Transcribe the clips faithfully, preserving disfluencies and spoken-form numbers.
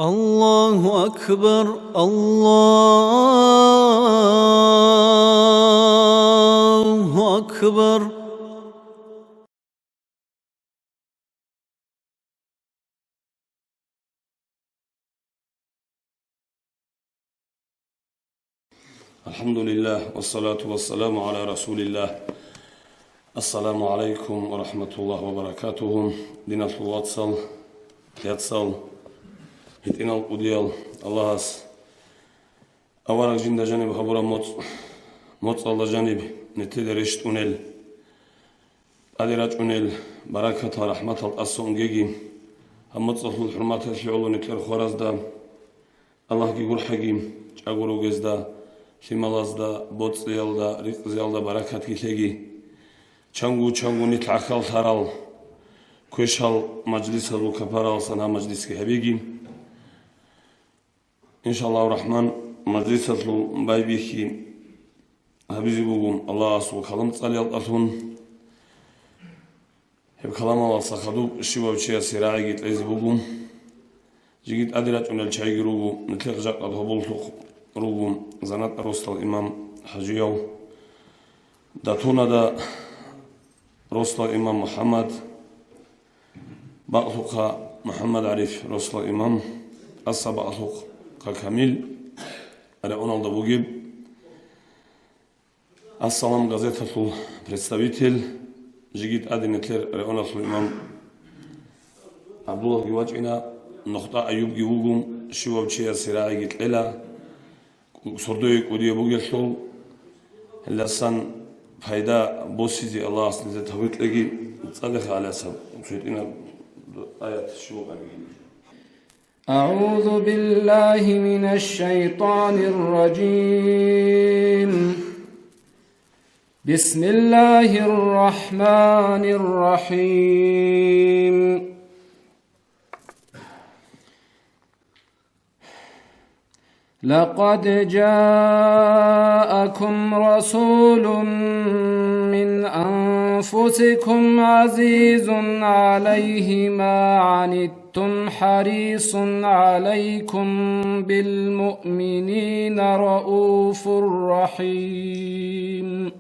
الله أكبر، الله أكبر. الحمد لله، والصلاة والسلام على رسول الله. السلام عليكم ورحمة الله وبركاته. Диналъул вацал, яцал, гьитӀинал кӀудиял, Аллагьас авараг жинда жаниб гьабураб моцӀ, моцӀалда жаниб нилъеда рещтӀунел, тӀаде рачӀунел баракатал, рахӀматал тӀаса унгеги, гьаб моцӀалъул хӀурматалъе гӀоло нилъер хваразда Аллагьги гурхӀаги, чӀаго ругезда, лъималазда, боцӀиялда, ризкъиялда баракатги лъеги. Чанго-чанго нилъ гӀахьаллъарал, квешал мажлисазул капараласан гьаб мажлисги гьабиги. Иншаллагьу рахӀман, мажлисалъул байбихьи гьабизе буго Аллагьасул калам цӀалиялдалъун. Гьеб каламалдаса хадуб щивав чиясе рагӀиги кьезе буго. Жеги тӀаде рачӀунел чагӀиги руго, нилъер жакъа гьоболлъухъ руго занатӀа росдал имам ХӀажияв, Датунада росдал имам МухӀаммад, бакълъухъа МухӀаммад ГӀариф росдал имам, тӀаса бакълъухъа Камил, регӀуналда бугеб. «Ассалам» газеталъул представитель, жеги тӀаде нилъер регӀуналъул имам ГӀабдуллагьги вачӀина, Нухда Аюбги вуго, щивав чиясе рагӀиги кьела, сордое кӀудияб бугелъул, гьелдасан пайда босизе Аллагьас нилъер тавфикъ кьеги. ЦӀадеха, гӀалиясаб, цо гьитӀинаб аят щиб букӀаниги. أعوذ بالله من الشيطان الرجيم. بسم الله الرحمن الرحيم. لقد جاءكم رسول من أنفسكم عزيز عليه ما عنتم حريص عليكم بالمؤمنين رءوف رحيم.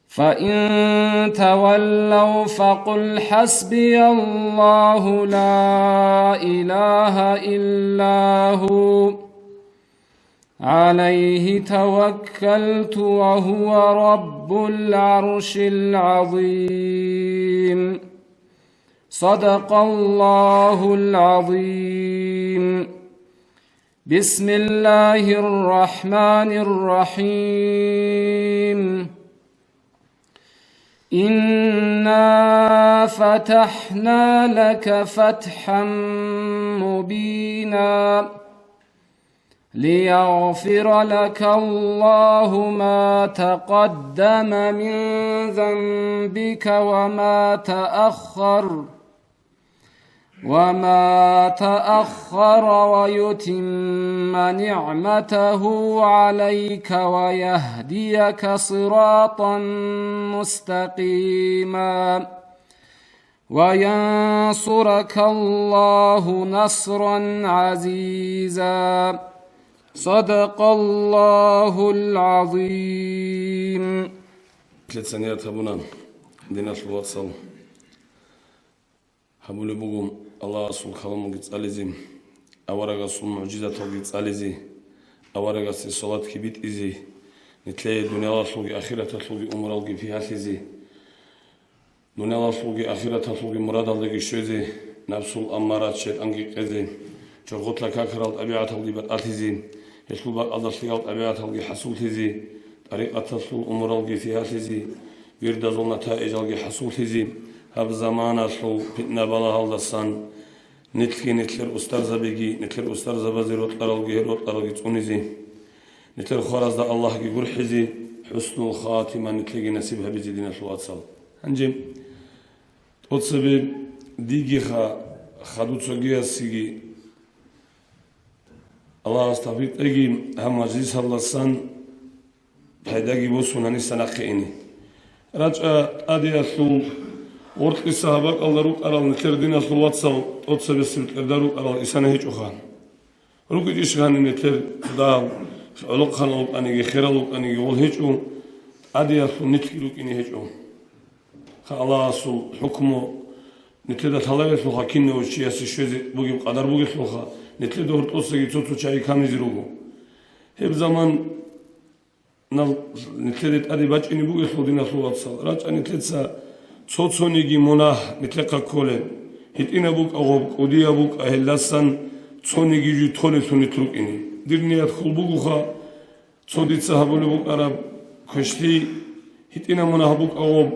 فإن تولوا فقل حسبي الله لا إله إلا هو عليه توكلت وهو رب العرش العظيم. صدق الله العظيم. بسم الله الرحمن الرحيم. إنا فتحنا لك فتحا مبينا ليغفر لك الله ما تقدم من ذنبك وما تأخر، وما تأخر ويتم نعمته عليك ويهديك صراطا مستقيما وينصرك الله نصرا عزيزا. صدق الله العظيم. Лъица ният гьабуна, диналъул вацал. Гьабулеб буго Аллагьасул каламалги цӀализе, аварагасул мугӀжизаталги цӀализе, аварагасде салатги битӀизе, нилъее дуниялалъулги ахираталъулги умуралги пигьалъизе, дуниялалъулги ахираталъулги мурадалдеги щвезе, напсул аммарат шайтӀанги къезе, чорхолъа какарал тӀабигӀаталги батӀалъизе, гьелъул бакӀалда лъигал тӀабигӀаталги хӀасуллъизе, тӀарикъаталъул умуралги пигьалъизе, вирдазул натаижалги хӀасуллъизе, гьаб заманалъул питна-балагьалдасан нилъги нилъер устарзабиги, нилъер устарзабазе рокьаралги рокьаралги цӀунизе, нилъер хваразда Аллагьги гурхӀизе, хӀуснул хатима нилъеги насиб гьабизе, диналъул вацал. Гьанже тӀоцебе дигиха, хадуб цогиясеги Аллагьас тавфикъ кьеги, гьаб мажлисалдасан пайдаги босун гьаниса нахъе ине. РачӀа тӀадеялъул Гъоркьиса гьаб бакӀалда рукӀарал нилъер диналъул вацал тӀоцебесеб тӀерда рукӀарал исана гьечӀоха. РукӀичӀищ гьаниб нилъер дагьал, гӀолохъанал рукӀаниги, херал рукӀаниги гъол гьечӀо, тӀадеялъул нилъги рукӀине гьечӀо. Ха Аллагьасул хӀукму нилъеда лъаларелъулха, кинав чиясе щвезе бугеб къадар бугелъулха, нилъеда гьоркьосаги цо-цо чагӀи камизе руго. Гьеб заман нал-, нилъеде тӀаде бачӀине бугелъул, диналъул вацал, рачӀа нилъеца цо-цониги мунагь нилъехъа кколеб. ГьитӀинаб букӀа гъоб, кӀудияб букӀа, гьелдасан цониги жо толелъул нилъ рукӀине. Дир ният хьул бугоха, цо дица гьабулеб букӀараб квешлъи, гьитӀинаб мунагь букӀа гъоб,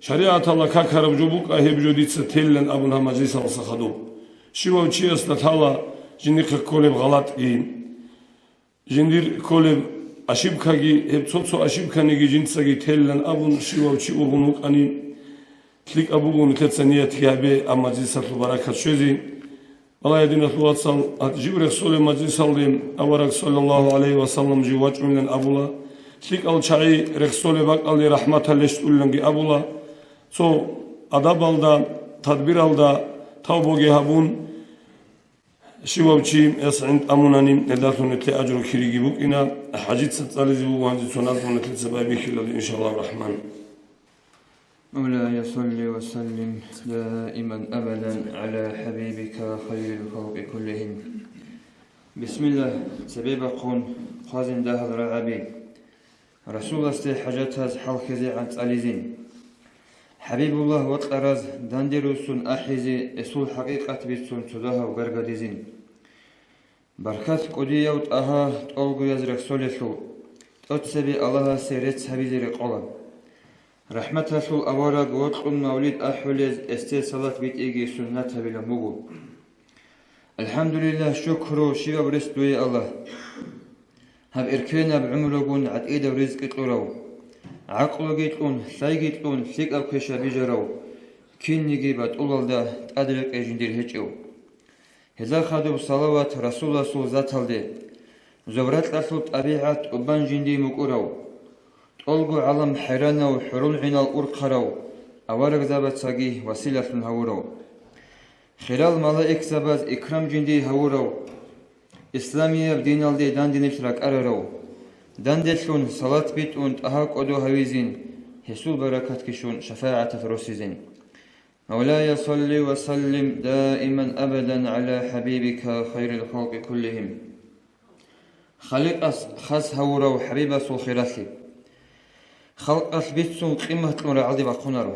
шаригӀаталда какараб жо букӀа, гьеб жо дица телилан абун гьаб мажлисалдаса хадуб. Щивав чиясда лъала жиндихъе кколеб гъалатӀги. Жиндир кколеб ошибкаги, гьеб цо-цо ошибканиги жинцаги телилан абун, щивав чи ургъун вукӀани, лъикӀаб буго нилъеца ниятги гьабе, амма мажлисалъул баракат щвезе. Балагье, диналъул вацал, гьатӀ жив рехсолеб мажлисалде авараг, саллаллагьу гӀалайгьи ва саллам, жив вачӀунилан абула, лъикӀал чагӀи рехсолеб бакӀалде рахӀматал рещтӀулиланги абула, цо адабалда, тадбиралда тавбуги гьабун, щивав чи эс гӀин тӀамунани, гьелдалъун нилъе ажру кириги букӀина. ХӀажица цӀализе буго гьанже цо назму нилъеца байбихьилали, иншаллагьу рахӀман. مولاي صل وسلم دائما أبدا على حبيبك خير الخلق كلهم. Бисмиллагь, цебе бахъун хъвазин дагьал рагӀаби. Расуласде хӀажатаз хӀалхьизегӀан цӀализин. ХӀабибуллагь вокьараз данде руссун ахӀизе, эсул хӀакъикъат бицун цо дагьав гаргадизин. Баркат кӀудияв ТӀагьа тӀолгояз рехсолелъул, тӀоцебе Аллагьасе рецц гьабизе рекъола. РахӀматалъул авараг вокьун мавлид ахӀулез, эсде салат битӀиги суннат гьабилан буго. АлхӀамдулиллагь, шукру, щибаб рес дуе, Аллагь! Гьаб эркенаб гӀумругун гӀатӀидаб ризкъи кьурав, гӀакълуги кьун, лъайги кьун, лъикӀаб квеша бижарав, кинниги батӀулалда тӀадрекъей жиндир гьечӀев. Гьезда хадуб салават Расуласул заталде, зобракьалъул тӀабигӀат тӀубан жиндие мукӀурав, тӀолго гӀалам хӀайранав, хӀурул гӀинал урхъарав, аварагзабацаги василалъун гьавурав, хирал малаикзабаз икрам жиндие гьавурав, исламияб диналде данде нилъ ракӀарарав, данделъун салат битӀун ТӀагьа кӀодо гьавизин, гьесул баракатги щун шафагӀаталъ росизин. مولاي صل وسلم دائما أبدا على حبيبك خير الخلق كلهم. Халикъас хас гьавурав ХӀабибасул хиралъи. Халкъалъ бицун къимат кьун рагӀалде бахъунаро.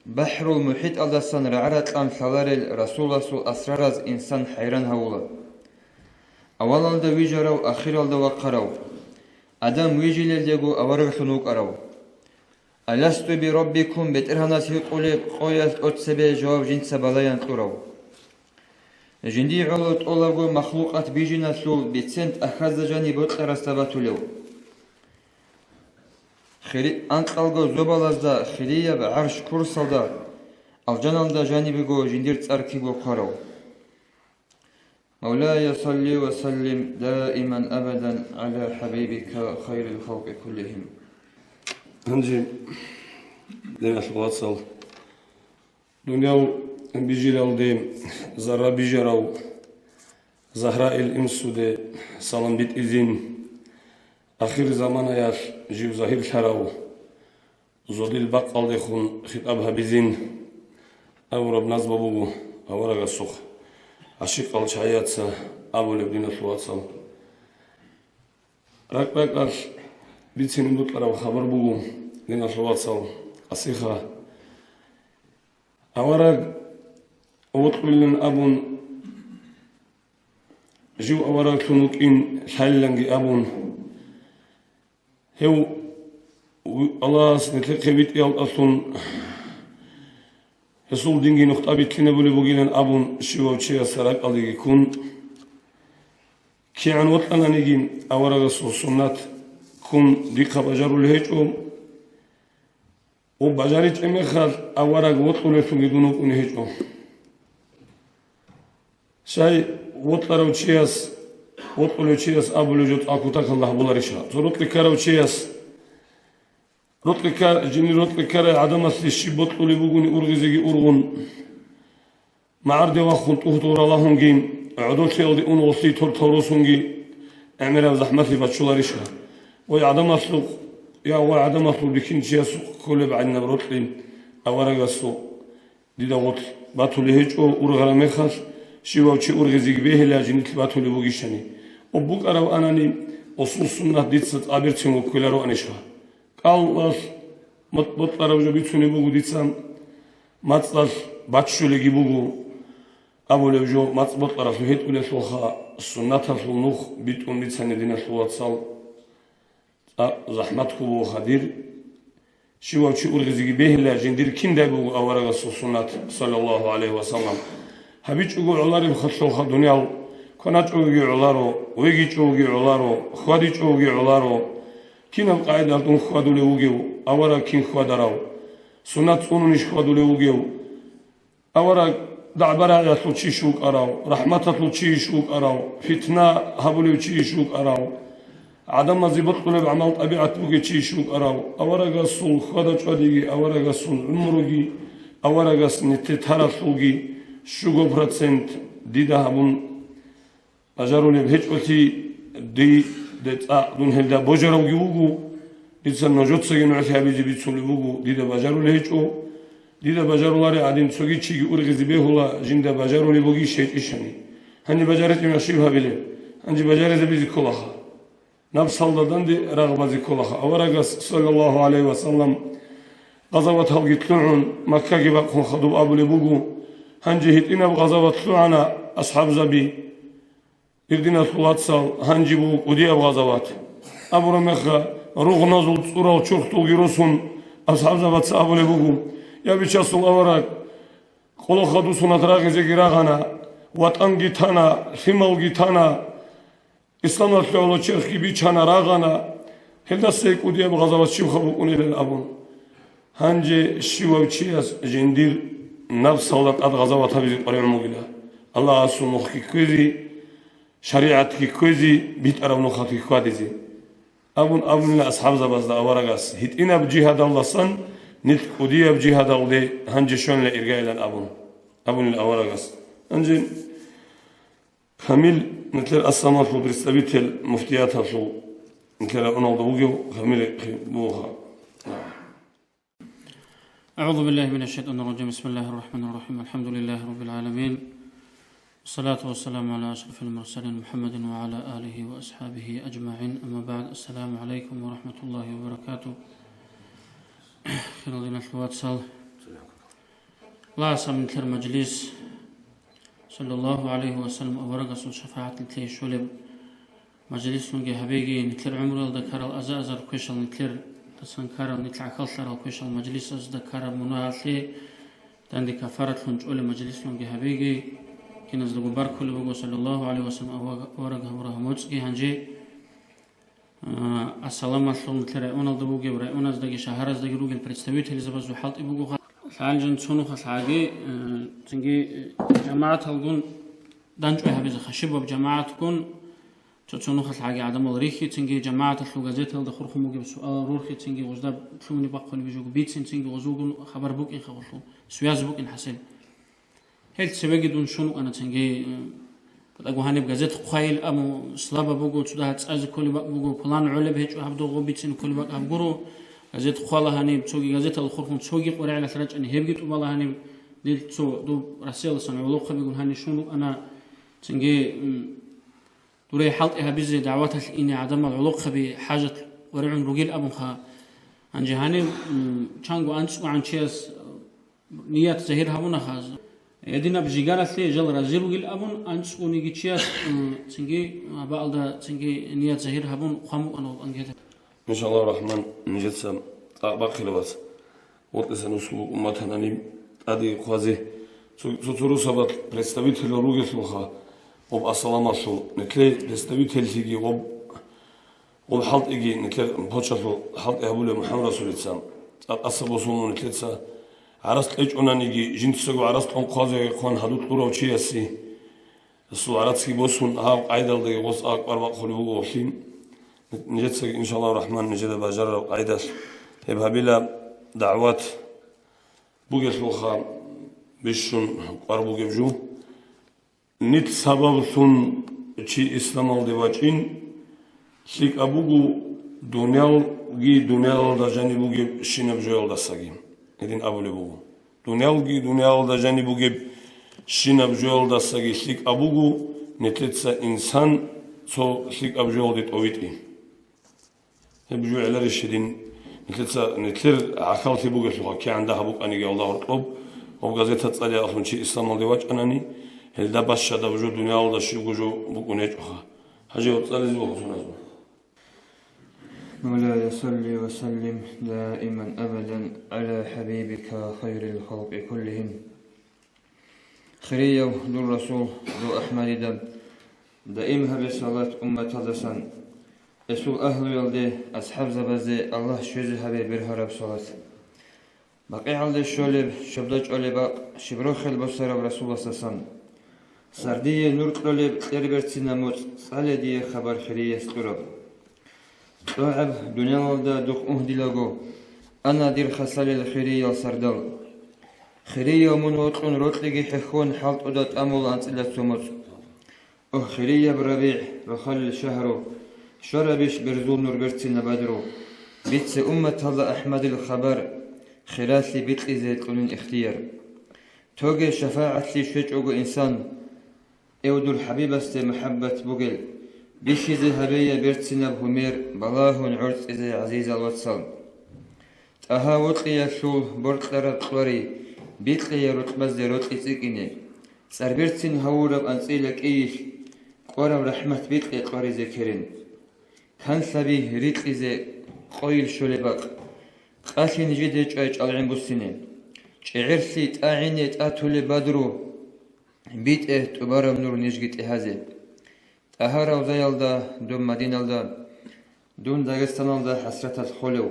БахӀрул мухӀиталдасан рагӀа-ракьан лъаларел Расуласул асрараз инсан хӀайран гьавула. Авалалда вижарав, ахиралда вахъарав. Адам вижилелдего авараглъун вукӀарав. «Аласту би раббикум?» БетӀергьанас гьикъулеб къоялъ тӀоцебе жаваб жинца балаян кьурав. Жиндие гӀоло тӀолабго махлукъат бижиналъул бицен тӀахьазда жаниб бокьарасда батулев. Хири-, анкьалго зобалазда, хирияб гӀарш курсалда, алжаналда жанибего жиндир цӀар киго хъварав. مولاي صل وسلم دائما أبدا على حبيبك خير الخلق كلهم. Гьанже, диналъул вацал, дуниял бижилалде зарра бижарав Загьраил инсуде салам битӀизин, ахир заманаялъ жив загьирлъарав Зодил бакъалдехун хитӀаб гьабизин абураб назма буго аварагасухъ гӀашикъал чагӀияца абулеб, диналъул вацал. РакӀ-ракӀалъ бицине бокьараб хабар буго, диналъул вацал, асиха. Авараг вокьулин абун, жив авараглъун вукӀин лъалиланги абун, гьев Аллагьас нилъехъе витӀиялдалъун гьесул динги нухда битлъинабулеб бугилан абун, щивав чиясда ракӀалдеги ккун, кигӀан вокьананиги, аварагасул суннат ккун дихъа бажарулеб гьечӀо. Ва бажаричӀеб мехалъ авараг вокьулевлъунги дун вукӀунеб гьечӀо. Щай вокьарав чияс, вокьулев чияс абулев жо цӀакъ кутакалда гьабуларищха? Цо рокъи ккарав чияс Рокьи кка-, жиндир рокьи ккарай гӀадамалъе щиб бокьулеб бугони ургъизеги ургъун, магӀарде вахун тӀугьдул ралагьунги, гӀодолъиялде ун гъолъие тортал росунги, гӀемераб захӀмалъи бачуларищха? Вай гӀадамалъухъ, я вай гӀадамалъул бихьинчиясухъ кколеб гӀадинаб рокьи аварагасул дида гъорлъ батулей гьечӀо, ургъараб мехалъ, щивав чи ургъизеги бегьила жиндилъ батулеб бугищани. Об букӀараб анани, осул суннат дица цӀаберцин вуккулароанищха? КӀалалъ мацӀ бокьараб жо бицунеб буго дица, мацӀалъ баччулеги буго абулеб жо мацӀ бокьаралъув гьетӀулелъулха, суннаталъул нух битӀун бицани, диналъул вацал. ЦӀакъ захӀмат кколаха дир. Щивав чи ургъизеги бегьила, жиндир киндай буго аварагасул суннат, саллаллагьу гӀалайгьи ва саллам. ГьабичӀого гӀолареб халъулха дуниял, кваначӀоги гӀоларо, вегичӀоги гӀоларо, хьвадичӀоги гӀоларо. Кинаб къагӀидал дун хьвадулев вугев, авараг кин хьвадарав? Суннат цӀунунищ хьвадулев вугев? Авараг дагӀба-рагӀиялъул чийищ вукӀарав, рахӀматалъул чийищ вукӀарав, фитна гьабулев чийищ вукӀарав, гӀадамазе бокьулеб гӀамал-тӀабигӀат бугев чийищ вукӀарав, аварагасул хьвада-чӀвадиги, аварагасул гӀумруги, аварагас нилъее таралъулги щуго процент дида гьабун бажарулеб гьечӀолъи, дида цӀакъ дун гьелда божаравги вуго, дица нужецаги нугӀлъи гьабизе бицунеб буго, дида бажарулеб гьечӀо. Дида бажарулареб гӀадин цоги чиги ургъизе бегьула, жинда бажарулеб бугищ гьечӀищани. Гьанже бажаричӀеб щиб гьабилеб? Гьанже бажаризабизе кколаха. Напсалда данде рагъ базе кколаха. Аварагас, саллаллагьу гӀалайгьи ва саллам, гъазаваталги лъугӀун, Маккаги бахъун хадуб абулеб буго, гьанже гьитӀинаб гъазават лъугӀана асхӀабзаби. Гьединалъул вацал, гьанже буго кӀудияб гъазават. Абураб мехалъ, ругъназул цӀурал чурхдулги росун, асхӀабзабаца абулеб буго: «Я, Бичасул авараг, къолохъа дур сунат рагъизеги рагъана, ватӀанги тана, лъималги тана, исламалъе гӀоло черхги бичана, рагъана, гьелдаса кӀудияб гъазават щибха букӀунеб?» – абун. Гьанже щивав чияс жиндир напсалда тӀад гъазават гьабизе къваригӀун бугила, Аллагьасул нухги кквезе, шаригӀатги кквезе, битӀараб нухалъги хьвадизе. Абун абунила асхӀабзабазда аварагас, гьитӀинаб жигьадалдасан нилъ кӀудияб жигьадалде гьанже щванила иргаилан абун, абунила аварагас. Гьанже Камил нилъер ассамалъул представитель муфтияталъул нилъер районалда вугев Камил бугоха. أعوذ بالله من الشيطان الرجيم. بسم الله الرحمن الرحيم. الحمد لله رب العالمين. والصلاة والسلام على أشرف المرسلين محمد وعلى آله وأصحابه أجمعين. أما بعد. السلام عليكم ورحمة الله وبركاته. Хирал диналъул вацал. Аллагьас гьаб нилъер мажлис, саллаллагьу гӀалайгьи ва саллам аварагасул шафагӀат нилъее щолеб мажлислъунги гьабеги, нилъер гӀумруялда ккарал аза-азар квешал, нилъер тасан ккарал, нилъ гӀахьаллъарал квешал мажлисазда ккараб мунагьалъе данде кафаратлъун чӀолеб мажлислъунги гьабеги, киназдаго баркулеб буго, саллаллагьу гӀалайгьи ва саллам ава-, авараг гьабураб гьаб моцӀги гьанже. А, ассаламалъул нилъер районалда бугеб, районаздаги шагьараздаги ругел представителзабазул хӀалтӀи буго. Лъалжан цо нухалъ гьаги, э, цинги, э, жамагӀаталгун данчӀвай гьабизе хашибаб жамагӀатгун, цо-цо нухалъ гьаги гӀадамал рихьи, цинги жамагӀаталъул газеталда хурхун бугеб суалал рурхи, цинги гъозда лъугьунеб бахъунеб жуго бицин, цинги гъозулгун хабар букӀин хабарлъун, связь букӀин хӀасил. Гьел цевеги дун щун вукӀана цинги, э, батӀаго гьаниб газет хъвайил абун, слаба буго, цо дагьа цӀазе кколеб бакӀ буго, пулан гӀолеб гьечӀо гьаб догъо бицин кколеб бакӀ гьаб гуро, газет хъвала гьаниб, цоги газетал хурхун цоги къваригӀелалъ рачӀани гьебги тӀубала гьаниб, дил цо доб Россияласан гӀолохъабигун гьаниб щун вукӀана цинги, м, Дуре хӀалтӀи гьабизе дагӀваталъ ине гӀадамал гӀолохъаби хӀажат варигӀун ругел абунха. Гьанже гьанив, м, чанго анцӀгогӀан чияс, э, ният загьир гьабунаха. Гьединаб жигаралъе жал рази ругел абун, анцӀгониги чияс, м, цинги, а, баалда цинги ният загьир гьабун хъван букӀана ва ангетаб. Иншаллагьу рахман, нижеца тӀакъ бахъила, вац. Вокьиса нусулук умматанани тӀаде хъвазе. Цо-, цо-цо русабал представителал ругелъулха, гъоб ассаламалъул, нилъей представительлъиги гъоб, гъоб хӀалтӀиги, нилъер почталъул хӀалтӀи гьабулев МухӀаммад Расулица, цӀакъаса босун нилъеца гӀарац кьечӀонаниги, жинцаго гӀарац кьун хъвазеги хъван гьадур кьурав чиясе. Расул гӀарацги босун, гьав къайдалдаги гъос акбар бахъулеб буго гъолъин. Нижецаги, иншаллагьу рахман, нижеда бажарараб къайдалъ Гьеб гьабила дагӀват бугелъулха бищун кӀвар бугеб жо. Нилъ сабаблъун чи исламалде вачӀин лъикӀаб буго, дуниялги дуниялалда жаниб бугеб щинаб жоялдасаги. Гьедин абулеб буго. Дуниялги дуниялалда жаниб бугеб щинаб жоялдасаги лъикӀаб буго, нилъеца инсан цо лъикӀаб жоялде тӀовитӀи. Гьеб жо гӀеларищ гьедин, нилъеца, нилъер гӀахьаллъи бугелъулха, кигӀан дагьаб букӀаниги Аллагь гьоркьоб, гьаб газета цӀалиялъун чи исламалде вачӀанани, гьелда бащадаб жо дуниялалда щибго жо букӀун гьечӀоха. Гьанже гьаб цӀализе вугьун суназул. مولاي صل وسلم دائما أبدا على حبيبك خير الخلق كلهم. Хирияв дур Расул, дур АхӀмадида даим гьабе салат умматалдасан, эсул агьлуялде, асхӀабзабазе Аллагь щвезе гьабе бергьараб салат. БакъигӀалде щолеб, щобда чӀолеб бакъ, щиб рохел босараб Расуласасан. Сардие нур кьолеб кьер берцина моцӀ, цӀале дие хабар хирияс кьураб. КьогӀаб дуниялалда духъ угьдилаго, ана дир хасалел хириял сардал. Хирияв мун вокьун рокьиги хӀехьон, хӀалтӀуда тӀамула анцӀила цо моцӀ. О, хирияб РабигӀ, рохалил шагьру, щварабищ берзул нур берцина бадру, бице умматалда АхӀмадил хабар, хиралъи бикьизе кьунин ихтияр. Тоге шафагӀатлъи щвечӀого инсан, эв дур ХӀабибасде мухӀаббат бугел, бихьизе гьабея берцинаб гьумер, балагьун гӀорцӀизе гӀазизал вацал. ТӀагьа вокьиялъул боркьараб кьвари, бикьея рукъбазде рокьи цӀикӀкӀине, цӀарберцин гьавураб анцӀила кӀийилъ, кӀвараб рахӀмат бикье кьваризе керен. Канлъаби рикьизе къойил щолеб бакъ, къалъи нижеде чӀвай чӀалгӀин буссине. ЧӀегӀерлъи тӀагӀине тӀатулеб бадру, битӀе тӀубараб нур нижги тӀегьазе. ТӀагьа равзаялда, доб Мадиналда, дун Дагъистаналда хӀасраталъ холев,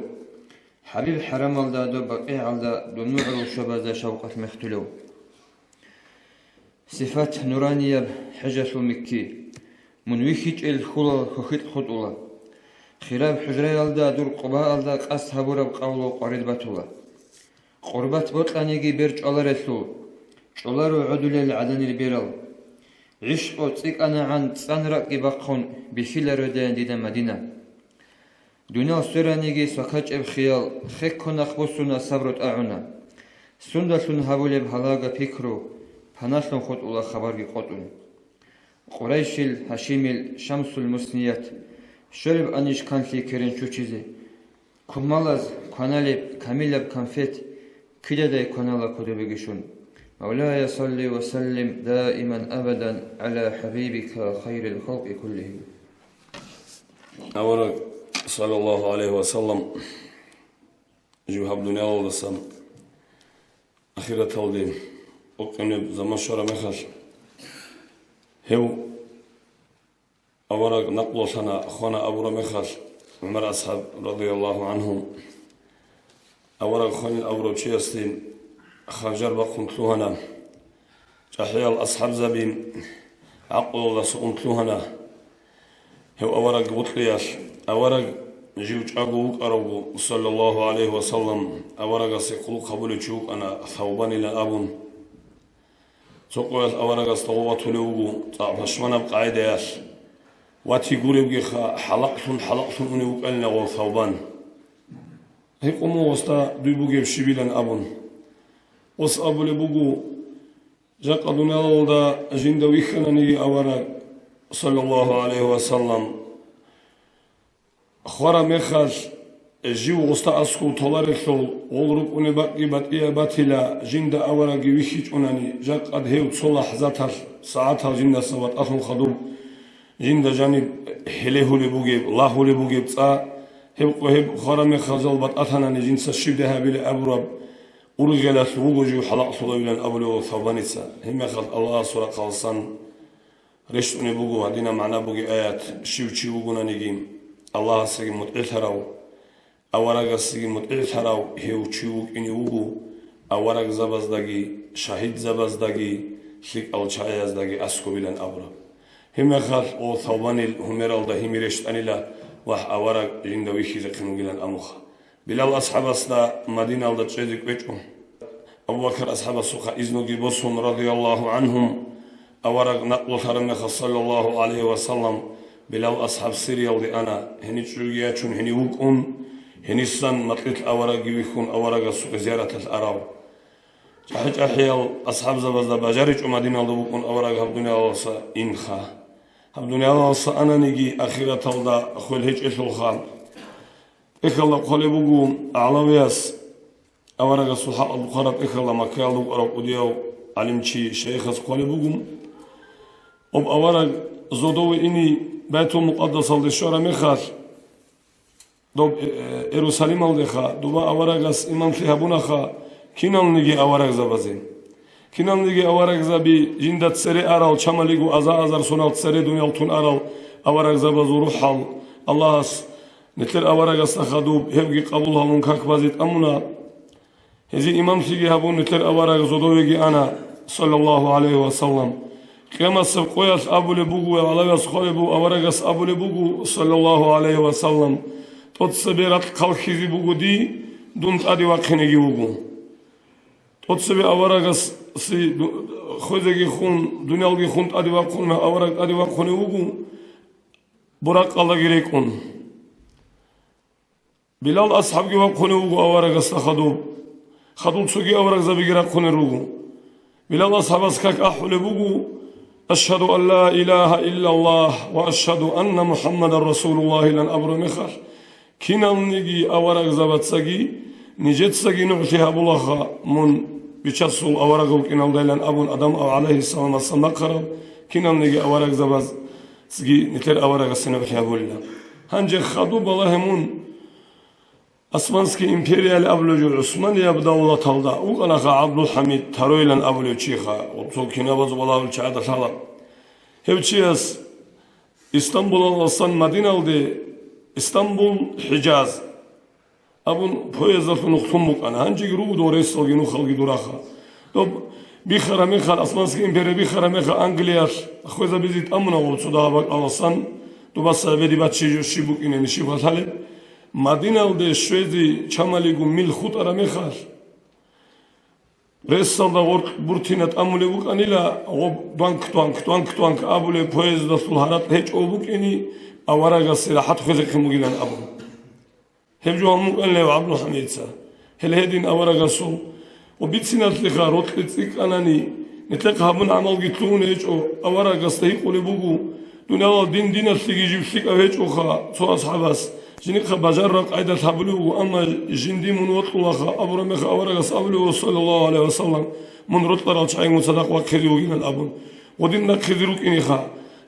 ХӀабиб хӀарамалда, доб БакъигӀалда, дун нугӀрул шобазда шавкъалъ мехтулев. Сифат нуранияб хӀежалъул микки, мун вихьичӀел хьулал хьухьитӀ хутӀула. Хираб хӀужраялда дур Къубаалда къасд гьабураб къавлу къварид батула. Къурбат бокьаниги бер чӀваларелъул, чӀоларо гӀодулел гӀаданил берал. ГӀишкъо цӀикӀкӀанагӀан цӀан ракӀги бахъун, бихьилародай дида Мадина. Дуниял свераниги свакачӀеб хиял, хекко нахъ буссуна сабру тӀагӀуна. Сундалъун гьабулеб гьалага пикру, паналъун хутӀула хабарги къотӀун. Къурайшил, Гьашимил, Шамсул мусният, щолеб анищ канлъи керен чучизе? Кумалаз кваналеб камилаб конфет кидадай кванала кодобеги щун. مولاي صل وسلم دائما أبدا على حبيبك خير الخلق كلهم. Авараг, саллаллагьу гӀалайгьи ва саллам, жив гьаб дуниялалдасан ахираталде укъинеб заман щвараб мехалъ, гьев авараг накълулъана, хвана абураб мехалъ, ГӀумар асхӀаб, радияллагьу гӀангьу, авараг хванин абурав чиясде ханжар бахъун лъугьана. ЧӀахӀиял асхӀабзаби гӀакълуялдаса ун лъугьана гьев авараг гъутӀлъиялъ. Авараг жив чӀаго вукӀаравго, саллаллагьу гӀалайгьи ва саллам, аварагасе хъулухъ гьабулев чи вукӀана Савбанилан абун. Цо къоялъ аварагасда гъов ватулев вуго, цӀакъ пашманаб къагӀидаялъ. Вати гуребгиха, хӀалакълъун-хӀалакълъун унев вукӀанила гъов Савбан. Гьикъун мун гъосда дуй бугеб щибилан абун. Гъос абулеб буго, жакъа дуниялалда жинда вихьананиги авараг, саллаллагьу гӀалайгьи ва саллам, хвараб мехалъ, жив гъосда аскӀов толарелъул, гъол рукӀунеб бакӀги батӀияб батила, жинда аварагги вихьичӀунани, жакъад гьев цо лахӀзаталъ, сагӀаталъ жиндаса ватӀалъун хадуб, жинда жаниб гьелегьулеб бугеб, лагьулеб бугеб цӀа, гьеб къо гьеб хвараб мехалъ жал батӀалъанани, жинца щибдай гьабилеб абураб ургъелалъ вуго жив хӀалакълъулевилан абулев Савбаница. Гьебмехалъ Аллагьасул рахъаласан рещтӀунеб буго гьадинаб магӀна бугеб аят: щив чи вугонаниги, Аллагьасеги мутӀигӀлъарав, аварагасеги мутӀигӀлъарав гьев чи вукӀине вуго аварагзабаздаги, шагьидзабаздаги, лъикӀал чагӀаздаги аскӀобилан абураб. Гьебмехалъ гъов Савбанил гьумералда гьими рещтӀанила, вагь, авараг жинда вихьизехъин вугилан амуха. Билал асхӀабасда Мадиналда чӀезе кӀвечӀо. Абу Бакр асхӀабасухъа изнуги босун, радияллагьу гӀангьум, авараг накълулъараб мехалъ, саллаллагьу гӀалайгьи ва саллам, Билал асхӀаб Сириялде ана, гьенив чӀужуги ячун гьенив вукӀун, гьенисан макьилъ аварагги вихьун аварагасухъе зияраталъ арав. ЧӀахӀи-чӀахӀиял асхӀабзабазда бажаричӀо Мадиналда вукӀун авараг гьаб дуниялалдаса инха. Гьаб дуниялалдаса ананиги ахираталда хвел гьечӀелъулха. ТӀехьалда хъвалеб буго, ГӀалавияс аварагасул хӀакъалъулъ хъвараб тӀехьалда Маккаялда вукӀарав кӀудияв гӀалимчи шайихас хъвалеб буго, об авараг зодове ине Байтул-Мукъаддасалде щвараб мехалъ, доб, э, Иерусалималдеха, доба аварагас имамлъи гьабунаха киналниги аварагзабазе. Киналниги аварагзаби жинда цере арал, чамалиго аза-азар сонал цере дуниял тун арал аварагзабазул рухӀал Аллагьас нилъер аварагасда хадуб гьебги къабул гьабун как базе тӀамуна. Гьезие имамлъиги гьабун, нилъер авараг зодовеги ана, саллаллагьу гӀалайгьи ва саллам. Къиямасеб къоялъ абулеб буго, ва гӀалавияс хъвалеб буго, аварагас абулеб буго, саллаллагьу гӀалайгьи ва саллам: «ТӀоцебе ракь хъалхьизе буго дие, дун тӀаде вахъинеги вуго». ТӀоцебе аварагасе ду-, хвезеги хун, дуниялги хун тӀаде вахъун, авараг тӀаде вахъунев вуго, буракъалдаги рекӀун. Билал асхӀабги вахъунев вуго аварагасда хадуб. Хадуб цоги аварагзабиги рахъунел руго. Билал асхӀабас как ахӀулеб буго: «Ашгьаду ан ла илагьа иллаллагь ва ашгьаду анна МухӀаммадан расулуллагь», – илан абураб мехалъ, киналниги аварагзабацаги нижецаги нугӀлъи гьабулаха, мун Бичасул авараг вукӀиналдайилан абун Адам гӀалайгьиссаламасда бахъараб киналниги аварагзабазги нилъер аварагасе нугӀлъи гьабулила. Гьанже хадуб балагье мун Османский империялъ абулеб жо, ГӀусманияб давлаталда вукӀанаха ГӀабдулхӀамид Таройлан абулев чиха, цо кинабазул балагьул чагӀада лъала. Гьев чияс Истамбулалдасан Мадиналде, Истамбул, ХӀижаз абун, поездалъун нухлъун букӀана. Гьанжеги руго дов рейсалги нухалги дураха. Доб бихара мехалъ, Османский империя бихара мехалъ, Англиялъ хвезабизе тӀамуна гъоб цо дагьаб бакӀаласан, дубаса гьебеде баччи жо щиб букӀинани щиб лъалеб. Мадиналде щвезе чамалиго мил хутӀара мехалъ, рейсалда гъоркь буртина тӀамулеб букӀанила, гъоб дуанк-дуанк, дуанк-дуанк абулеб поездалъул гьаракь гьечӀого букӀине, аварагасе рахӀат хвезехъин бугилан абун. Гьеб жо гьамукӀанила ГӀабдулхӀамидица. Гьел гьедин аварагасул ва бициналъеха рокьи цӀикӀкӀанани, нилъехъ гьабун гӀамалги лъугьун гьечӀо, аварагасда гьикъулеб буго, дуниялал дин диналъеги жив лъикӀав гьечӀоха цо асхӀабас, жинихъа бажарараб къайдалъ гьабулеб буго, амма жинди мун вокьулаха абураб мехалъ аварагас абулеб буго, саллаллагьу гӀалайгьи ва саллам, мун рокьарал чагӀи мун цадахъ вахъизе вугилан абун. Гъодин нахъизе рукӀинеха.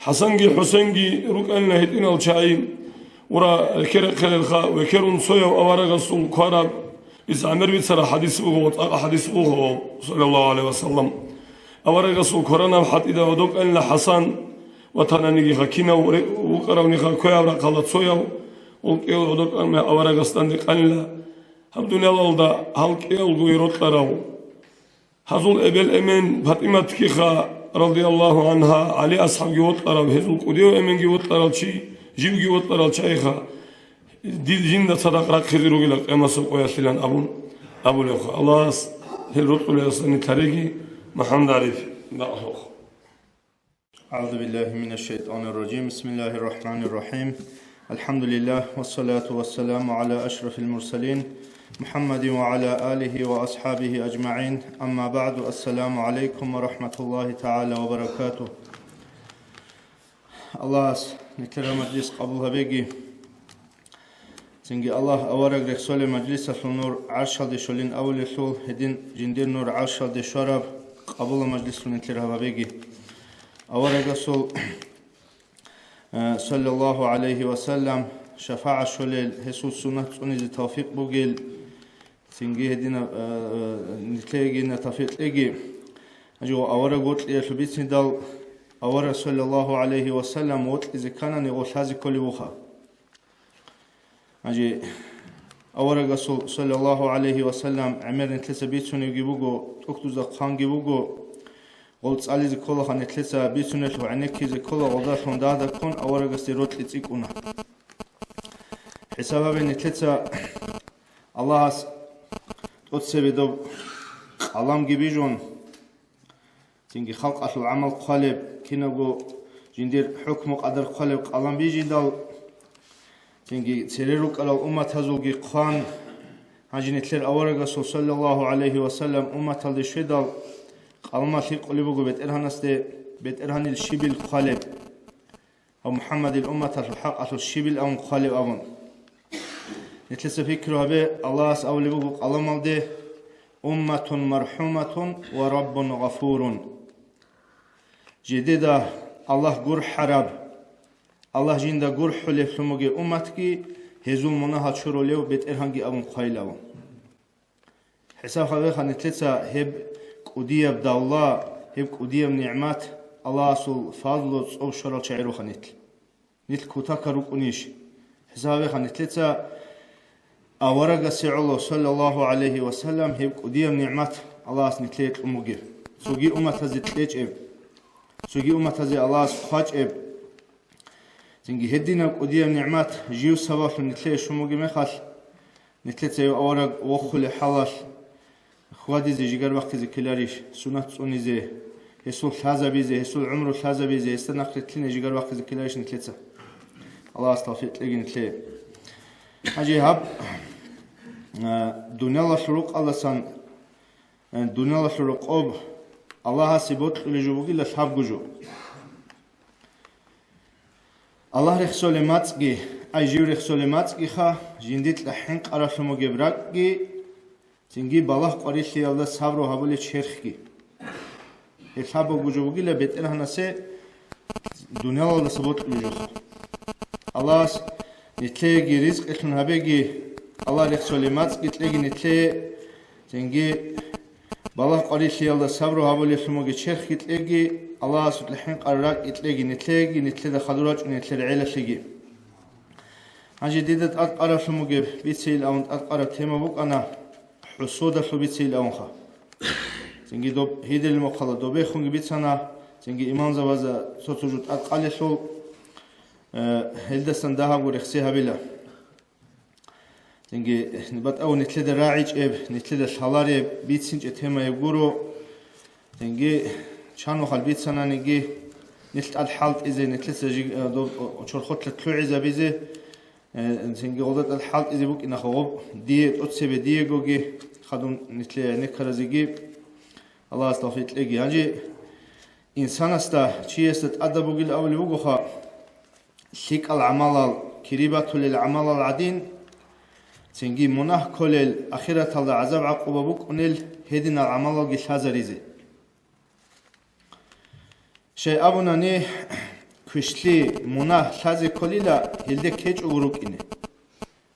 ХӀасанги ХӀусенги рукӀанила гьитӀинал чагӀи. Ура, рекерахъелелха, векерун цояв аварагасул квараб, дица гӀемер бицараб хӀадис буго, цӀакъ хӀадис буго, саллаллагьу гӀалайгьи ва саллам. Аварагасул кваранаб хӀатӀида гӀодокӀанила ХӀасан, ватананигиха кинав ре-, вукӀаравниха квеяв рахъалда цояв, гъол кӀел гӀодокӀан аварагас данде къанила. Гьаб дуниялалда гьал кӀиялгоги рокьарав. Гьазул эбел-эмен ПатӀиматгиха, радияллагьу гӀангьа, ГӀали асхӀабги вокьарав, гьезул кӀудияв эменги вокьарав чи, живги вокьарав чагӀиха, дир жинда цадахъ рахъизе ругила къиямасеб къоялъилан абун абулевха. Аллагьас гьел рокьулеясда нилъ гьареги, МухӀаммад ГӀариф, бакълъухъ. أعوذ بالله من الشيطان الرجيم. بسم الله الرحمن الرحيم. الحمد لله والصلاة والسلام على أشرف المرسلين محمد وعلى آله وأصحابه أجمعين. أما بعد. السلام عليكم ورحمة الله تعالى وبركاته. Аллагьас нилъер мажлис къабул гьабеги. Цинги Аллагь авараг рехсолеб мажлисалъул нур гӀаршалде щолин авулелъул, гьедин жиндир нур гӀаршалде щвараб, къабула мажлислъун нилъер гьабабеги. Аварагасул, э, саллаллагьу гӀалайгьи ва саллам, шафагӀат щолел, гьесул суннат цӀунизе тавфикъ бугел, цинги гьединаб, э, э, нилъеегина тавфикъ кьеги. Гьанже авараг вокьиялъул бицинедал, авараг саллаллагьу гӀалайгьи ва саллам вокьизе кканани гъо лъазе кколеб буха. Гьанже аварагасул, саллаллагьу гӀалайгьи ва саллам, гӀемер нилъеца бицунебги буго, тӀухьдузда хъванги буго, гъол цӀализе кколаха нилъеца бицунелъул гӀенеккизе ккола, гъолдалъун дагьда ккун аварагасде рокьи цӀикӀкӀуна. ХӀисаб гьабе нилъеца Аллагьас тӀоцебе доб къаламги бижун, цинги халкъалъул гӀамал хъвалеб, кинабго жиндир хӀукму-къадар хъвалеб къалам бижидал, цинги цере рукӀарал умматазулги хъван, гьанже нилъер аварагасул саллаллагьу гӀалайгьи ва саллам умматалде щведал, къалмалъ гьикъулеб буго БетӀергьанасде, БетӀергьанил щибил хъвалеб, ва МухӀаммадил умматалъул хӀакъалъулъ щибил авун хъвалеб абун. Нилъеца пикру гьабе, Аллагьас абулеб буго къаламалде: «Умматун мархӀуматун ва Раббун гъафурун». Жидеда Аллагь гурхӀараб, Аллагь жинда гурхӀулеблъун бугеб умматги, гьезул мунагьал чурулев БетӀергьанги абун хъвайилавун. ХӀисаб гьабеха нилъеца гьеб кӀудияб давла, гьеб кӀудияб нигӀмат, Аллагьасул фазлу цӀоб щварал чагӀи руха нилъ. Нилъ кутакал рукӀунищ? ХӀисаб гьабеха нилъеца аварагасе гӀоло, саллаллагьу гӀалайгьи ва саллам, гьеб кӀудияб нигӀмат Аллагьас нилъее кьун бугеб, цоги умматазе кьечӀеб, цоги умматазе Аллагьас хъвачӀеб. Цинги гьединаб кӀудияб нигӀмат жив сабаблъун нилъее щун бугеб мехалъ, нилъеца гьев авараг вохулеб хӀалалъ хьвадизе жигар бахъизе ккеларищ, сунат цӀунизе, гьесул лъазабизе, гьесул гӀумру лъазабизе, гьесда нахъ рилълъине жигар бахъизе ккеларищ нилъеца? Аллагьас тавфикъ кьеги нилъее. Гьанже гьаб, а, дуниялалъул рукъалдасан, а, дуниялалъул рокъоб Аллагьасе бокьулеб жо бугила лъабго жо. Аллагь рехсолеб мацӀги, ай жив рехсолеб мацӀгиха, жиндикьа хӀинкъараблъун бугеб ракӀги, цинги балагь-къварилъиялда сабру гьабулеб черхги. Гьеб лъабабго жо бугила БетӀергьанасе дуниялалдаса бокьулеб жоха. Аллагьас нилъееги ризкъилъун гьабеги, Аллагь рехсолеб мацӀги кьеги нилъее, цинги балагь-къварилъиялда сабру гьабулеблъун бугеб черхги кьеги, Аллагьасукьа хӀинкъараб ракӀги кьеги нилъееги, нилъеда хадур рачӀун нилъер гӀелалъеги. Гьанже дида тӀадкъараблъун бугеб бицейилавун тӀадкъараб тема букӀана хӀусудалъул бицейилавунха. Цинги доб гьидилмухъала добехунги бицана, цинги имамзабазда цо-цо жо тӀадкъалелъул, э, гьелдасан дагьабго рехсе гьабила. Цинги батӀав нилъеда рагӀичӀеб, нилъеда лъалареб, бицинчӀеб темаяб гуро. Цинги чанухъал бицананиги, нилъ тӀад хӀалтӀизе, нилъеца жи-, э, доб-, о, чорхолъа лъугӀизабизе, э, цинги гъолда тӀад хӀалтӀизе букӀинаха гъоб, дие тӀоцебе диегоги, хадуб нилъее гӀенеккаразеги, Аллагьас тавфикъ кьеги. Гьанже инсанасда, чиясда тӀадаб бугил абулеб бугоха, лъикӀал гӀамалал, кири батулел гӀамалал гӀадин, цинги мунагь кколел, ахираталда гӀазаб-гӀакъуба букӀунел гьединал гӀамалалги лъазаризе. Щай абунани, квешлъи, мунагь лъазе кколила гьелде ккечӀого рукӀине.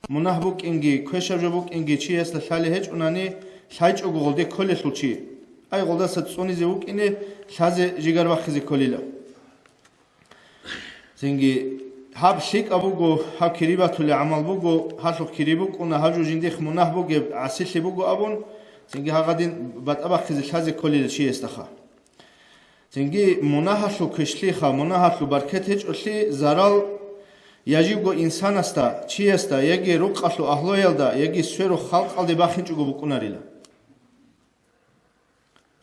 Мунагь букӀинги, квешаб жо букӀинги чиясда лъалеб гьечӀунани, лъайчӀого гъолде кколелъул чи, ай гъолдаса цӀунизе вукӀине, лъазе жигар бахъизе кколила. Цинги гьаб лъикӀаб буго, гьаб кири батулеб гӀамал буго, гьалъухъ кири букӀуна, гьаб жо жиндихъ мунагь бугеб, гӀасилъи буго абун, цинги гьагъадин батӀа бахъизе лъазе кколила чиясдаха. Цинги мунагьалъул квешлъиха, мунагьалъул баркат гьечӀолъи зарал я живго инсанасда, чиясда, яги рукъалъул агьлуялда, яги сверухъ халкъалде бахинчӀого букӀунарила.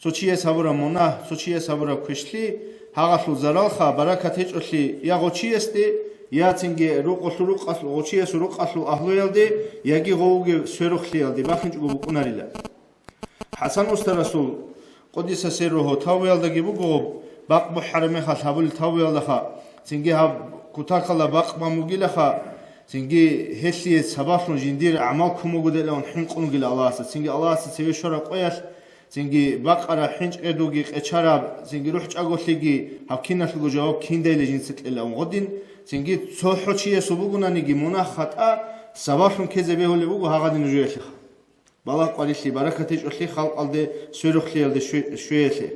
Цо чияс гьабураб мунагь, цо чияс гьабураб квешлъи, гьагъалъул заралха, баракат гьечӀолъи я гъочиясде, я цинги рукъалъул рукъалъ-, гъочиясул рукъалъул агьлуялде, яги гъовги сверухълъиялде бахинчӀого букӀунарила. ХӀасан устарасул, къудиса сирругьу, тавбуялдаги буго, бакъ бухӀараб мехалъ гьабулел тавбуялдаха, цинги гьаб кутакалда бакъ бан бугилаха, цинги гьелъие сабаблъун жиндир гӀамал ккун бугодилан хӀинкъун вугила Аллагьасда, цинги Аллагьасда цеве щвараб къоялъ, цинги бакъараб хӀинчӀкӀедулги къечараб, цинги рухӀчӀаголъиги гьаб киналъулго жаваб киндайилан жинца кьела гъодин, цинги цо хӀо чиясул бугонаниги мунагь-хатӀа сабаблъун ккезе бегьулеб буго гьагъадин нужеялъеха. Балагь-къварилъи, баракат гьечӀолъи халкъалде сверухълъиялде щве-, щвеялъе.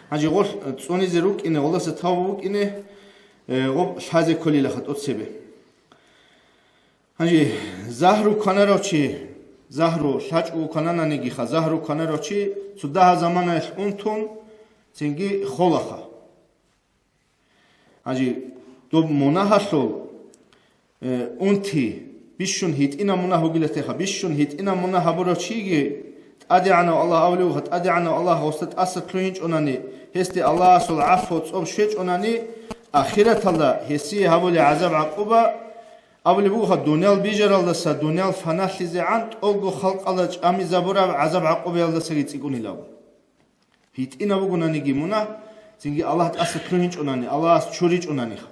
Гьанже гъолъ цӀунизе рукӀине, гъолдаса тавбу букӀине, э, гъоб лъазе кколилаха тӀоцебе. Гьанже загьру кванарав чи, загьру лъачӀого кванананигиха, загьру кванарав чи цо дагьа заманаялъ унтун, цинги холаха. Гьанже доб мунагьалъул, э, унти, Бищун гьитӀинаб мунагь вугилатеха, бищун гьитӀинаб мунагь гьабурав чиги, ТӀадегӀанав Аллагь авлевха, ТӀадегӀанав Аллагь гъосда тӀаса лъугьинчӀунани, гьесде Аллагьасул гӀафу цӀоб щвечӀунани, ахираталда гьесие гьабулеб гӀазаб-гӀакъуба, абулеб бугоха, дуниял бижаралдаса дуниял фаналъизегӀан тӀолго халкъалда чӀамизабураб гӀазаб-гӀакъубаялдасаги цӀикӀкӀуниларо. ГьитӀинаб бугонаниги мунагь, цинги Аллагь тӀаса лъугьинчӀунани, Аллагьас чуричӀунаниха.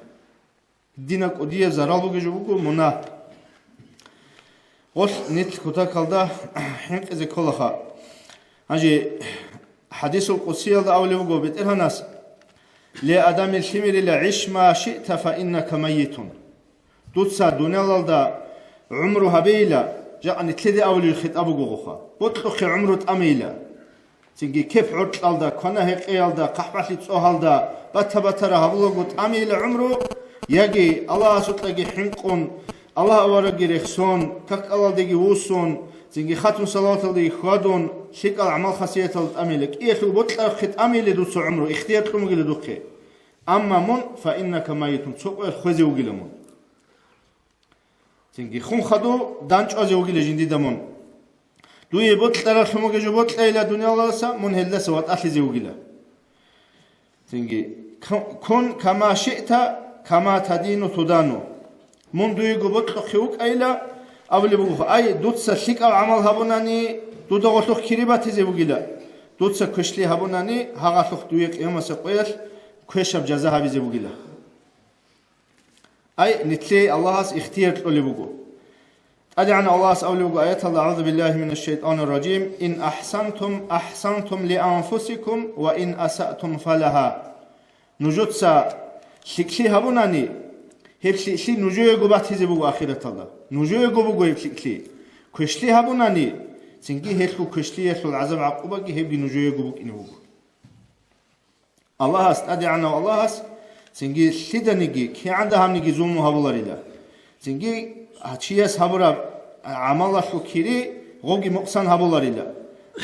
Дина кӀудияб зарал бугеб жо буго мунагь. Гъолъ нилъ кутакалда хӀинкъизе кколаха. Гьанже хӀадисул къудсиялда абулеб буго БетӀергьанас: «Ле, адамил лъимерила, гӀиш ма шиъта, фа иннака майитун». Дуца дуниялалда гӀумру гьабейила, жакъа нилъеде абулеб хитӀаб бугоха. Бокьухъе гӀумру тӀамейила. Цинги кеп гӀоркьалда, квана-гьекъеялда, хъахӀбалъи цӀогьалда, бата-батара гьабулаго тӀамейила гӀумру, яги Аллагьасукьаги хӀинкъун, Аллагь аварагги рехсон, каккалалдеги вуссун, цинги хатун салаваталдеги хьвадун, лъикӀал гӀамал-хасияталда тӀамейила, кӀиялъул бокьарахъе тӀамейила дуца гӀумру, ихтияр кьун бугила духъе. Амма мун, фа иннака майитун, цо къоялъ хвезе вугила мун. Цинги хун хадув данчӀвазе вугила жиндида мун. Дуе бокьаралъун бугеб жо бокьайила дуниялалдаса, мун гьелдаса ватӀалъизе вугила. Цинги, ку-, кун кама шиъта, кама тадину тудану. Мун дуего бокьухъе вукӀайила, абулеб буго, ай, дуца лъикӀаб гӀамал гьабунани, дуда гъолъухъ кири батизе бугила. Дуца квешлъи гьабунани, гьагъалъухъ дуе къиямасеб къоялъ квешаб жаза гьабизе бугила. Ай, нилъее Аллагьас ихтияр кьолеб буго. ТӀадегӀанав Аллагьас абулеб буго аяталда: «АгӀузу биллагьи минаш шайтӀанир ражим. Ин ахсантум, ахсантум ли анфусикум, ва ин асаътум, фалагьа». Нужеца лъикӀлъи гьабунани, гьеб лъикӀлъи нужеего батизе буго ахираталда. Нужеего буго гьеб лъикӀлъи. Квешлъи гьабунани, цинги гьелъул квешлъиялъул гӀазаб-гӀакъубаги гьебги нужеего букӀине буго. Аллагьас, ТӀадегӀанав Аллагьас, цинги лъиданиги, кигӀан дагьабниги зулму гьабуларила. Цинги гьа чияс гьабураб гӀамалалъул кири гъоги мукъсан гьабуларила.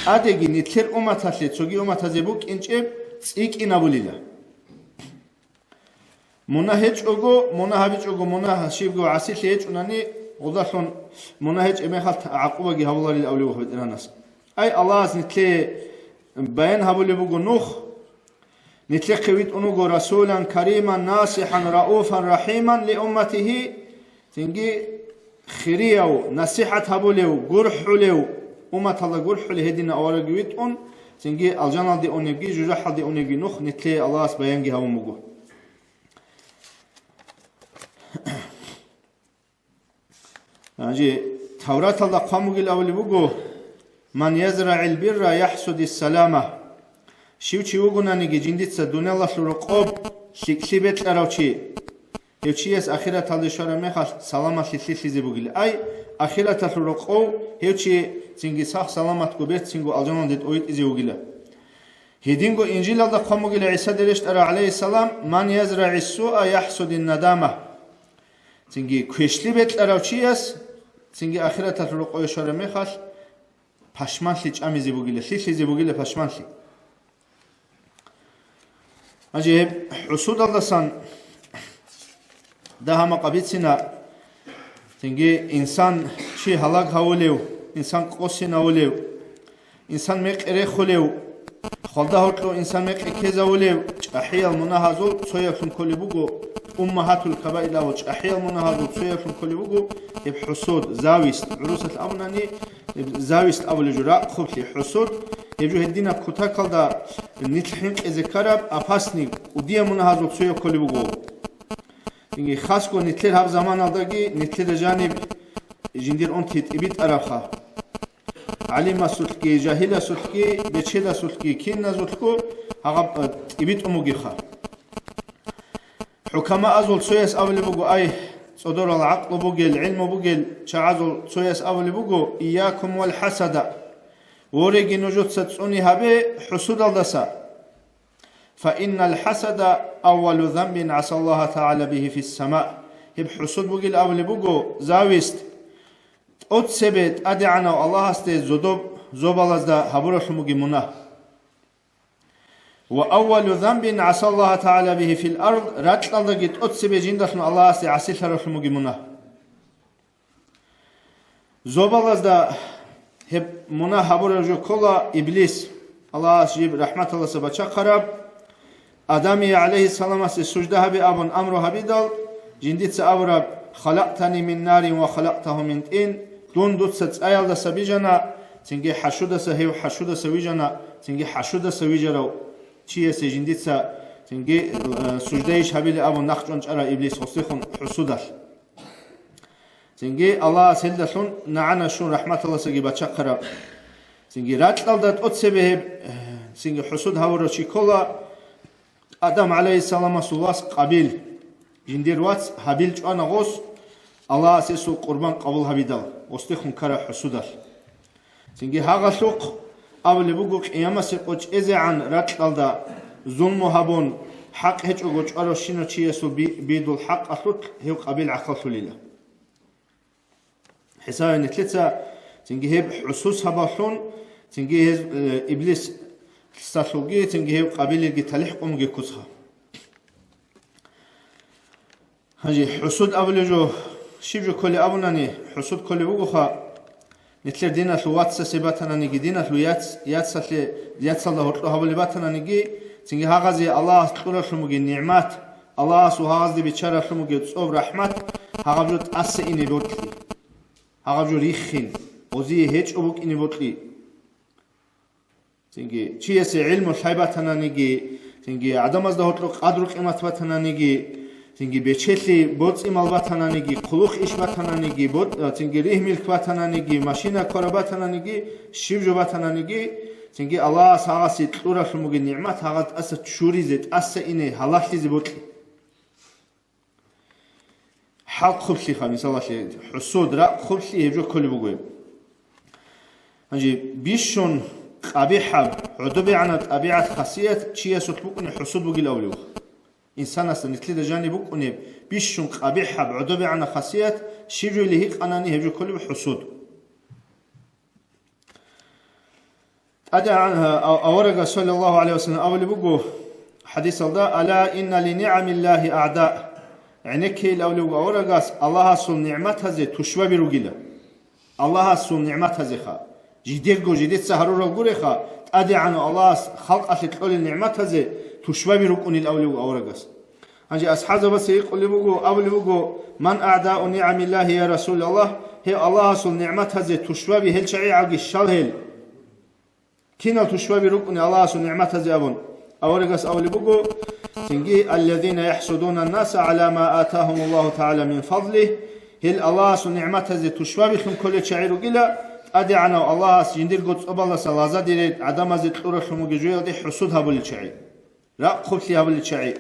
ТӀадеги нилъер умматалъе цоги умматазе букӀинчӀеб цӀикӀкӀинабулила. Мунагь гьечӀого, мунагь гьабичӀого, мунагь щибго гӀасилъи гьечӀунани, гъудалъун мунагь гьечӀеб мехалъ гӀакъубаги гьабуларила абулеб буго БетӀергьанас. Ай, Аллагьас нилъее баян гьабулеб буго нух, нилъехъе витӀун вуго расулан кариман, насихӀан, рауфан, рахӀиман ли умматихӀи, цинги хирияв, насихӀат гьабулев, гурхӀулев, умматалда гурхӀулев гьединав аварагги витӀун, цинги алжаналде унебги, жужахӀалде унебги нух нилъее Аллагьас баянги гьабун буго. Гьанже Тавраталда хъван бугил абулеб буго: «Ман язрагӀил бирра яхӀсудис салама». Щив чи вугонаниги жиндица дуниялалъул рокъоб лъикӀлъи бекьарав чи, гьев чияс ахираталде щвараб мехалъ саламалъи лъилъизе бугила. Ай, ахираталъул рокъов гьев чи цинги сах-саламатго берцинго алжаналде тӀовитӀизе вугила. Гьединго Инжилалда хъван бугила ГӀисаде рещтӀарав, гӀалайгьиссалам: «Ман язрагӀис суа яхӀсудин надама». Цинги квешлъи бекьарав чияс, цинги ахираталъул рокъове щвараб мехалъ, пашманлъи чӀамизе бугила, лъилъизе бугила пашманлъи. Гьанже гьеб хӀусудалдасан дагьа-макъа бицина, цинги инсан чи гьалаг гьавулев, инсан къосинавулев, инсан мекъи рехулев, хвалда гьоркьов инсан мекъи ккезавулев, чӀахӀиял мунагьазул цояблъун кколеб буго, уммагьатул кабаир абу чӀахӀиял мунагьазул цояблъун кколеб буго гьеб хӀусуд, зависть, гӀурусалъ абунани, гьеб зависть абулеб жо, рахъублъи, хӀусуд, гьеб жо гьединаб кутакалда нилъ хӀинкъизе ккараб, опасный, кӀудияб мунагьазул цояб кколеб буго. Цинги хасго нилъер гьаб заманалдаги нилъеда жаниб жиндир унти тӀибитӀарабха. ГӀалимасулъги, жагьиласулъги, бечедасулъги, киназулъго гьагъаб, э, тӀибитӀун бугебха. ХӀукамаазул цояс абулеб буго: «Ай, цӀодорал гӀакълу бугел, гӀилму бугел», чагӀазул цояс абулеб буго: «Ийякум вал хӀасада». Вореги нужеца цӀуни гьабе хӀусудалдаса. «Фа иннал хӀасада аввалу занбин гӀасаллагьа тагӀала бигьи фиссама». Гьеб хӀусуд бугел абулеб буго, зависть, тӀоцебе ТӀадегӀанав Аллагьасде зодоб зобалазда гьабуралъун бугеб мунагь. «Ва аввалу занбин гӀасаллагьа тагӀала бигьи фил ард», ракьалдаги тӀоцебе жиндалъун Аллагьасде гӀасилъаралъун бугеб мунагь. Зобалазда гьеб мунагь гьабураб жо ккола Иблис, Аллагьас жиб рахӀматалдаса бачахъараб, Адамие гӀалайгьиссаламасе сужда гьабе абун амру гьабидал, жиндица абураб: «Халакътани мин нарин ва халакътагьу мин тӀин», дун дуца цӀаялдаса бижана, цинги хӀашудаса гьев хӀашудаса вижана, цинги хӀашудаса вижарав чиясе жиндица цинги, э, суждайищ гьабилеб абун нахъчӀван чӀарав Иблис гъосдехун хӀусудалъ. Цинги Аллагьас гьелдалъун нагӀана щун рахӀматалдасаги бачахъараб. Цинги ракьалда тӀоцебе гьеб, э, цинги хӀусуд гьавурав чи ккола Адам гӀалайгьиссаламасул вас Къабил. Жиндир вац Гьабил чӀвана гъос, Аллагьас гьесул къурбан къабул гьабидал, гъосдехун ккараб хӀусудалъ. Цинги гьагъалъухъ абулеб буго, къиямасе къо чӀезегӀан ракьалда зулму гьабун, хӀакъ гьечӀого чӀваравщинав чиясул би-, бидул хӀакъалъулъ гьев Къабил гӀахъаллъулила. ХӀисабе нилъеца цинги гьеб хӀусусабалъун, цинги гьез, э, Иблисалъулги, цинги гьев Къабилилги талихӀ къумги куцха. Гьанже хӀусуд абулеб жо, щиб жо кколеб абунани, хӀусуд кколеб бугоха, нилъер диналъул вацасе батананиги, диналъул яц-, яцалъе, яцалда гьоркьо гьабулеб батананиги, цинги гьагъазе Аллагьас кьуралъун бугеб нигӀмат, Аллагьасул гьагъазде биччараблъун бугеб цӀоб-рахӀмат, гьагъаб жо тӀаса ине бокьи, гьагъаб жо риххин, гъозие гьечӀо букӀине бокьи. Цинги чиясе гӀилму лъай батананиги, цинги гӀадамазда гьоркьоб къадру-къимат батананиги, цинги бечелъи боцӀи-мал батананиги, хъулухъ-иш батананиги, бо-, цинги ригь-милк батананиги, машина ккараб батананиги, щиб жо батананиги, цинги Аллагьас гьагъасе кьуралъун бугеб нигӀмат гьагъаз тӀаса чуризе, тӀаса ине, гьалаллъизе бокьи. ХӀалхъублъиха, мисалалъе, хӀусуд, ракъ хъублъи гьеб жо кколеб буго гьеб. Гьанже бищун къабихӀаб, гӀодобегӀанаб тӀабигӀат-хасият чиясулъ букӀунеб хӀусуд бугилан абулеб буго. Инсанасда нилъеда жаниб букӀунеб бищун къабихӀаб, гӀодобегӀанаб хасият щиб жойилан гьикъанани, гьеб жо кколеб хӀусуд. ТӀадегӀан-, а-, аварагас, саллаллагьу гӀалайгьи ва саллам, абулеб буго хӀадисалда: «Ала инна ли нигӀамиллагьи агӀда». ГӀенеккейил абулеб буго аварагас, Аллагьасул нигӀматазе тушбаби ругила. Аллагьасул нигӀматазеха, жидерго жидеца гьарурал гуреха, ТӀадегӀанав Аллагьас халкъалъе кьолел нигӀматазе тушбаби рукӀунил абулеб буго аварагас. Гьанже асхӀабзабаца гьикъулеб буго, абулеб буго: «Ман агӀдау нигӀамиллагьи, я Расулаллагь?» Гьев Аллагьасул нигӀматазе тушбаби гьел чагӀи гӀаги щал гьел? Кинал тушбаби рукӀуни Аллагьасул нигӀматазе абун? Аварагас абулеб буго, цинги: «Аллазина яхӀсудуна ннаса гӀала ма атагьумуллагьу тагӀала мин фадлигь», гьел Аллагьасул нигӀматазе тушбабилъун кколел чагӀи ругила, ТӀадегӀанав Аллагьас жиндирго цӀобалдаса лагъзадерел гӀадамазе кьуралъун бугеб жоялде хӀусуд гьабулел чагӀи. Ракъ хъублъи гьабулел чагӀи.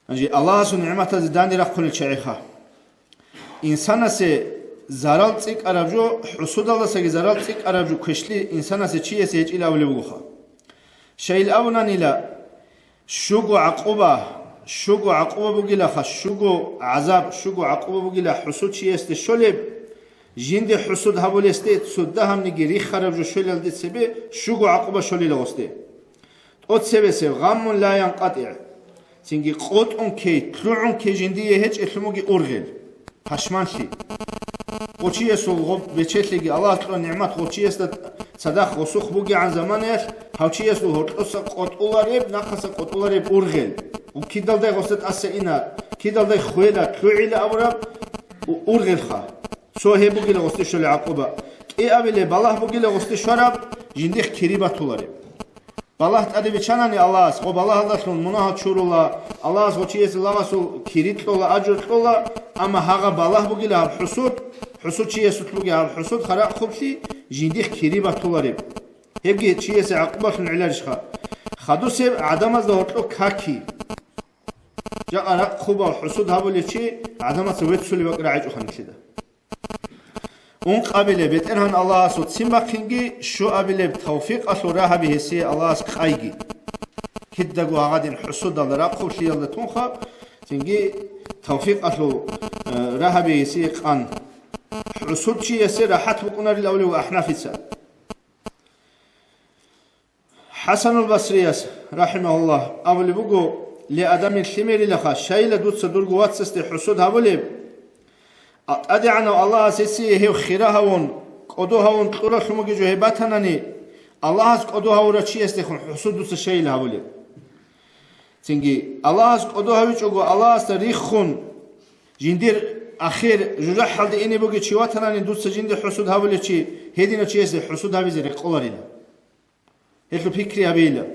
Гьанже Аллагьасул нигӀматазе дани рахъулел чагӀиха. Инсанасе зарал цӀикӀкӀараб жо, хӀусудалдасаги зарал цӀикӀкӀараб жо квешлъи инсанасе чиясе гьечӀила абулеб бугоха. Щайил абунанила, щуго гӀакъуба, щуго гӀакъуба бугилаха, щуго гӀазаб, щуго гӀакъуба бугила хӀусуд чиясде щолеб, жинде хӀусуд гьабулесде цо дагьабниги рихараб жо щвелалде цебе щуго гӀакъуба щолила гъосде. ТӀоцебесеб гъаммун ла янкъатӀигӀ, цинги къотӀун ккей, лъугӀун ккей жиндие гьечӀелъун бугеб ургъел, пашманлъи. Гъочиясул гъоб бечелъиги Аллагьас кьураб нигӀмат гъочиясда цадахъ гъосухъ бугегӀан заманаялъ гьав чиясул гьоркьоса къотӀулареб, нахъаса къотӀулареб ургъел. Кидалдай гъосда тӀаса ина, кидалдай хвела, лъугӀила абураб у-, ургъелха. Цо гьеб бугила гъосде щолеб гӀакъуба. КӀиабилеб балагь бугила гъосде щвараб, жиндихъ кири батулареб. Балагь тӀаде биччанани Аллагьас, гъо балагьалдалъун мунагьал чурула, Аллагьас гъочиясе лагъасул кири кьола, ажр кьола, амма гьагъа балагь бугила гьаб хӀусуд, хӀусуд чиясулъ бугеб гьаб хӀусуд, харакъ хъублъи, жиндихъ кири батулареб. Гьебги чиясе гӀакъубалъун гӀеларищха? Хадусеб гӀадамазда гьоркьо каки. Жакъа ракъ хъубал хӀусуд гьабулев чи гӀадамаца веццулеб бакӀ рагӀичӀо ханилъида. Ункъабилеб БетӀергьан Аллагьасул ццин бахъинги, щуабилеб тавфикъалъул рагьаби гьесие Аллагьас къайги. Кидаго гьагъадин хӀусудалда рахъублъиялда тунха, цинги тавфикъалъул, э, рагьаби гьесие къан. ХӀусуд чиясе рахӀат букӀунарил абулев АхӀнафица. ХӀасанул Басрияс, рахӀимагьуллагь, абулеб буго: «Ле адамил лъимерилаха, щайила дуца дурго вацасде хӀусуд гьабулеб? А, ТӀадегӀанав Аллагьас гьесие гьев хира гьавун, кӀодо гьавун кьуралъумаги жо гьеб батанани, Аллагьас кӀодо гьавурав чиясдехун хӀусудуца щайила гьабулеб? Цинги, Аллагьас кӀодо гьавичӀого, Аллагьасда риххун, жиндир ахир жужахӀалде ине бугев чи ватанани, дуца жинде хӀусуд гьабулев чи гьединав чиясде хӀусуд гьабизе рекъоларила. Гьелъул пикри гьабейила.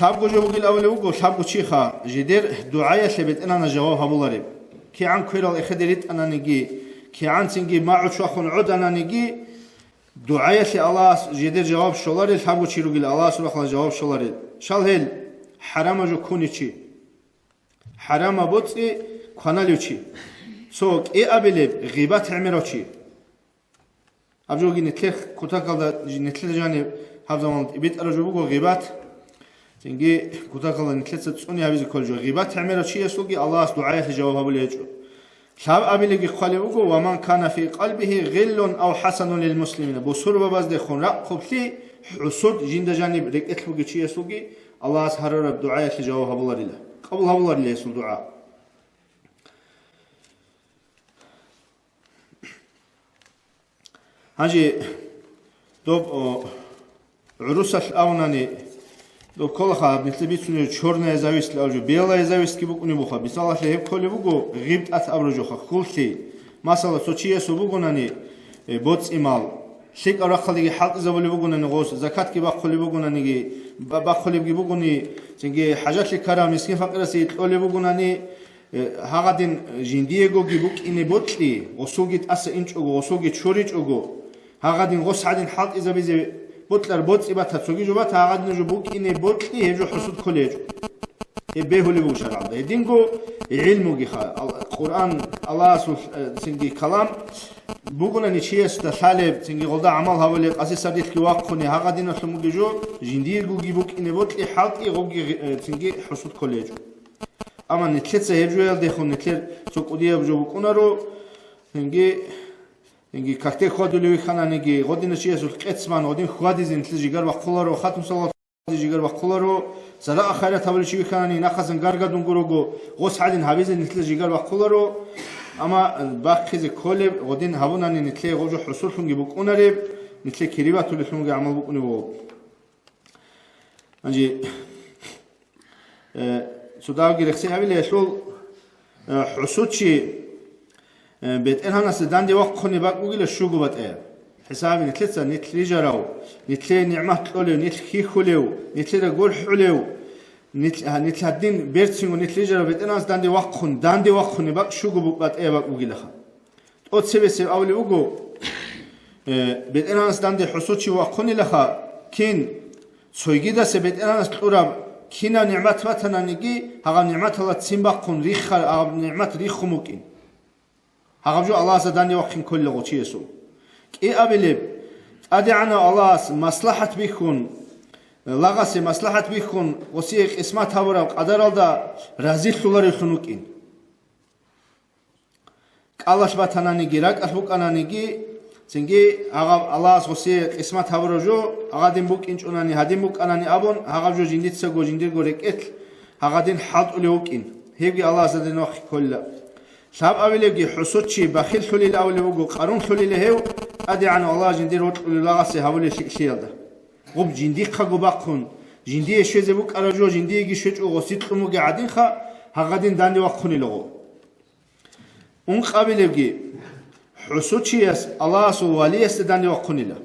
Лъабго жо бугил абулев вуго, лъабго чиха жидер дугӀаялъе БетӀергьанас жаваб гьабулареб. КигӀан кверал эхеде ритӀананиги, кигӀанцинги магӀу чвахун гӀодананиги, дугӀаялъе Аллагьас жидер жаваб щоларел, лъабго чи ругел Аллагьас рахъалъ жаваб щоларел. Щал гьел, хӀарамаб жо ккунев чи, хӀарамаб боцӀи кваналев чи, цо кӀиабилеб гъибат гӀемерав чи. Гьаб жоги нилъер кутакалда, нилъер жаниб гьаб заман битӀараб жо буго гъибат. Цинги кутакалда нилъеца цӀуни гьабизе кколеб жо. Гъибат гӀемерав чиясулги Аллагьас дугӀаялъе жаваб гьабулеб гьечӀо. Лъабабилебги хъвалеб буго: «Ва ман кана фи къалбигьи гъиллун ав хӀасадун лил муслимина». Бусурбабаздехун ракӀ хъублъи, хӀусуд жинда жаниб рекӀелъ бугев чиясулги Аллагьас гьарураб дугӀаялъе жаваб гьабуларила, къабул гьабуларила гьесул дугӀа. Гьанже доб, о, гӀурусалъ абунани, доб кколаха гьаб нилъер бицунеб чорная зависть абулеб жо, белая завистьги букӀунеб буха. Мисалалъе гьеб кколеб буго гъибтӀат абураб жоха, хьуллъи. Масала, цо чиясул бугонани, э, боцӀи-мал, лъикӀаб рахъалдеги хӀалтӀизабулеб бугонани гъос, закатги бахъулеб бугонаниги, ба-, бахъулебги бугони, цинги хӀажалъи ккарав мискин-факъирасе кьолеб бугонани, Э, гьагъадин жиндиегоги букӀине бокьи, гъосулги тӀаса инчӀого, гъосулги чоричӀого, гьагъадин гъос гьадин хӀалтӀизабизе бокьар боцӀи бата, цоги жо бата, гьагъадин жо букӀине бокьи, гьеб жо хӀусуд кколей гьечӀо. Гьеб бегьулеб буго шаргӀалда. Гьединго гӀилмугиха, ал-, Къуръан, Аллагьасул, э, цинги калам бугунани чиясда лъалеб, цинги гъолда гӀамал гьабулеб, къаси сардилъги вахъуни, гьагъадиналъун бугеб жо, жиндиегоги букӀине бокьи, хӀалтӀи, гъобги, э, цинги хӀусуд кколей гьечӀо. Амма нилъеца гьеб жоялдехун нилъер цо кӀудияб жо букӀунаро, гьенги, гьенги какде хьвадулев вихьананиги, гъодинав чиясулъ къецман, гъодин хьвадизе нилъер жигар бахъуларо, хатун салават жигар бахъуларо, цадахъ хайрат гьабулев чи вихьанани, нахъасан гаргадун гурого, гъос гьадин гьабизе нилъер жигар бахъуларо, амма бахъизе кколеб, гъодин гьабунани нилъее гъов жо хӀусурлъунги букӀунареб, нилъее кири батулелъунги гӀамал букӀунеб буго. Гьанже, э, цо дагьабги рехсей гьабилеялъул, э, хӀусучи, э, БетӀергьанасда данде вахъунеб бакӀ бугила щуго батӀияб. ХӀисабе нилъеца нилъ рижарав, нилъее нигӀмат кьолев, нилъ хьихьулев, нилъеда гурхӀулев, нилъ, гьа, нилъ гьадин берцинго нилъ рижарав БетӀергьанасда данде вахъун, данде вахъунеб бакӀ щуго бу-, батӀияб бакӀ бугилаха. ТӀоцебесеб абулеб буго, э, БетӀергьанас данде хӀусучи вахъунилаха, кин цойгидаса БетӀергьанас кьураб кинаб нигӀмат батананиги, гьагъаб нигӀматалда ццин бахъун риххар, гьагъаб нигӀмат риххун букӀин. Гьагъаб жо Аллагьасда данде вахъин кколила гъов чиясул. КӀиабилеб, ТӀадегӀанав Аллагьас маслахӀат бихьун, лагъасе маслахӀат бихьун, гъосие къисмат гьабураб къадаралда разилъуларевлъун вукӀин. КӀалалъ батананиги, ракӀалъ букӀананиги, цинги гьагъаб Аллагьас гъосие къисмат гьабураб жо, гьагъадин букӀинчӀунани, гьадин букӀанани абун, гьагъаб жо жиндицаго, жиндирго рекӀелъ гьагъадин хӀалтӀулев вукӀин, гьебги Аллагьасда данде вахъин кколила. Лъабабилебги хӀусучи бахиллъулила абулеб буго, къарумлъулила гьев, ТӀадегӀанав Аллагь жиндир вокьулев лагъасе гьабулел лъикӀлъиялда. Гъуб жиндихъаго бахъун, жиндие щвезе букӀараб жо жиндиеги щвечӀого гъосие кьун бугеб гӀадинха, гьагъадин данде вахъунила гъов. Ункъабилебги, хӀусучияс Аллагьасул валиясда данде вахъунила.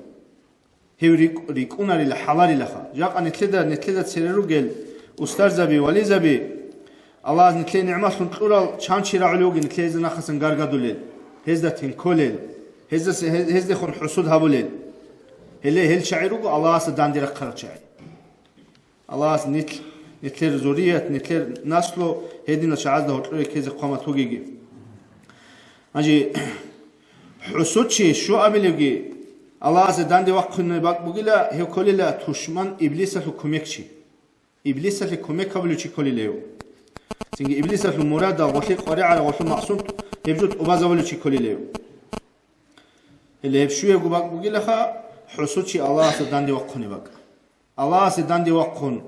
Гьев рикӀ-, рикӀкӀунарила, хӀаларилаха. Жакъа нилъеда, нилъеда цере ругел устарзаби, вализаби, Аллагьас нилъее нигӀматлъун кьурал чан чи рагӀулев вугин нилъее гьезда нахъасан гаргадулел, гьезда тенколел, гьездасе-, гьез-, гьездехун хӀусуд гьабулел. Гьеле гьел чагӀи руго Аллагьасда данде рахъарал чагӀи. Аллагьас нилъ, нилъер зурият, нилъер наслу гьединал чагӀазда гьоркьоре ккезе хъвамат бугеги. Гьанже хӀусучи щуабилевги Аллагьасда данде вахъунеб бакӀ бугила, гьев кколила тушман Иблисалъул кумекчи. Иблисалъе кумек гьабулев чи кколила гьев. Цинги Иблисалъул мурадал гъолъи къваригӀараб гъолъул максуд гьеб жо тӀубазабулев чи кколила гьев. Гьеле гьеб щуябго бакӀ бугилаха, хӀусучи Аллагьасда данде вахъунеб бакӀ. Аллагьасде данде вахъун,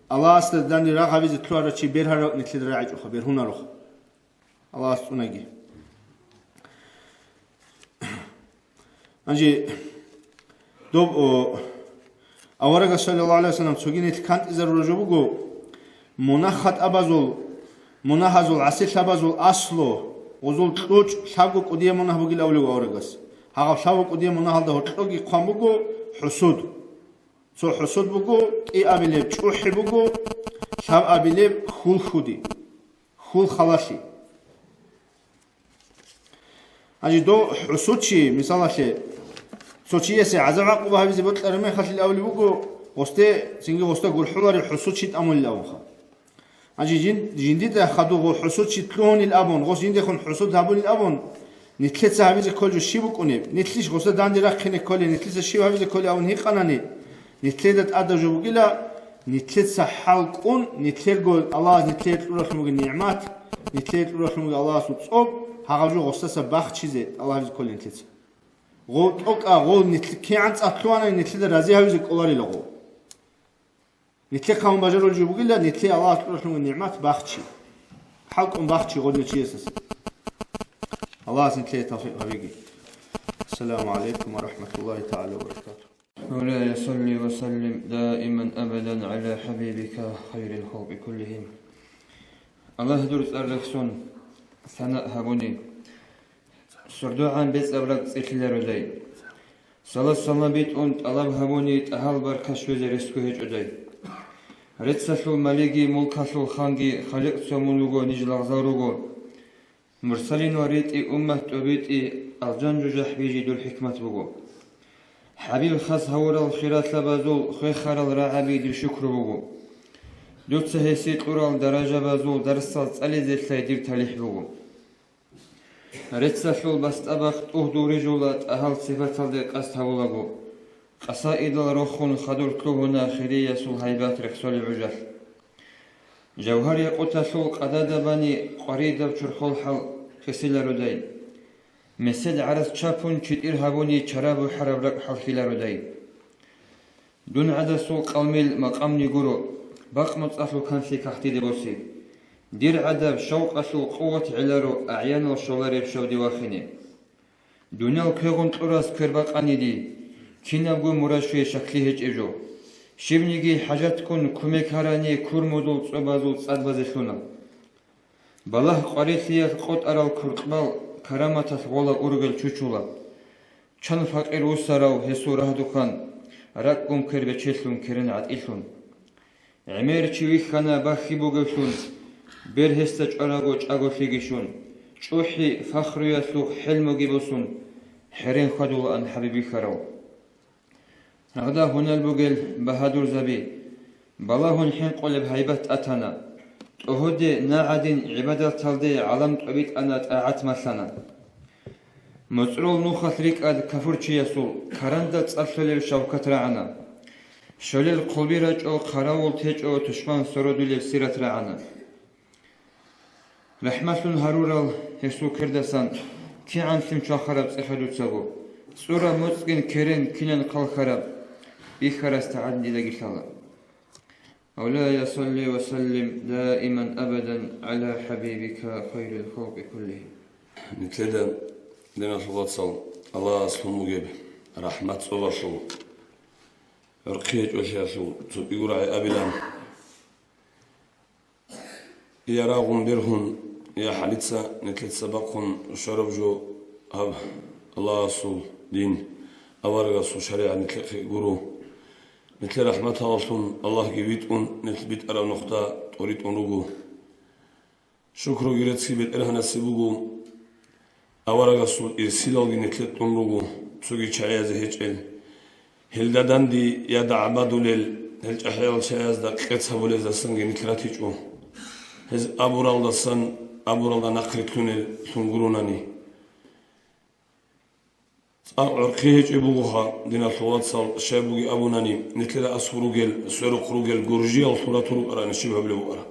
Аллагьасда данде рагъ гьабизе лъугьарав чи бергьарав нилъеда рагӀичӀоха, бергьунароха. Аллагьас цӀунаги. Гьанже доб, о, аварагас, саллаллагьу гӀалайгьи вассалам, цоги нилъ кантӀизарулеб жо буго, мунагь хатӀабазул, мунагьазул, гӀасилъабазул аслу, гъозул кьучӀ лъабго кӀудияб мунагь бугилан абулеб аварагас. Гьагъаб лъабго кӀудияб мунагьалда гьоркьоги хъван буго хӀусуд. Цо хӀусуд буго, кӀиабилеб чӀухӀи буго, лъабабилеб хьул хьуди, хьул халалъи. Гьанже дов хӀусуд чи, мисалалъе, цо чиясе гӀазаб-гӀакъуба гьабизе бокьараб мехалъ абулеб буго, гъосде, цинги гъосда гурхӀулареб хӀусуд чи тӀамулел абунха. Гьанже жин-, жиндида хадув гъо хӀусуд чи лъугьунел абун, гъос жиндехун хӀусуд гьабунел абун, нилъеца гьабизе кколеб жо щиб букӀунеб? Нилъищ гъосда данде рахъине кколеб, нилъеца щиб гьабизе кколеб абун гьикъанани, нилъеда тӀадаб жо бугила, нилъеца хӀал кӀун, нилъерго Аллагьас нилъее кьуралъун бугеб нигӀмат, нилъее кьуралъун бугеб Аллагьасул цӀоб, гьагъаб жо гъосдаса бахчизе тӀалабизе кколеб нилъеца. Гъов тӀокӀа, гъов нилъ-, кигӀан цӀакъ лъугьанани нилъеда рази гьавизе кӀоларила гъов. Нилъехъан бажарулеб жо бугила, нилъее Аллагьас кьуралъун бугеб нигӀмат бахчи. ХӀал кӀун бахчи гъодинав чиясдаса. Аллагьас нилъее тавфикъ гьабеги. Ассаламу гӀалайкум ва рахӀматуллагьи тагӀала ва баракатугьу. مولاي صل وسلم دائما أبدا على حبيبك خير الخلق كلهم. Аллагь, дур цӀар рехсон, сана гьабуни, сордогӀан бецӀаб ракӀ цӀилъилародай. Салат-салам битӀун тӀалаб гьабуни, тӀагьал баркат щвезе ресго гьечӀодай. Реццалъул малиги, мулкалъул ханги, Халикъ цо мун вуго, ниж лагъзал руго. Мурсалин ва ритӀи, уммат тӀобитӀи, алжан жужахӀ бижи дур хӀикмат буго. ХӀабиб хас гьавурал хиралъабазул, хвехарал рагӀаби дир шукру буго. Дуца гьесие кьурал даражабазул дарсал цӀализе лъай дир талихӀ буго. Реццалъул бастӀабахъ тӀугь дур рижула, тӀагьал сипаталде къасд гьабулаго. Къасаидал рохун хадур лъугьуна, хириясул гьайбат рехсолеб гӀужалъ. Жавгьар-якъуталъул къадада бани, къваридаб чорхол хӀал хисилародай. Месед гӀарац чапун читӀир гьабуни, чара бухӀараб ракӀ хӀалхьилародай. Дун гӀадасул къалмил макъамни гуро, бакъ моцӀалъул канлъи кагътиде босе. Дир гӀадаб шавкъалъул къуват гӀеларо, агӀянал щолареб щавди вахине. Дуниял квегъун кьурас квер бакъаниди, кинабго мурад щвей щаклъи гьечӀеб жо. Щибниги хӀажатккун кумек гьарани, курмудул цӀобазул цӀад базе лъуна. Балагь къварилъиялъ къотӀарал куркьбал караматалъ гъола ургъел чучула. Чан факъир вусарав гьесул рагьдухъан, ракӀгун квер бечелъун керен гӀатӀилъун. ГӀемер чи вихьана бахьи бугевлъун, бер гьесда чӀвараго чӀаголъиги щун, чӀухӀи, фахруялъухъ хӀелмуги босун, хӀерен хьвадулаан ХӀабиб вихьарав. Гьагъда гьунал бугел багьадурзаби, балагьун хӀинкъулеб гьайбат тӀатана, тӀогьоде нагӀадин гӀибадаталде гӀалам тӀобитӀана, тӀагӀат малъана. МуцӀрул нухалъ рикӀкӀад кафурчиясул каранда цӀар лъолеб шавкат рагӀана. Щолел хъулби рачӀо, хъаравул течӀо, тушман сородулеб сират рагӀана. РахӀматлъун гьарурал гьесул квердасан кигӀан лъим чвахараб цӀеха дуцаго, цӀураб моцӀгин керен кинан хъалхараб, бихьарасда гӀадин дидаги лъала. مولاي صل وسلم دائما أبدا على حبيبك خير الخلق كلهم. Нилъеда, диналъул вацал, Аллагьас лъун бугеб рахӀмат цӀолалъул, гӀурхъи гьечӀолъиялъул цо кӀигурагӀи абилан. Я рагъун бергьун, я хӀалица нилъеца бахъун щвараб жо гьаб Аллагьасул дин, аварагасул шаригӀат нилъехъе гуро. Нилъер рахӀматаллъун Аллагьги витӀун, нилъ битӀараб нухда тӀоритӀун руго. Шукруги реццги БетӀергьанасе буго. Аварагасул ирсилалги нилъер тун руго, цоги чагӀиязе гьечӀел. Гьелда данде я дагӀбадулел, гьел чӀахӀиял чагӀиязда къец гьабулездасанги нилъ ратичӀо. Гьез абуралдасан, абуралда нахърилълъунел лъун гуронани. ЦӀакъ гӀурхъи гьечӀеб бугоха, диналъул вацал, щай бугеб абунани, нилъеда асул ругел, сверухъ ругел гуржиялъул ратун рукӀарани щиб гьабулеб букӀара?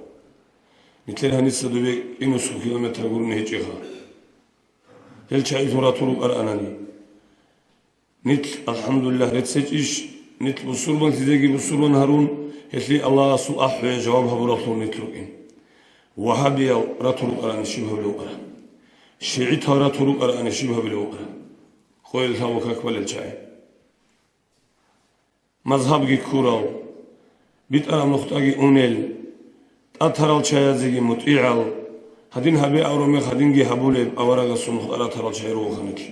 Нилъер гьаниса дубе кӀинусул километр гурони гьечӀеха. Гьел чагӀилъун ратун рукӀаранани. Нилъ, алхӀамдулиллагь, реццечӀищ, нилъ бусурманлъизеги бусурман гьарун, гьелъие Аллагьасул ахӀве жаваб гьабураллъун нилъ рукӀин. Вагьабиял ратун рукӀарани щиб гьабулев вукӀара? ШигӀитал ратун рукӀарани щиб гьабулев вукӀара? Къойил лъабго как балел чагӀи. Мазгьабги ккурал, битӀараб нухдаги унел, тӀатарал чаязеги мутӀигӀал, гьадин гьабе абураб мех гьадинги гьабулеб аварагасул нухда ратарал чагӀи руго гьанилъ.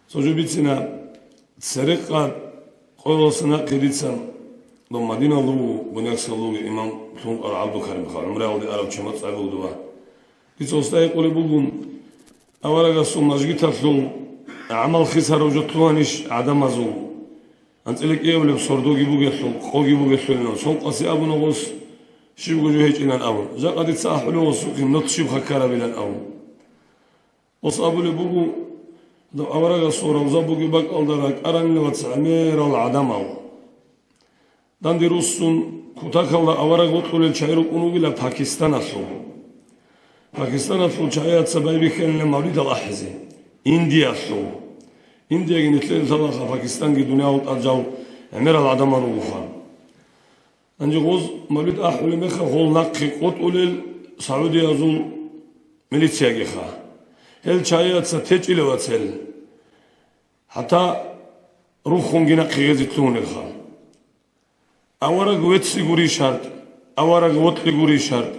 Цо жо бицина, церекъад къоялъа нахъе дица, дов Мадиналъул вуго, гуняксалъулги имамлъун кӀвар ГӀабдулкаримха, гӀумраялде арав чи моцӀ гьабулдува. Дица гьесда гьикъулеб буго, аварагасул мажгиталъул гӀамал хисарав жо лъугьанищ гӀадамазул? АнцӀила кӀиабилеб сордоги бугелъул, къоги бугелъулинан, сон къаси абуна гъос, щибго жо гьечӀилан абун. Жакъа дица ахӀулев гъосухъе нот щиб хаккарабилан абун. Гъос абулеб буго, дов аварагасул равза бугеб бакӀалда ракӀаранила вац гӀемерал гӀадамал. Данде руссун, кутакалда авараг вокьулел чагӀи рукӀун вугила Пакистаналъул. Пакистаналъул чагӀияца байбихьанила мавлидал ахӀизе. Индиялъул. Индияги нилъеда лъалаха, Пакистанги дуниялалда тӀад жал гӀемерал гӀадамал ругоха. Гьанже гъоз мавлид ахӀулеб мехалъ гъол нахъе къотӀулел сагӀудиязул милициягиха. Гьел чагӀияца течӀила вацел. ХӀатта рухунги нахъе гъезе лъугьунелха. Авараг вецци гури шартӀ, авараг вокьи гури шартӀ.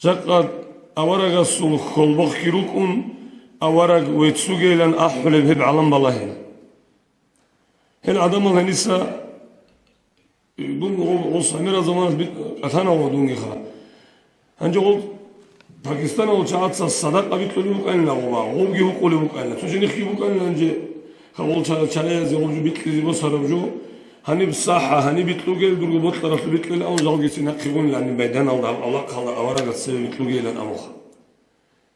Жакъа аварагасул хьолбохги рукӀун, авараг веццугейилан ахӀулеб гьеб гӀалам балагье. Гьел гӀадамал гьениса, дун гъо-, гъос гӀемерал заманалъ би-, кӀалъана гъо дунгиха. Гьанже гъол Пакистаналъул чагӀаца садакъа бикьулеб букӀанила гъоба, гъобги гьукъулеб букӀанила, цо женихъги букӀанила гьанже, гъол ча-, чагӀиязе гъоб жо бикьизе босараб жо, гьаниб сахӀа, гьаниб бикьугел дурго бокьаралъув бикьила абун жалгицин нахъе гъунилан, байданалда гьаб авлахъалда аварагас цеве бикьугейилан абуха.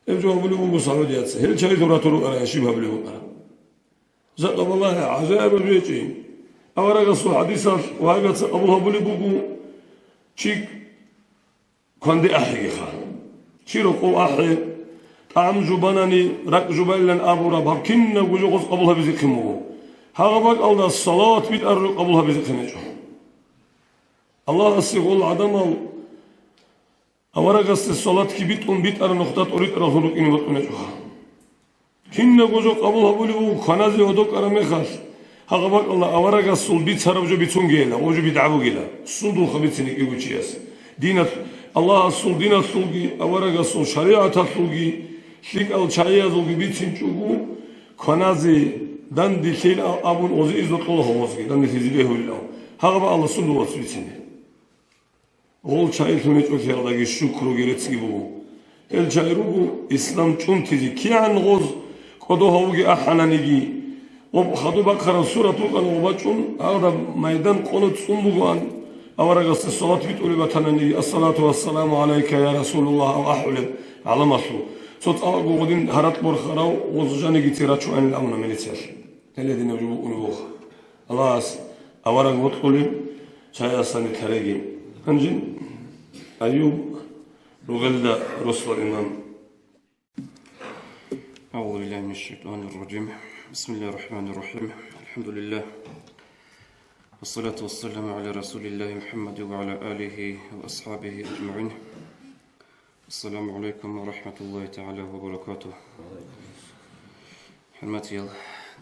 Гьеб жо гьабулеб буго сагӀудияца. Гьел чагӀи дуратур рукӀарай, щиб гьабулеб букӀара? Жакъа балагье, гӀажаибаб гьечӀи. Аварагасул хӀадисалъ вагьагаца къабул гьабулеб буго, чи кванде ахӀегиха. Чи рокъов ахӀе, тӀагӀам жубанани, ракӀ жубайилан абураб, гьаб кинабго жо гъоз къабул гьабизехъин буго. Гьагъаб бакӀалда салават битӀараб жо къабул гьабизехъин гьечӀо. Аллагьасе гъол гӀадамал аварагасде салатги битӀун битӀараб нухда тӀоритӀаралъун рукӀине бокьун гьечӀоха. Кинабго жо къабул гьабулеб буго кваназе гьодокӀараб мехалъ, гьагъаб бакӀалда аварагасул бицараб жо бицунгейила, гъоб жо бидгӀа бугила, сундулха бицине кӀиго чияс. Динал-, Аллагьасул диналъулги, аварагасул шаригӀаталъулги, лъикӀал чагӀиязулги бицинчӀого, кваназе данделъейилан абун гъозе изну кьола гъозги, данделъизе бегьулилан. Гьагъаб Аллагь сундул вац бицине. Гъол чагӀи лъун гьечӀолъиялдаги щукруги реццги буго. Гьел чагӀи руго ислам чӀунтизе кигӀан гъоз кӀодо гьавуги ахӀананиги, ва хадуб бахъараб сурат букӀана ва бачӀун, гьагъаб майдан къола цӀун бугоан, аварагасда салат битӀулеб батананиги, «Ассалату вассаламу гӀалайка, я Расулаллагь», ав ахӀулеб гӀаламалъул. Цо цӀакъго гъодин гьаракь борхарав гъоз жаниги церачуанил абуна милициялъ. Гьеле динаб жо букӀунеб буго. Аллагьас авараг вокьулеб чагӀиясани тареги. Гьанже Аюб ругелда росла имам. أعوذ بالله من الشيطان الرجيم. بسم الله الرحمن الرحيم. الحمد لله. والصلاة والسلام على رسول الله محمد وعلى آله وأصحابه أجمعين. السلام عليكم ورحمة الله تعالى وبركاته. ХӀурматиял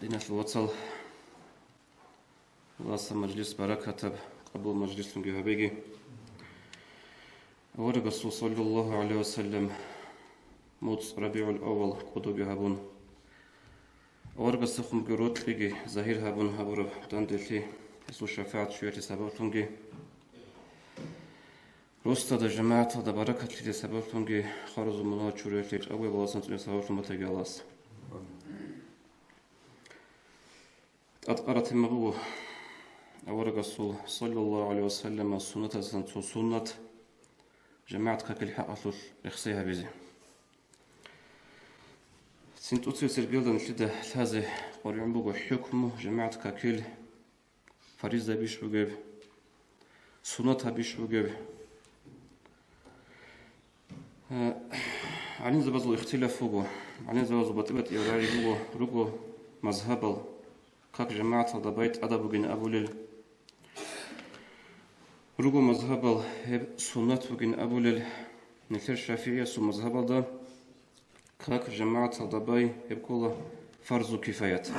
диналъул вацал, Аллагьас мажлис баракатаб къабул мажлислъунги гьабеги. Аварагасул саллаллагьу гӀалайгьи ва саллам моцӀ РабигӀул-аввал кӀодоги гьабун, аварагасдехун бугеб рокьиги загьир гьабун гьабураб данделъи, гьесул шафагӀат щвеялъе сабаблъунги, росдада жамагӀаталда баракат лъезе сабаблъунги, харузул мунагьал чуриялъе чӀагояб баласан цӀуне сабаблъун батаги Аллагьас. ТӀадкъараб тема буго аварагасул саллаллагьу гӀалайгьи ва саллама суннатазасан цо суннат жамагӀат какил хӀакъалъулъ рехсей гьабизе. Цин тӀоцебесеб иргаялда нилъеда лъазе къваригӀун буго хӀукму жамагӀат какил фаризабищ бугеб, суннатабищ бугеб. Э, гӀалимзабазул ихтилаф буго. ГӀалимзабазул батӀи-батӀияб рагӀи буго, руго мазгьабал, как жамагӀаталда бай тӀадаб бугин абулел. Руго мазгьабал гьеб суннат бугин абулел, нилъер шафигӀиясул мазгьабалда как жамагӀаталда бай гьеб ккола фарзу кифаят.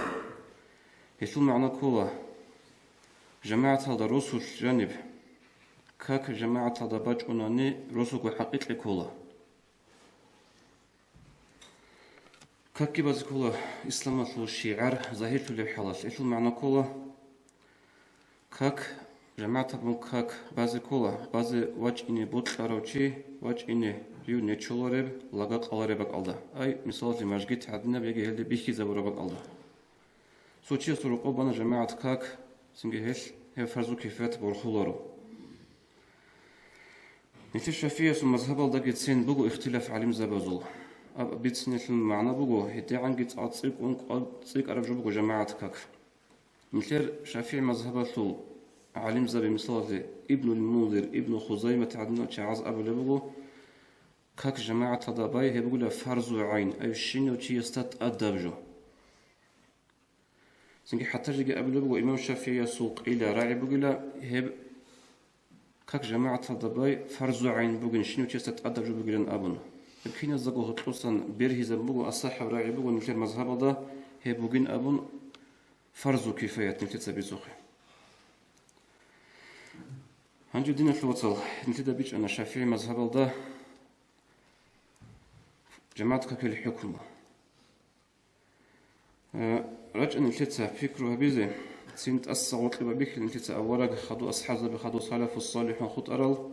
Гьелъул магӀна ккола, жамагӀаталда росулъ жаниб как жамагӀаталда бачӀунани росулго хӀакъикье ккола. Какги базе ккола исламалъул шигӀар загьирлъулеб хӀалалъ. Гьелъул магӀна ккола, как, жамагӀат гьабун как базе ккола, базе вачӀине бокьарав чи, вачӀине рив нечолареб, лага къалареб бакӀалда. Ай, мисалалъе, мажгит гӀадинаб яги гьелде бихьизабураб бакӀалда. Цо чиясул рокъоб бана жамагӀат как, цинги гьелъ гьеб фарзу кифаят борхуларо. Нилъер шафигӀиясул мазгьабалдагицин буго ихтилаф гӀалимзабазул. Аб-, бицинелъул магӀна буго, гьедигӀанги цӀа-, цӀикӀкӀун кӀва-, цӀикӀкӀараб жо буго жамагӀат как. Нилъер шафигӀи мазгьабалъул гӀалимзаби, мисалалъе, Ибнуль Мунзир, Ибну Хузаймат гӀадинал чагӀаз абулеб буго, как жамагӀаталда бай гьеб бугила фарзу гӀайн, ай щинав чиясда тӀадаб жо. Цинги хӀатта жеги абулеб буго, имам ШафигӀиясул къила рагӀи бугила, гьеб как жамагӀаталда бай фарзу гӀайн бугин, щинав чиясда тӀадаб жо бугилан абун. Гьеб киназдаго гьоркьосан бергьизабун буго, асахӀаб рагӀи буго нилъер мазгьабалда гьеб бугин абун, фарзу кифаят нилъеца бицухъе. Гьанже, диналъул вацал, нилъеда бичӀчӀана ШафигӀи мазгьабалда жамагӀат какил хӀукму. Э, рачӀа нилъеца пикру гьабизе, цин тӀаса гъоркье бабихьи нилъеца авараг хадув, асхӀабзаби хадув, салафус салихӀун хутӀарал,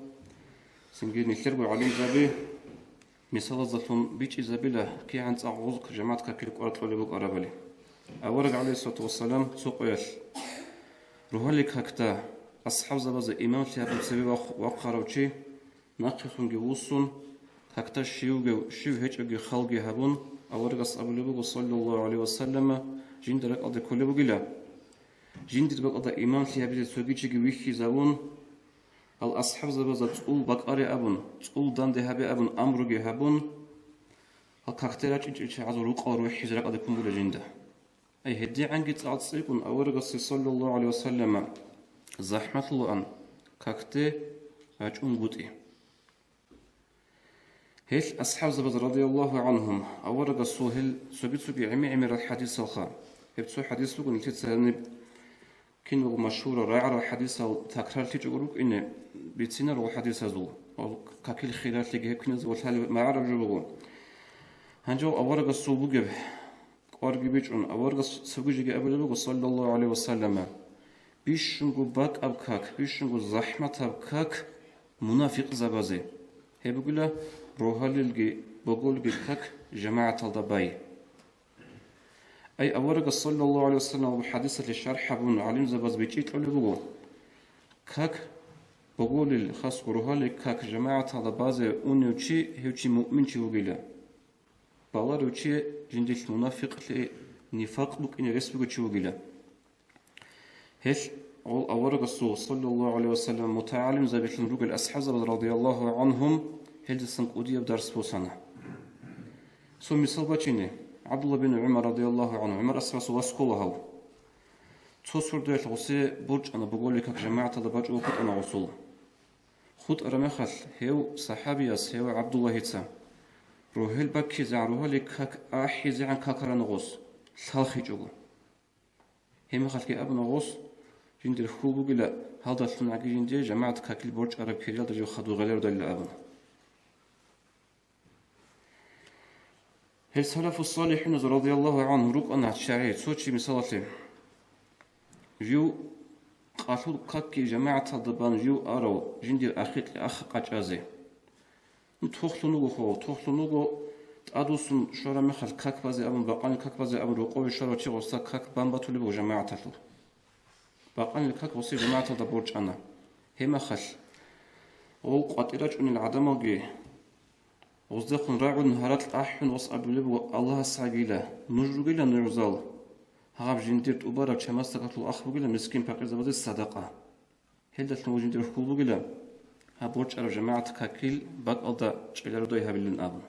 цинги нилъерго гӀалимзаби мисалазалъун бичӀчӀизабила, кигӀан цӀакъ гъоз жамагӀат какил къваракьулеб букӀарабали. Авараг, гӀалайгьиссалату вассалам, цо къоялъ рогьалил какда асхӀабзабазе имамлъи гьабун цебе вахъ-, вахъарав чи, нахъехунги вуссун, какда щивги, щив гьечӀоги халги гьабун, аварагас абулеб буго, саллаллагьу гӀалайгьи ва саллама, жинда ракӀалде кколеб бугила. Жиндир бакӀалда имамлъи гьабизе цоги чиги вихьизабун, ал асхӀабзабазда цӀул бакӀаре абун, цӀул данде гьабе абун амруги гьабун, гьал какде рачӀинчӀел чагӀазул рукъал рухӀизе ракӀалде ккун бугила жинда. Ай, гьедигӀанги цӀакъ цӀикӀкӀун аварагасе, саллаллагьу гӀалайгьи ва саллама, захӀмалъулаан какде рачӀунгутӀи. Гьел асхӀабзабаз, радияллагьу гӀанхум, аварагасул гьел цоги-цоги гӀемер-гӀемерал хӀадисалха. Гьеб цо хӀадис буго, нилъеца гьаниб киналго машгьурал рагӀарал хӀадисал такрарлъичӀого рукӀине бицинаро хӀадисазул, какил хиралъиги гьеб киназего лъалеб магӀараб жо буго. Гьанже аварагасул бугеб кӀварги бичӀчӀун, аварагас цоги жеги абулеб буго, саллаллагьу гӀалайгьи ва саллама, бищунго бакӀаб как, бищунго захӀматаб как мунафикъзабазе. Гьеб бугила рогьалилги боголилги как жамагӀаталда бай. Ай аварагас, саллаллагьу гӀалайгьи ва саллам, хӀадисалъе шархӀ гьабун гӀалимзабаз бичӀчӀи кьолеб буго, как боголил, хасго рогьалил как жамагӀаталда базе унев чи, гьев чи муъминчи вугила. Баларев чи жиндилъ мунафикълъи, нифакъ букӀине рес бугев чи вугила. Гьелъ гъол аварагасул, саллаллагьу гӀалайгьи ва саллам, мутагӀалимзабилъун ругел асхӀабзабаз, радияллагьу гӀанхум, гьелдасан кӀудияб дарс босана. Цо мисал бачине, ГӀабдулла бин ГӀумар, радияллагьу гӀанху, ГӀумар асхӀабасул вас ккола гьав. Цо сордоялъ гъусе борчӀана, боголил как жамагӀаталда бачӀого хутӀана гъусул. ХутӀараб мехалъ гьев сахӀабияс, гьев ГӀабдуллагьица, рогьел баккизегӀан, рогьалил как ахӀизегӀан какарана гъос, лъалхъичӀого. Гьеб мехалъги абуна гъос, жиндир хьул бугила, гьалдалъун гӀаги жиндие жамагӀат какил борчӀараб кириялда жив хадур гъелародайилан абуна. Гьел салафус-салихӀуназ, радияллагьу гӀанхум, рукӀана чагӀи, цо чи, мисалалъе, жив къалъул какги жамагӀаталда бан жив арав, жиндир ахикье ах къачӀазе. Ну, тохлъун вуго хо, тохлъун вуго, тӀадвуссун щвараб мехалъ как базе абун, бакъанил как базе абун, рокъове щварав чи гъоса как бан батулеб буго жамагӀаталъул. Бакъанил как гъосе жамагӀаталда борчӀана. Гьебмехалъ гъов къватӀир рачӀунел гӀадамалги гъоздехун рагӀун гьаракь ахӀун гъос абулеб буго: «Аллагьас гьагила, нуж ругила нугӀзал, гьаб жиндир тӀубараб чамасдакалъул ах бугила мискин-пакъирзабазе садакъа. Гьелдалъун жиндир хьул бугила гьаб борчӀараб жамагӀат какил бакӀалда чӀелародой гьабилин», – абун.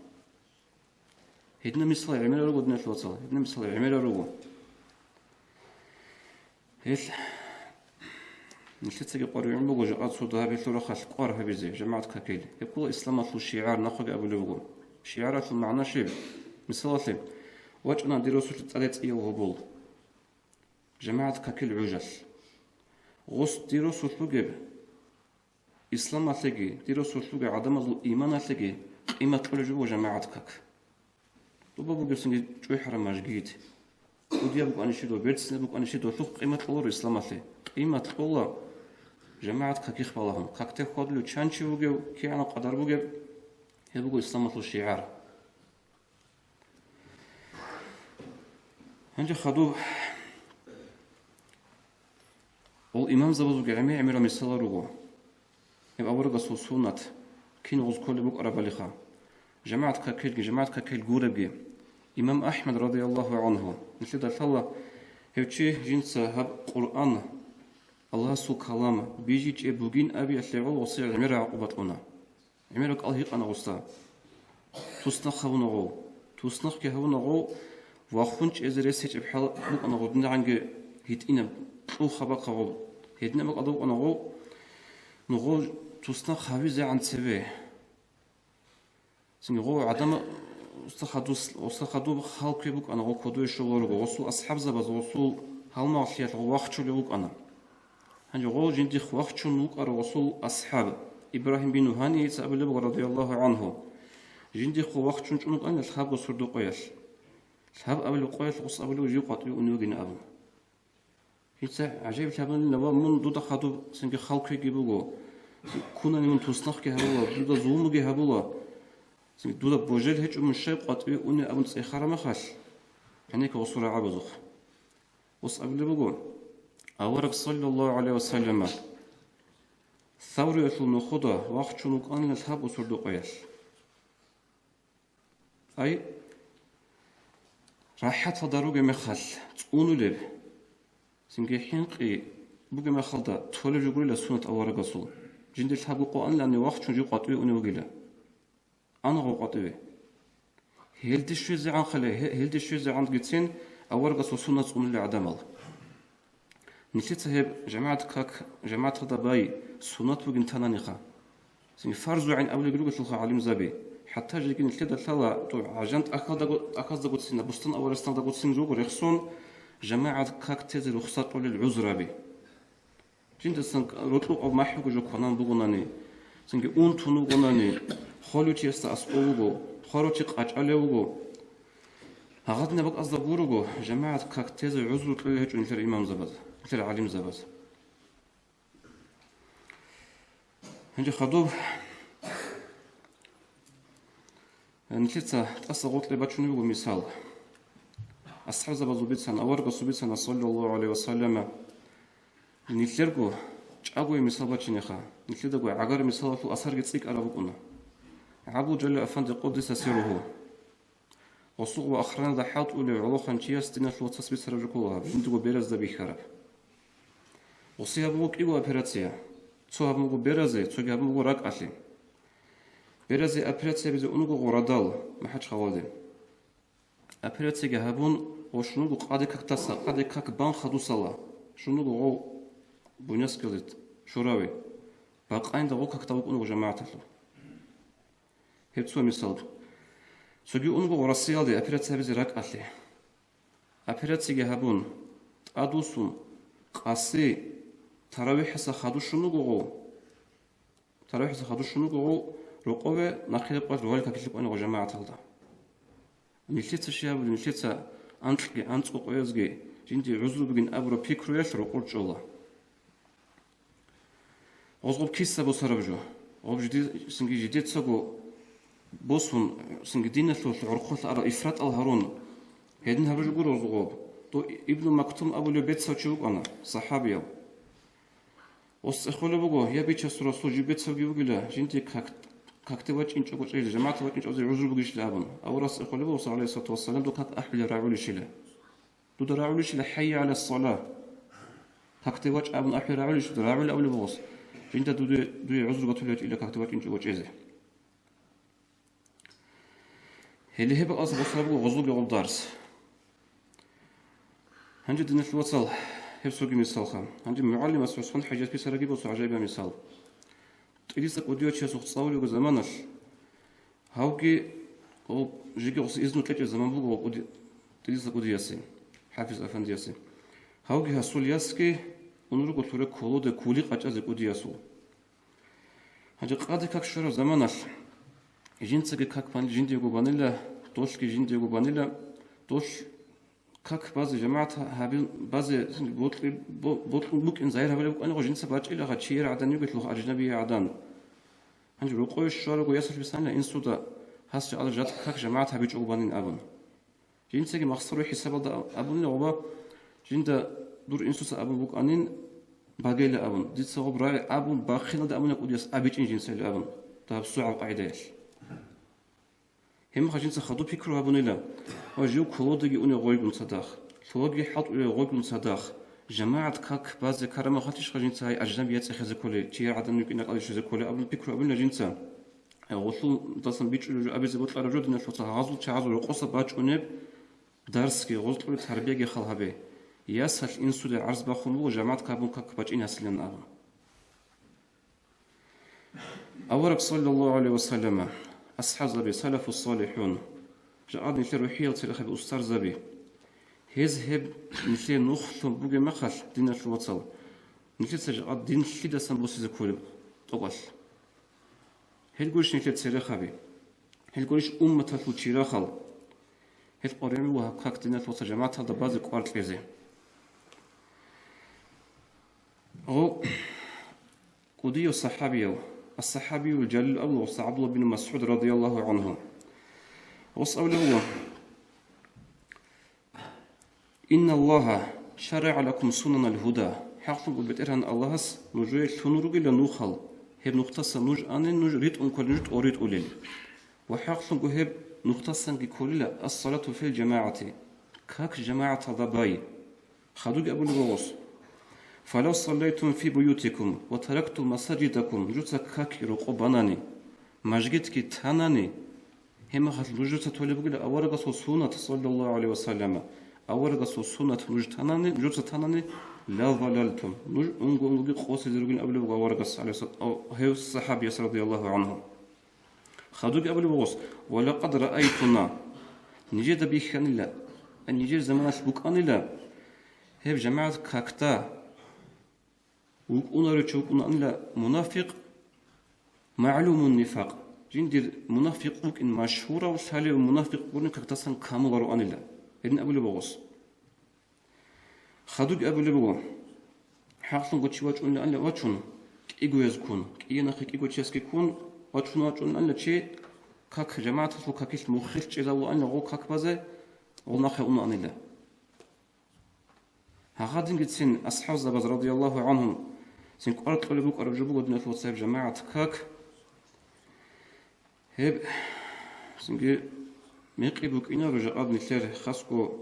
Гьедина мисал гӀемерал руго, диналъул вацал, гьедина мисал гӀемерал руго. Гьел Нилъецаги къваригӀун буго жакъа цо дагьаб гьелъул рахъалъ кӀвар гьабизе, жамагӀат какил. Гьеб ккола исламалъул шигӀар, нахъеги абулеб буго. ШигӀаралъул магӀна щиб? Мисалалъе, вачӀуна дир росулъ цӀале цӀияв гьобол. ЖамагӀат какил гӀужалъ. Гъос дир росулъ бугеб исламалъеги, дир росулъ бугеб гӀадамазул иманалъеги къимат кьолеб жо буго жамагӀат как. ТӀубаб бугебсинги чӀухӀараб мажгит. КӀудияб букӀанищи дов, берцинаб букӀанищи дов, лъухъ къимат кьоларо исламалъе. Къимат кьола жамагӀат какихъ балагьун. Какде хьвадулев чан чи вугев, кигӀанаб къадар бугеб, гьеб буго исламалъул шигӀар. Гьанже хадуб, гъол имамзабазулги гӀемер-гӀемерал мисалал руго. Гьеб аварагасул суннат кин гъоз кколеб букӀарабалиха, жамагӀат какилги, жамагӀат какил гуребги. Имам АхӀмад, радияллагьу гӀанху, нилъеда лъала, гьев чи жинца гьаб Къуръан, Аллагьасул калам, бижичӀеб бугин абиялъе гӀоло гъосие гӀемерал гӀакъуба кьуна. ГӀемерал кӀал гьикъана гъосда. Туснахъ гьавуна гъов. Туснахъги гьавуна гъов, вахун чӀезе рес гьечӀеб хӀал букӀана гъодинагӀанги гьитӀинаб, кьул хабахъа гъов. Гьединаб бакӀалда букӀана гъов, ну, гъов туснахъ гьавизегӀан цеве. Цинги гъов гӀадамал, уста хадус-, уста хадуб хал ккве букӀана, гъов кодове щоларуго, гъосул асхӀабзабаз, гъосул гьалмагълъиялъ гъов вахчулев вукӀана. Гьанже гъов жиндихъ вахчун вукӀарав гъосул асхӀаб, Ибрагьим бин Гьаница абулеб буго, радияллагьу гӀанху, жиндихъ гъов вахчун чӀун вукӀана лъабго сордо къоялъ. Лъаб абулеб къоялъ гъос абулеб жив къватӀиве унев вугин абун. Жинца гӀажаиблъи гьабунилан ва мун дуда хадуб цинги хал кквеги буго. Кунани мун туснахъги гьабула, дуда зулмуги гьабула. Цинги дуда божел гьечӀо, мун щай къватӀиве уни абун цӀехараб мехалъ, гьанекке гъосул рагӀабазухъ. Гъос абулеб буго, авараг саллаллагьу гӀалайгьи ва саллама Савриялъул нухда вахчун вукӀанила лъабго сордо къоялъ. Ай, рахӀаталда ругеб мехалъ цӀунулеб, цинги хӀинкъи бугеб мехалда толеб жо гурила суннат аварагасул, жинде лъабго къо анилани вахчун жив къватӀиве унев вугила. Ана гъов къватӀиве. Гьелде щвезегӀанхъали, гье-, гьелде щвезегӀангицин аварагасул суннат цӀунулел гӀадамал. Нилъеца гьеб жамагӀат как, жамагӀаталда бай суннат бугин тананиха. Цинги фарзу гӀайн абулеб ругелъулха гӀалимзаби. ХӀатта жеги нилъеда лъала, тӀу гӀажан тӀахьалдаго-, тӀахьаздагоцин, бустан аварагасда гуцин руго рехсон, жамагӀат как тезе рухсат кьолел гӀузраби. Жиндасан рокьукъав махӀуго жо кванан бугонани, цинги унтун вугонани, хвалучиясда аскӀов вуго, хваручи къачӀалев вуго. Гьагъадинаб бакӀазда гуруго, жамагӀат как тезе гӀузру кьолел гьечӀо нилъер имамзабаз, нилъер гӀалимзабаз. Гьанже хадуб, нилъеца тӀаса гъоркье бачунеб буго мисал. АсхӀабзабазул бицана, аварагасул бицана, саллаллагьу гӀалайгьи ва саллама, нилъерго чӀагояб мисал бачинеха, нилъедаго гӀагараб мисалалъул асарги цӀикӀкӀараб букӀуна. ГӀабдул-Жалил афанди къуддиса сирругьу. Гъосул ва охраналда хӀалтӀулев гӀолохъанчияс диналъул вацас бицараб жо ккола гьаб, жиндирго беразда бихьараб. Гъосе гьабуго кӀиго операция. Цо гьабун буго беразе, цоги гьабун буго ракӀалъе. Беразе операция гьабизе унго гъо радал, МахӀачхъаладе. Операцияги гьабун, гъо щунго къаде какдаса, къаде как бан хадусала, щунго гъо буняскалит, шурави. Бакъаинда гъо какда вукӀун вуго жамагӀаталъур. Гьеб цо мисал. Цоги унго Россиялде операция гьабизе ракӀалъе. Операцияги гьабун, тӀадвуссун, къаси, таравихӀаса хадур щун вуго гъов. ТаравихӀаса хадур щун вуго гъов, рокъове нахъе къвалъ рогьалил какилъе кӀвана гъов жамагӀаталда. Нилъеца щиб гьабулеб, нилъеца анкьги анцӀго къоязги жинде гӀузру бугин абураб пикруялъ рокъор чӀола. Гъоз гъоб киса босараб жо. Гъоб жиде-, цинги жидецаго босун, цинги диналъул гӀорхъолъ ара ифратал гьарун. Гьедин гьабураб жо гуро гъоз гъоб. Дов Ибну Мактум абулев бецав чи вукӀана, сахӀабияв. Гъос цӀехолеб буго, я Бичасул Расул, жиб бецавги вугила, жинде как-, какде вачӀинчӀого чӀезе, жамагӀаталде вачӀинчӀого гӀузру бугищила абун. Аварагас цӀехолеб буго, гӀалайгьиссалату вассалам, дов как ахӀулел рагӀулищила. Дуда рагӀулищила, хӀайя гӀала ссала. Какде вачӀа абун ахӀи рагӀулищ, дуда рагӀули абулеб бугос. Жинда дуде, дуе гӀузру батулев гьечӀила какде вачӀинчӀого чӀезе. Гьеле гьеб бакӀалъ босараб буго гъозулги гъоб дарс. Гьанже, диналъул вацал, Гьеб цоги мисалха. Гьанже мугӀалимас ГӀусман ХӀажияс бицарагиб босо гӀажаибаб мисал. ТӀидаса кӀудияв чиясухъ цӀалулего заманалъ, гьавги, о, жеги гъос изну кьечӀеб заман буго гъо кӀуди-, тӀидаса кӀудиясе, ХӀафиз Афандиясе. Гьавги гьасул ясги ун руго лъуре колоде кули къачӀазе кӀудиясул. Гьанже къаде как щвараб заманалъ, жинцаги как бан-, жиндиего банила, долъги жиндиего банила, долъ как базе, жамагӀат гьабил базе бокьи-, бо-, бокьун букӀин загьир гьабилеб букӀаниго, жинца бачӀила гьа чияр гӀадан йигелъул, ажнабияр гӀадан. Гьанже рокъове щварабго ясалъ бицанила инсуда, гьас жакъа жат как жамагӀат гьабичӀого банин абун. Жинцаги махсаруй хӀисабалда абунила гъоба, жинда дур инсуца абун букӀанин, багейла абун, дица гъоб рагӀи абун, бахъиналда абуна кӀудияс абичӀин жинцайилан абун, дагьаб сугӀал къагӀидаялъ. Гьебмехалъ жинца хадуб пикру гьабунила ва жив колодеги унев гъойгун цадахъ, лъугьаги хӀалтӀулев гъойгун цадахъ, жамагӀат как базе ккараб мехалъищха жинца гьай ажнаби яцӀихъизе кколей, чияр гӀадан йикӀин ракӀалде щвезе кколей абун пикру гьабунила жинца. Гъолъулдасан бичӀчӀулеб жо абизе бокьараб жо, диналъул вацал, гьазул чагӀазул рокъоса бачӀунеб дарсги, гъоз кьолеб тарбияги хал гьабе. Ясалъ инсуда гӀарз бахун буго, жамагӀат кабун как бачӀин гьасилан абун. Авараг саллаллагьу гӀалайгьи ва саллама, асхӀабзаби, салафу салихӀун, жакъа нилъер рухӀиял церехаби, устарзаби, гьез гьеб нилъее нухлъун бугеб мехалъ, диналъул вацал, нилъеца жакъа дин лъидасан босизе кколеб тӀокӀалъ. Гьел гурищ нилъер церехаби, гьел гурищ умматалъул чирахал. Гьел къваригӀун буго гьаб как диналъул вацал жамагӀаталда базе кӀвар кьезе. Гъо, кӀудияв сахӀабияв, ас-сахӀабиюл жалил абула гъос ГӀабдулла бин МасгӀуд радияллагьу гӀангьу. Гъос абулеб буго: «Инналлагьа шарагӀа лакум сунанал гьуда». ХӀакълъунго БетӀергьан Аллагьас нужее лъун ругила нухал, гьеб нухдасан нуж анин, нуж ритӀун кколел, нуж тӀоритӀулел. Ва хӀакълъунго гьеб нухдасанги кколила ас-салату фил жамагӀати, как жамагӀаталда бай. Хадуги абулеб буго гъос: «Фалав саллайтум фи буютикум ва тарактум масаджидакум», нужеца как рокъо банани, мажгитги танани, гьебмехалъ нужеца толеб бугила аварагасул суннат, саллаллагьу гӀалайгьи ва саллама, аварагасул суннат нуж танани, нужеца танани, «ла залалтум», нуж унго-унгоги къосизе ругин абулеб буго аварагас, гӀалайгьи ссалам, гьев сахӀабияс радияллагьу гӀангьу. Хадуги абулеб буго гъос: «Ва лакъад раайтуна», нижеда бихьанила, нижер заманалъ букӀанила, гьеб жамагӀат какда вукӀунарев чи вукӀунаанила мунафикъ, магӀлумун нифакъ, жиндир мунафикъ вукӀин машгьурав, лъалев мунафикъ гурин какдасан камулароанила, гьедин абулеб буго гъос. Хадуги абулеб буго: «ХӀакълъунго чи вачӀунилаанила вачун, кӀигояз ккун, кӀиянахъе кӀиго чиясги ккун, вачун вачӀунилаанила чи, как жамагӀаталъул какилъ муххилъ чӀезавулаанила гъо как базе, гъо нахъе унаанила». Гьагъадингицин асхӀабзабаз радияллагьу гӀангьум цин кӀвар кьолеб букӀараб жо буго, диналъул вацал, гьеб жамагӀат как. Гьеб цинги мекъи букӀинаро жакъад нилъер хасго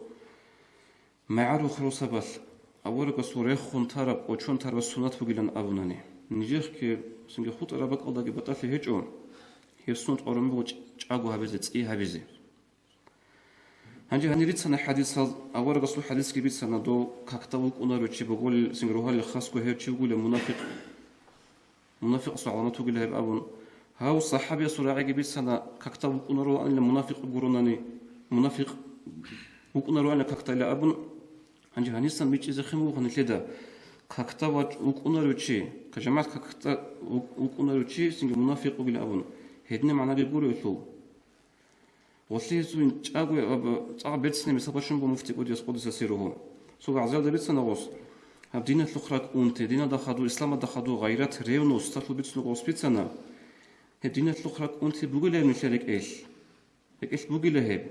магӀарул хирурсабалъ аварагасул рехун тараб, кӀочон тараб суннат бугилан абунани. Нижехъги цинги хутӀараб бакӀалдаги батӀалъи гьечӀо, гьеб суннат къваригӀун буго чӀ-, чӀаго гьабизе, цӀи гьабизе. Гьанже гьанир рицана хӀадисал, аварагасул хӀадисги бицана, дов какда вукӀунарев чи бугулел, цинги рогьалил хасго гьев чи вугулев мунафикъ. Мунафикъасул гӀаламат вугила гьеб абун. Гьав сахӀабиясул рагӀиги бицана, какда вукӀунароанила мунафикъ гуронани, мунафикъ вукӀунароанила какдайила абун. Гьанже гьанисан бичӀчӀизехъин буго нилъеда, какда вач-, вукӀунарев чи, жамагӀат какда вук-, вукӀунарев чи цинги мунафикъ вугила абун. Гьединаб магӀнаги гуроелъул. Гъолъие цӀакъго, цӀакъ берцинаб мисал бачун буго муфти кӀудияс, къуддиса сирругьу. Цо вагӀзаялда бицана гъос, гьаб диналъухъ ракӀ унти, диналда хадур, исламалда хадур гъайрат, ревность, цалъул бицунеб гъос бицана. Гьеб диналъухъ ракӀ унти бугила гьеб нилъер рекӀелъ. РекӀелъ бугила гьеб.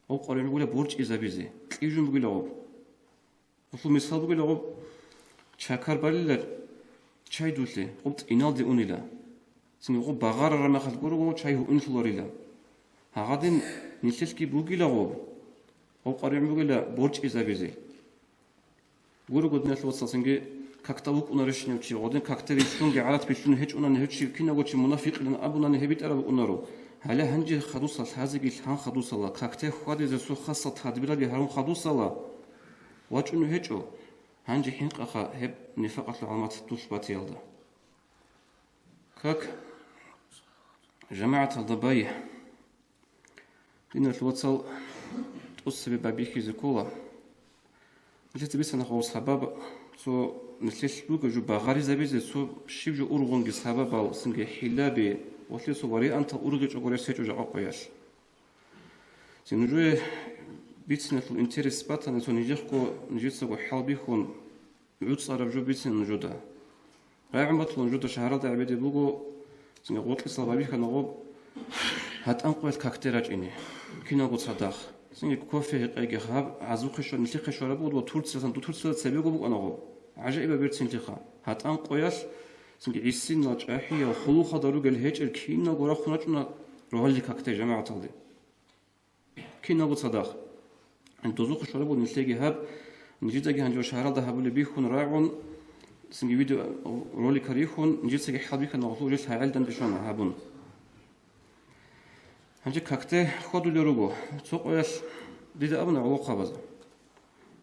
Гъоб къваригӀун бугила борчӀизабизе, кьижун бугила гъоб. Гъолъул мисал бугила гъоб, чакар балила чай дулъе, гъоб тӀиналде унила. Цинги гъоб багъарараб мехалъ гурого чай гьуинлъуларила. Гьагъадин нилъелъги бугила гъоб. Гъоб къваригӀун бугила борчӀизабизе. Гурого, диналъул вацал, цинги какда вукӀунарищинав чи, гъодин какда вилълъунги гӀарат билълъун гьечӀунани гьев чи, кинавго чи мунафикъилан абунани гьеб битӀараб букӀунаро. Гьале гьанже хадуса лъазеги лъан хадусала, какде хьвадизе цо хасал тадбираби гьарун хадусала вачӀунев гьечӀо. Гьанже хӀинкъаха гьеб нифакъалъул гӀаламаталъулъ батиялда. Как жамагӀаталда бай. Диналъул вацал, тӀоцебе байбихьизе ккола. Нилъеца бицана гъов сабаб, цо нилъелъ бугеб жо багъаризабизе, цо щиб жо ургъунги сабабал, цинги хӀилаби, гъолъие цо вариантал ургъичӀого рес гьечӀо жакъа къоялъ. Цин нужее бициналъул интерес батани, цо нижехъго, нижецаго хӀалбихьун, гӀуцӀараб жо бицина нужеда. РагӀун батулун жуда шагьаралда гӀебеде буго, цинги гъоркьисал байбихьана гъоб гьатӀан къоялъ какде рачӀине, киналго цадахъ. Цинги кофе гьекъеги гьаб, гӀазухъе щвар-, нилъехъе щвараб буго, ва Турциялъан, ду Турциялда цебего букӀана гъоб. ГӀажаибаб берцинлъиха. ГьатӀан къоялъ, цинги гӀисинал, чӀахӀиял, хъулухъалда ругел гьечӀел киналго рахъун рачӀуна рогьалил какде жамагӀаталде. Киналго цадахъ. Дозухъе щвараб буго нилъеги гьаб, нижедаги гьанже шагьаралда гьабулеб бихьун рагӀун, цинги видеороликал рихьун, нижецаги хӀалбихьана гъолъул жил гьагӀелдандешана гьабун. Гьанже какде хьвадулел руго. Цо къоялъ дида абуна гӀолохъабазда: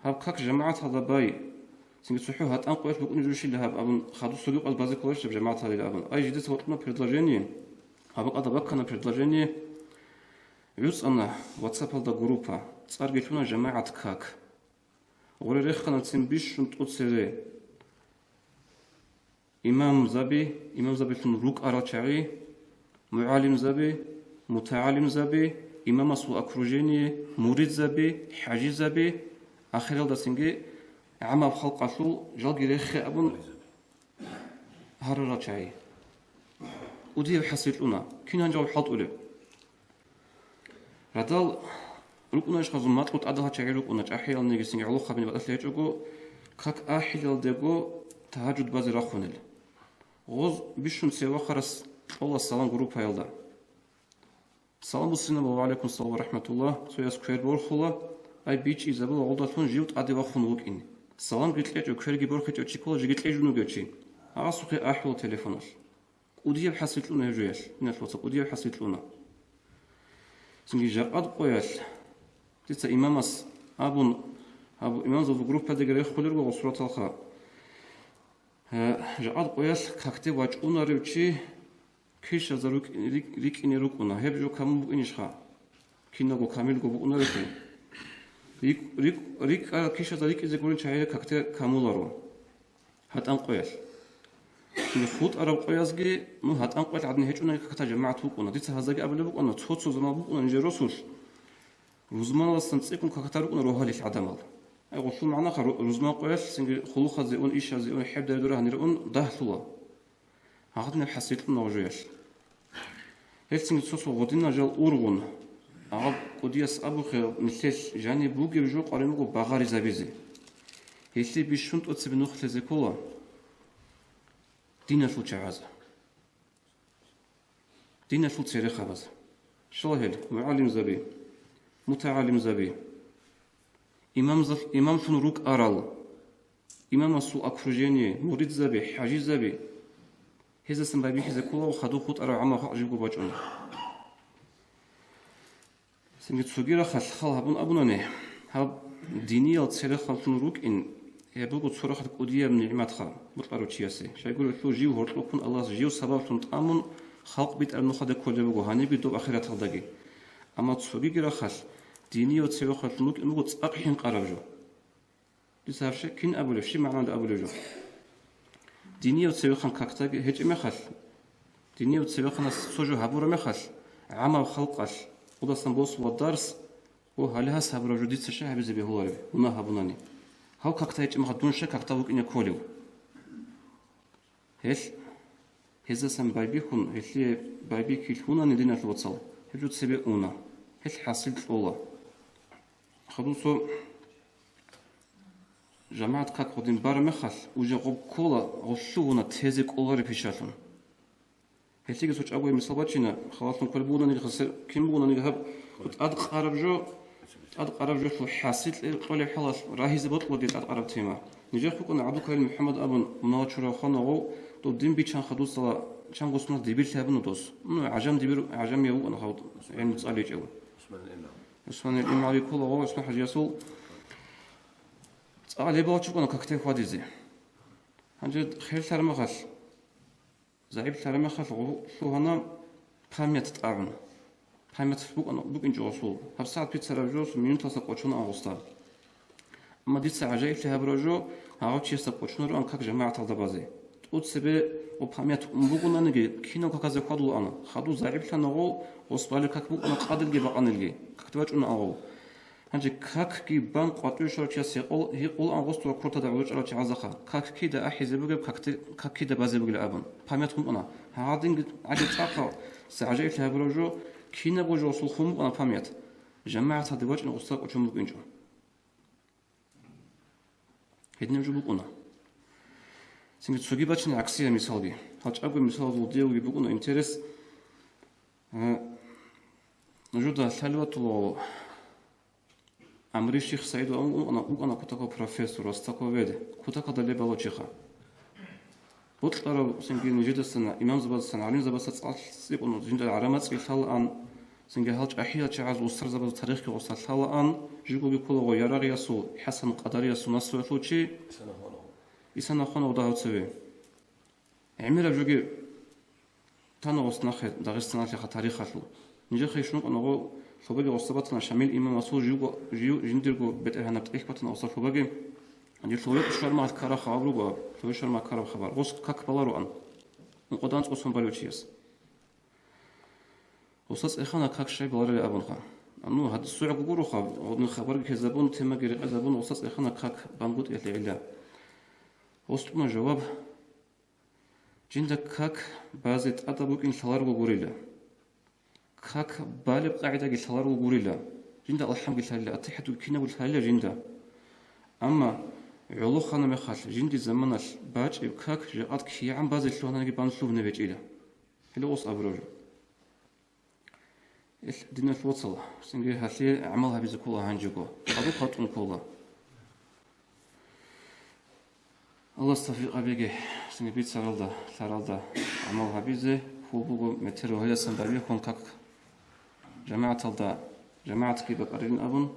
«Гьаб как жамагӀаталда бай, цинги цохӀо гьатӀан къоялъ букӀунеб жо щила гьаб», — абун, хадуб цоги къоялъ базе кколарищ гьаб жамагӀаталил абун. Ай, жидеца вокьуна предложение, абакьалда баккана предложение, гӀуцӀана WhatsApp-алда группа, цӀарги лъуна «ЖамагӀат как». Гъоре реханацин бищун тӀоцере имамзаби, имамзабилъун рукӀарал чагӀи, мугӀалимзаби, мутагӀалимзаби, имамасул окружение, муридзаби, хӀажизаби, ахиралдасинги гӀамаб халкъалъул жалги рехе абун гьарарал чагӀи. КӀудияб хӀасил кьуна, кин гьанжав хӀалтӀулеб? Радал рукӀунаищ гъазул макьу тӀадал гьачагӀи рукӀуна, чӀахӀиял нигисин гӀолохъабин батӀалъи гьечӀого, как ахӀилалдего тагьажуд базе рахъунел. Гъоз бищун цеве вахарас кьола салам группаялда. Салам буссинаб, ва гӀалайкум салам ва рахӀматуллагь, цояс квер борхула, ай бичӀчӀизабула гъолдалъун жив тӀаде вахун вукӀин. Саламги кьечӀо, кверги борхичӀо чи ккола, жеги кьежун вугев чи. Гьасухъе ахӀула телефоналъ. КӀудияб хӀасил кьуна гьеб жоялъ, диналъул вацал, кӀудияб хӀасил кьуна. Цинги жакъад къоялъ, дица имамас абун, гьаб имамзабазул группадаги рехулел руго гъосул раталха. Гье, жакъад къоялъ какде вачӀунарев чи кишазда рукӀ-, рикӀ-, рикӀине рукӀуна, гьеб жо камун букӀинищха? Киналго камилго букӀунарехъе. РикӀ-, рикӀ-, рикӀкӀа-, кишазда рикӀизе гурин чагӀи какде камуларо. ГьатӀан къоялъ. Цинги хутӀараб къоязги, ну, гьатӀан къоялъ гӀадин гьечӀонаги какда жамагӀат вукӀуна. Дица гьаздаги абулеб букӀана, цо-цо заман букӀуна нижер росулъ, рузманалдасан цӀикӀкӀун какда рукӀуна рогьалил гӀадамал. Ай, гъолъул магӀнаха, ру-, рузман къоялъ цинги хъулухъазе ун, ишазе ун, хӀеб дари дура гьанире ун дагьлъула. Гьагъадинаб хӀасил кьуна гъожоялъ. Гьелцинги цо-цо гъодинал жал ургъун, гьаб кӀудияс абухъе, нилъелъ жаниб бугеб жо къварин буго багъаризабизе. Гьелъие бищун тӀоцебе нух лъезе ккола диналъул чагӀаза, диналъул церехъабаза. Щала гьел, мугӀалимзаби, мутагӀалимзаби, имамзал-, имамлъун рукӀарал, имамасул окружение, муридзаби, хӀажизаби, гьезасан байбихьизе ккола ва хадуб хутӀарав гӀаммаб халкъ жибго бачӀуна. Цинги цоги рахъалъ хал гьабун абунани, гьаб диниял церехъанлъун рукӀин, гьеб буго цо рахъалъ кӀудияб нигӀматха бокьарав чиясе. Щайгурелъул жив гьоркьохъун Аллагьас жив сабаблъун тӀамун, халкъ битӀараб нухалде кколеб буго, гьанибги доб ахираталдаги. Амма цогиги рахъалъ диниял церехъанлъун рукӀин буго цӀакъ хӀинкъараб жо. Дица гьаб щай кин абулев, щиб магӀнада абулев жо? Динияв цевехъан какдаги гьечӀеб мехалъ, динияв цевехъанас цо жо гьабураб мехалъ, гӀаммаб халкъалъ, гъудасан босула дарс, о, гьале гьас гьабураб жо дица щай гьабизе бегьулареб, мунагь гьабунани? Гьав какда гьечӀеб мехалъ дун щай какда вукӀине кколев? Гьелъ, гьезасан байбихьун, гьелъие байбихьилъунани диналъул вацал, гьеб жо цебе уна, гьелъ хӀасил кьола. Хадусо жамагӀат как гъодин бараб мехалъ, уже гъоб ккола гъолъугьуна тезе кӀолареб пишалъун. Гьелъиги цо чӀагояб мисал бачина, халалъун кколеб бугонаниги, хасер кин бугонаниги гьаб, тӀад къараб жо, тӀад къараб жолъул хӀасил кьолеб хӀалалъ рагьизе бокьулаги тӀад къараб тема. Нижехъ букӀана ГӀабдулкарим МухӀаммад абун, мунагьал чурав ханагъов, доб дин биччан хадусала чан госмал дибирлъи гьабуна дос. Ну, гӀажам дибир, гӀажамияв вукӀана гьав гӀелму цӀаличӀев. ГӀусманил имам гӀали ккола гъов ГӀусман ХӀажиясул. ЦӀакъ лебалчӀ букӀана какде хьвадизе. Гьанже херлъараб мехалъ, загӀиплъараб мехалъ гъу-, лъугьана память тӀагӀун. Память букӀана, букӀинчӀо гъосул. ГьабсагӀат бицараб жо минуталдаса кӀочон ан гъосда. Амма дица гӀажаиблъи гьабураб жо, гьагъав чиясда кӀочон ароан как жамагӀаталда базе. ТӀоцебе ва память ун бугонаниги, кинал каказе хьвадулаан. Хадув загӀиплъана гъов, гъос балеб как букӀана къадилги бакъанилги. Какде бачӀунаан гъов. Гьанже какги бан къватӀиве щварав чияс гьикъул-, гьикъулаан гъосда ва кортада гӀодов чӀарав чагӀазухъа, как кида ахӀизе бугеб, как-, как кида базе бугел абун, память хун букӀана. Гьагъадинги гӀадин цӀакъа, гьаб гӀажаиблъи гьабураб жо, кинабго жо гъосул хун букӀана память. ЖамагӀаталде вачӀине гъосда кӀочон букӀинчӀо. Гьединаб жо букӀуна. Цинги цоги бачине гӀаксияб мисалги. Гьал чӀаго мисалазул диявги букӀуна интерес. Э, нужеда лъалев ватула Амри-ших Саид вукӀана, вукӀана кутакав профессор, востоковед, кутакалда леб балав чиха. Бокьарав цинги нижедасан, имамзабазасан, гӀалимзабазасан цӀакъ цӀикӀкӀун жинда гӀарамацӀи лъалаан, цинги гьал чӀахӀиял чагӀазул устарзабазул тарихги гъосда лъалаан, жугоги ккола гъо ярагъиясул, ХӀасан Къадариясул наслуялъул чи, Иса Нахванов дагьав цеве. ГӀемераб жоги тана гъос нахъе Дагъистаналъеха тарихалъул. Нижехъе ишмукъана гъо лъобаги гъосда батана Шамил имамасул живго, жив жиндирго бетӀергьанаб тӀехь батана гъосда лъобаги. Гьанже лъове швармагьал ккараб хабар руго, лъове швармагьал ккараб хабар. Гъос как балароан. Ункъода анцӀго сон балев чияс. Гъосда цӀехана как щай баларали абунха. Ну, гьадисугӀ гугуруха, гъодин хабарги ккезабун, темаги рекъезабун, гъосда цӀехана как бангутӀиялъе гӀилла. Гъос тӀуна жаваб. Жинда как базе тӀадаб букӀин лъаларго гурила. Как балеб къагӀидаги лъаларго гурила. Жинда алхӀамги лъалила, атахӀиятги кинабго лъалила жинда. Амма гӀолохана мехалъ, жинди заманалъ бачӀеб как жакъат кигӀан базе лъугьананиги бан лъугьунеб гьечӀила. Гьеле гъос абураб жо. Ил диналъ вацал, цинги гьалъие гӀамал гьабизе ккола гьанжего, хадуб хатӀун ккола. Аллагьас тавфикъ гьабеги, цинги бицаралда, лъаралда гӀамал гьабизе, хьул буго метер гьеласан байбихьун как жамагӀаталда, жамагӀатги бакӀарилин абун,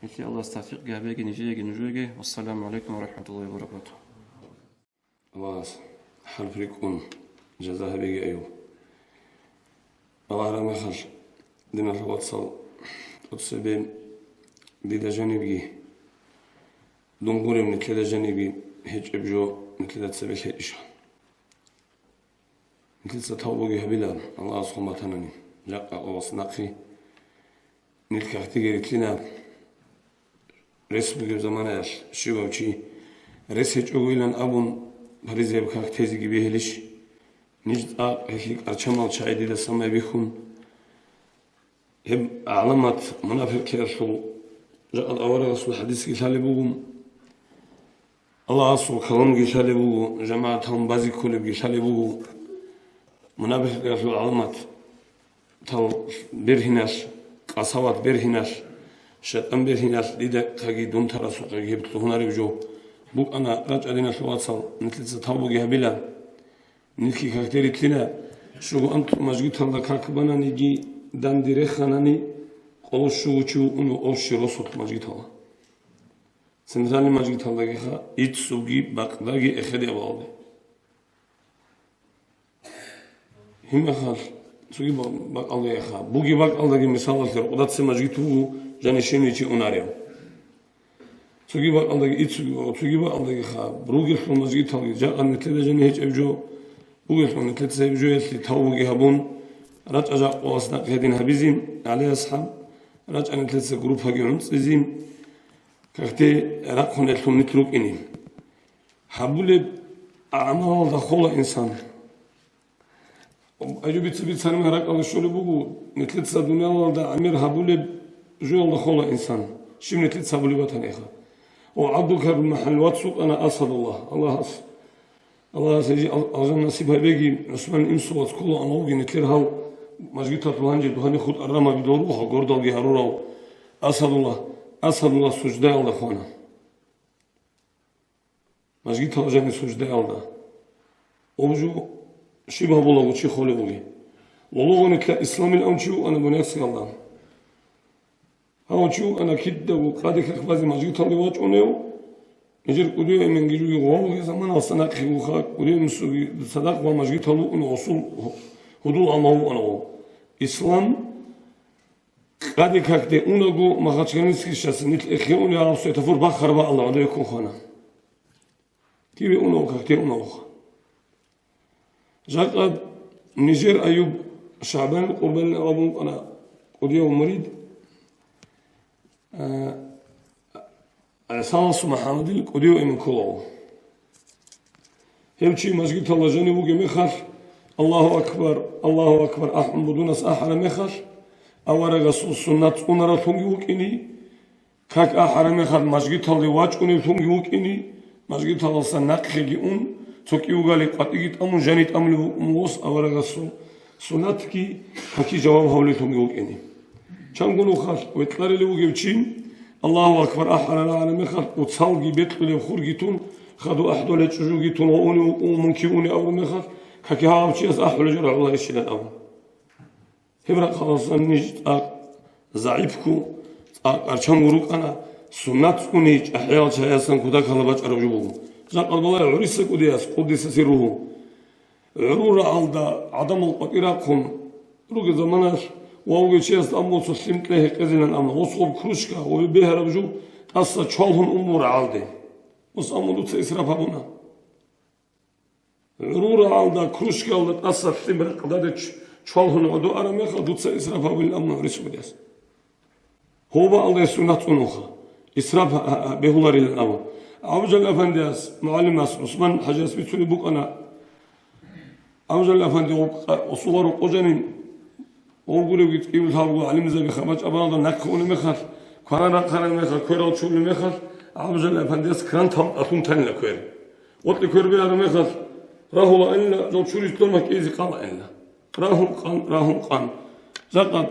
гьелъие Аллагьас тавфикъги гьабеги нижееги нужееги. Вассаламу гӀалайкум ва рахӀматуллагьи ва баракатугьу. Аллагьас хӀарп рикӀкӀун жаза гьабеги аю. Аллагь рахӀматалъ, диналъул вацал, тӀоцебе дида жанибги, дун гуреб нилъеда жанибги гьечӀеб жо нилъеда цебе лъе иша. Нилъеца тавбуги гьабила, Аллагьас хъуматанани, жакъа Аллагьас нахъе. Нилъ кагътиги рилълъина, рес бугеб заманаялъ щивав чи, рес гьечӀогойилан абун, паризаяб как тезеги бегьилищ? Ниж цӀакъ гьелъие кӀарчамал чагӀи дида самай бихьун. Гьеб гӀаламат мунафикълъиялъул жакъа аварагасул хӀадисги лъалеб буго. Аллагьасул каламги лъалеб буго, жамагӀаталъун базе кколебги лъалеб буго. Мунапикъиялъул гӀаламатал бергьиналъ, къасават бергьиналъ, шайтӀан бергьиналъ дида каги дун тарасухъеги гьеб лъугьунареб жо букӀана. РачӀа, диналъул вацал, нилъеца тавбуги гьабила. Нилъги кагътиги рилълъина, щуго анцӀго мажгиталда как бананиги, данде реханани, къоло щуго чи вукӀун ва общий росулъ мажгиталда. Центральный мажгиталдагиха, иццуги бакъдаги эхеде авалде. Гьимахал цоги ба-, бакъалдагиха. Буги бакъалдаги мисалалъе рукъдаци мажгит буго, жанишиничи унарев. Цоги бакъалдаги, иццуги, цоги бакъалдагиха. Ругелъул мажгиталги, жакъа нилъеда жани гьечӀеб жо, бугелъул нилъеца гьеб жоялъе тавбуги гьабун, рачӀа жакъа Аллагьас нахъе гьедин гьабизе, ГӀали асхӀаб, рачӀа нилъеца группаги гӀунцӀизе, кагъти рахъун гьелъул нилъ рукӀине. Гьабулеб гӀамалалда хола инсан. Гьанже бица-бицараб ракӀалде щолеб буго, нилъеца дуниялалда гӀемер гьабулеб жоялда хола инсан, щиб нилъеца гьабулеб батаниха. Ва ГӀабдул-Карим МухӀаммад вац вукӀана Асадуллагь. Аллагьас, Аллагьас гьезие ал-, алжан насиб гьабеги, ГӀусман Имсулац ккола амавги нилъер гьав мажгиталъул гьанже духьалихъ хутӀараб мажгит руго, гордалги гьарурав Асадуллагь, Асадуллагь суждаялда хвана. Мажгитал жани суждаялда. Гьеб жо щиб гьабулаго чи холев вугев? Лугъунилъа исламил авун чи вукӀана Буняциялда. Гьав чи вукӀана кидаго къаде-как базе мажгиталде вачӀунев, Нижер кӀудияв эменги жуги гъовги заманалса нахъе вуха, кӀудияв мусуги цадахъ ва мажгитал вукӀун гъосул гьудул амал вукӀана гъов. Ислам къаде какде унаго, Махачкалинский щас нилъ эхе уни гьав светофор бахъарба Аллагь гӀодове ккун хвана. Киве унаго, какде унаго. Жакъа нижер Аюб ШагӀбанил Къурбанил абун вукӀана кӀудияв мурид, а, ГӀисалас МухӀаммадил кӀудияв имам кколаго. Гьев чи мажгиталда жанив вугеб мехалъ, «Аллагьу акбар, Аллагьу акбар» ахӀун будунас ахӀараб мехалъ, аварагасул суннат цӀунараллъунги вукӀине, как ахӀараб мехалъ мажгиталде вачӀуневлъунги вукӀине, мажгиталдаса нахъеги ун, цо кӀивгали къватӀиги тӀамун жани тӀамулев вукӀун вос аварагасул суннатги каки жаваб гьавлелъунги вукӀине. Чанго нухалъ веткьарилев вугев чи, «Аллагьу акбар» ахӀарарагӀана мехалъ, уцалги бекьулеб хурги тун, хаду ахӀдолеб чӀужуги тун ва унев вукӀун мункиуни абураб мехалъ, каки гьав чияс ахӀулеб жо рагӀуларищилан абун. Гьеб рахъалдасан ниж цӀакъ загӀипго, цӀакъ арчанго рукӀана, суннат цӀуни чӀахӀиял чагӀиясан кутакалда бачӀараб жо буго. Жакъа балай гӀуриса кӀудияс, къуддиса сирругьу. ГӀурул рагӀалда гӀадамал къватӀир рахъун ругел заманалъ ва вугев чиясда амма цо лъим кье гьекъезилан абуна, гъос гъоб кружка ва бегьараб жо тӀаса чвалгьун ун буго рагӀалде. Гъос амма дуца исраф гьабуна. ГӀурул рагӀалда кружкаялда тӀаса лъим ракъдаде ч-, чвалгьун гӀодо араб мехалъ дуца исраф гьабулин абуна гӀурис кӀудияс. Гьобаалда суннат цӀунуха, исраф гьа-, гьа-, гьа-, бегьуларилан абун. ГӀабдулжалил афандияс, мугӀалимас, ГӀусман хӀажияс бицунеб букӀана. ГӀабдулжалил афанди гъоб-, гъосул рокъов жанив, гъов гуревги кӀиго лъабго гӀалимзаби хабар чӀабаналда нахъе унеб мехалъ, кванан рахъараб мехалъ, кверал чурулеб мехалъ, ГӀабдулжалил афандияс кран тал-, тӀалъун танила квер. Гъоркье квер бегьараб мехалъ, рагьула анила, жал чурищ лъун махкӀизе къала анила. Рагьун къан, рагьун къан. Жакъа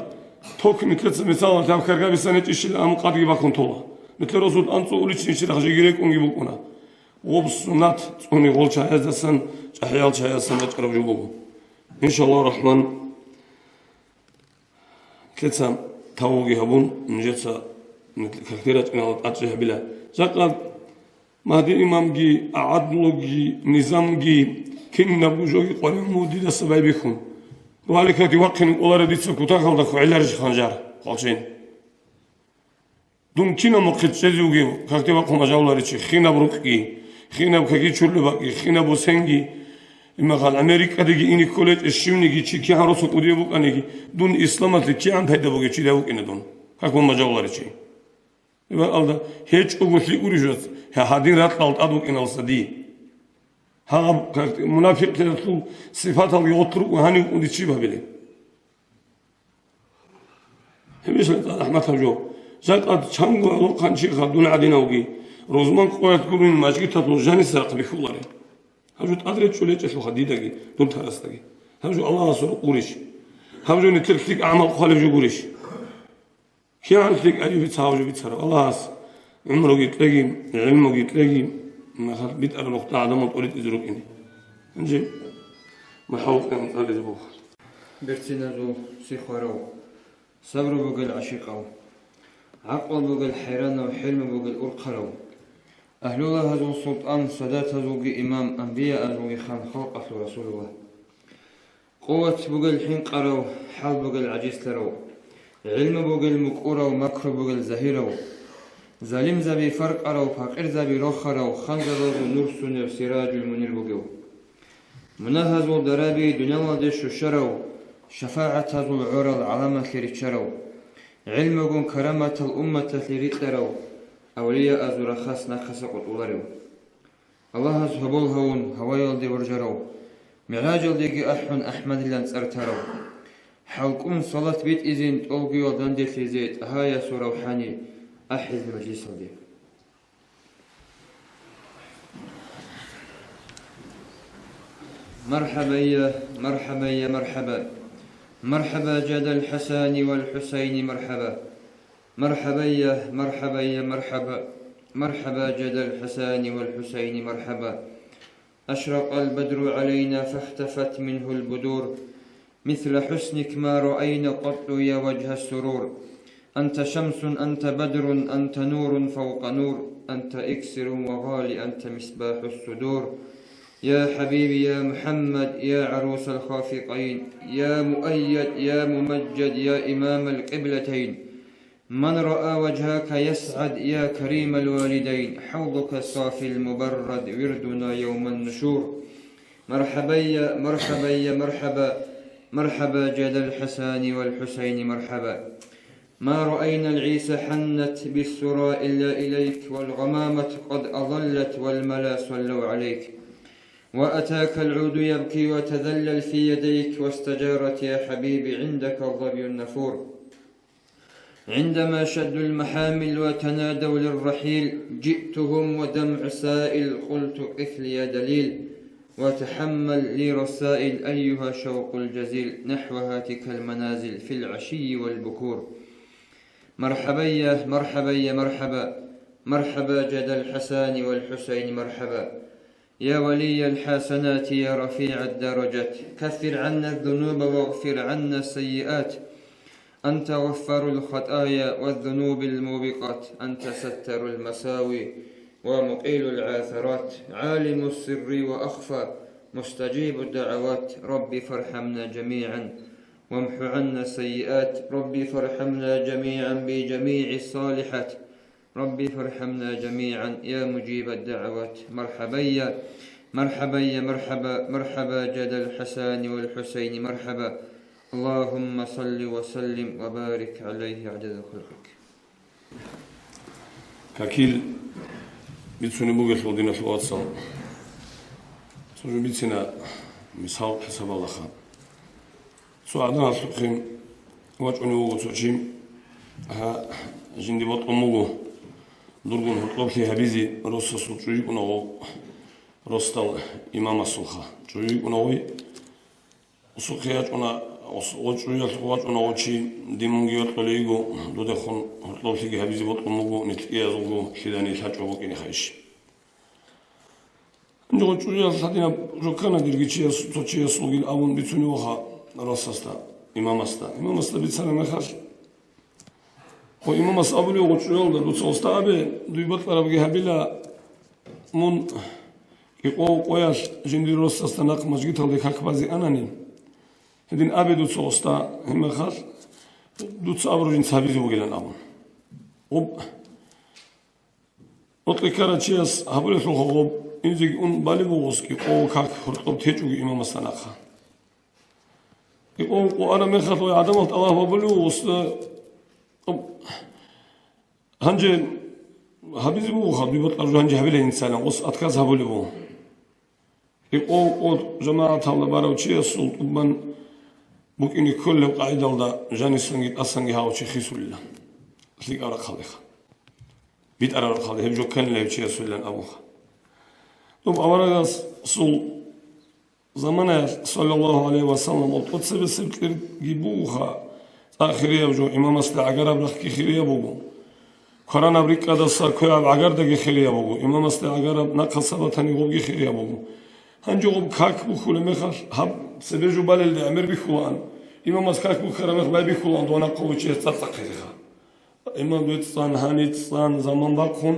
ток нилъеца мисалалъе гьаб каргабисан гьечӀищила, амма къадги бахун тола. Нилъер росулъ анцӀу уличничи рахъ жеги рекӀунги букӀуна. Гъоб суннат цӀуни гъол чагӀаздасан, чӀахӀиял чагӀаздасан бачӀараб жо буго. Иншаллагьу рахман, нилъеца тавбуги гьабун, нижеца нилъ-, какде рачӀинала тӀадчӀи гьабила. Жакъа Магьди имамги, гӀадлуги, низамги, кинабго жоги къваригӀун вуго дидаса байбихьун. РухӀаликалде вахъине кӀоларо дица кутакалда хвегӀларищ ханжар, хъалчен. Дун кинаб мухъе чӀезе вугев, какде вахъун бажавуларичи, хинаб рукъги, хинаб каки чурлеб бакӀги, хинаб бусенги, имахал Америкадаги ине кколечӀе щивниги чи кигӀан росу кӀудияв букӀаниги, дун исламалъе кигӀан пайда бугев чидай вукӀина дун, как вун бажавуларичи. Ибаралда, гьечӀого лъикӀ гурищ, гьа-, гьадин ракьал тӀад вукӀиналса дие. Гьаб, как, мунафикълъиялъул сипаталги гъорлъ рукӀун гьанив вукӀун дичи гьабилеб? Гьебищ рахӀматаб жо. Жакъа чанго гӀолохъанчи хадур гӀадинавги, рузман къоялъ гурони мажгиталъул жаниса рахъ бихьуларе. Гьаб жо тӀад речӀчӀулечӀелъулха дидаги, дун тарасдаги. Гьаб жо Аллагьасул рукъ гурищ? Гьаб жо нилъер лъикӀ гӀамал хъвалеб жо гурищ? КигӀан лъикӀ Аюбица гьаб жо бицараб? Аллагьас гӀумруги кьеги, гӀилмуги кьеги, махал битӀараб нухда гӀадамал тӀоритӀизе рукӀине. Гьанже махӀал кьен цӀализе буго. Берциназул сихварав, сабру бугел гӀашикъав, гӀакълу бугел хӀайранав, хӀилму бугел урхъарав, агьлулагьазул султӀан, садатазулги имам, анбияазулги хан, халкъалъул Расулуллагь. Къуват бугел хӀинкъарав, хӀал бугел гӀажизлъарав, гӀилму бугел мукӀурав, макру бугел загьирав, залимзаби фаркъарав, пакъирзаби рохарав, ханзабазул нур сунев Сиражул Мунир бугев. Мунагьазул дараби дуниялалде щущарав, шафагӀатазул гӀорал гӀаламалъе риччарав, гӀилмугун караматал умматалъе рикьарав, авлияазул рахас нахъаса къотӀуларев. Аллагьас гьобол гьавун гьаваялде вуржарав, МигӀражалдеги ахӀун АхӀмадилан цӀар тарав, хӀалкӀун салат битӀизин тӀолгуял данделъизе ТӀагьаясул равхӀани ахӀизни мажлисалде. مرحبا يا، مرحبا يا، مرحبا. مرحبا جد الحسن والحسين، مرحبا. مرحبا يا، مرحبا يا، مرحبا. مرحبا جد الحسن والحسين، مرحبا. أشرق البدر علينا فاختفت منه البدور، مثل حسنك ما رأينا قط يا وجه السرور. أنت شمس، أنت بدر، أنت نور فوق نور. أنت إكسر وغالي، أنت مصباح الصدور. يا حبيبي يا محمد، يا عروس الخافقين، يا مؤيد، يا ممجد، يا إمام القبلتين، من رأى وجهك يسعد، يا كريم الوالدين، حوضك الصافي المبرد وردنا يوم النشور. مرحبا يا، مرحبا يا، مرحبا، مرحبا جد الحسن والحسين، مرحبا. ما رأينا العيس حنت بالثرى إلا إليك، والغمامة قد أظلت والملا صلوا عليك. وأتاك العود يبكي وتذلل في يديك، واستجارت يا حبيبي عندك الظبي النفور. عندما شدوا المحامل وتنادوا للرحيل، جئتهم ودمع سائل، قلت: قف لي يا دليل، وتحمل لي رسائل، أيها شوق الجزيل نحو هاتك المنازل في العشي والبكور. مرحبا يا، مرحبا يا، مرحبا، مرحبا جد الحسن والحسين، مرحبا. يا ولي الحسنات، يا رفيع الدرجات، كفر عنا الذنوب واغفر عنا السيئات. أنت غفار الخطايا والذنوب الموبقات، أنت ستار المساوي ومقيل العثرات، عالم السر وأخفى، مستجيب الدعوات. رب فارحمنا جميعا وامح عنا السيئات. رب فارحمنا جميعا بجميع الصالحات. رب فارحمنا جميعا يا مجيب الدعوات. مرحبا يا، مرحبا يا، مرحبا، مرحبا جد الحسن والحسين، مرحبا. اللهم صل وسلم وبارك عليه عدد خلقك. Какил бицунеб бугелъул, диналъул вацал, цо жо бицина мисал хӀисабалдаха. Цо гӀадамалъухъе вачӀунев вуго цо чи, гьа, жинди бокьун буго, дургун гьоркьоблъи гьабизе росасул чӀужу йикӀуна гъо-, росдал имамасулха. ЧӀужу йикӀуна гъой, усухъе ячӀуна, ус-, гъо чӀужуялъухъ вачӀуна гъо чи, дин мунги йокьулей йиго, дудехун гьоркьоблъиги гьабизе бокьун буго, нилъ кӀиязулго лъиданиги лъачӀого букӀинеха иш. Гьанже гъо чӀужуялъ гьадинаб жо ккана дирги чияс-, цо чиясулгил абун бицунев вуго росасда, имамасда. Имамасда бицараб мехалъ, гъо имамас абулев гъо чӀужуялда: «Дуца, уста, абе, дуе бокьарабги гьабила, мун кӀикъоялъ жиндир росасда нахъ мажгиталде как базе анани. Гьедин абе дуца, уста, гьеб мехалъ дуца абураб жинца гьабизе бугилан», — абун. Гъоб Рокьи ккарав чияс гьабулелъулха гъоб, инзеги ун балеб буго кӀикъоялъ как гьоркьоб течӀого имамасда нахъа. КӀикъоялъ къо араб мехалъ гъой гӀадамал тӀалаб гьабулев вуго, гъоб, гьанже гьабизе бугоха, дуе бокьараб жо гьанже гьабилан инсанан, гъос отказ гьабулеб буго. КӀикъоялъ къо жамагӀаталда барав чиясул тӀубан букӀине кколеб къагӀидалда жанисанги тӀасанги гьав чи хисулила. ЛъикӀаб рахъалдеха. БитӀараб рахъалде гьеб жо кканила гьев чиясулилан абунха. Доб аварагасул заманаялъ, саллаллагьу гӀалайгьи ва саллам, гъоб тӀоцебесеб кьерги бугоха, цӀакъ хирияб жо, имамасда гӀагараб рахъги хирияб буго. Кваранаб рикӀкӀадаса квегӀаб гӀагардаги хирияб буго, имамасда гӀагараб нахъаса батани гъобги хирияб буго. Гьанже гъоб как бухьулеб мехалъ, гьаб цебе жо балелде гӀемер бихьулаан, имамас как бухьараб мех байбихьулаан дова нахъа вугев чияс цӀацӀахъизеха. Имам вецӀцӀан, гьаницӀцӀан, заман бахъун,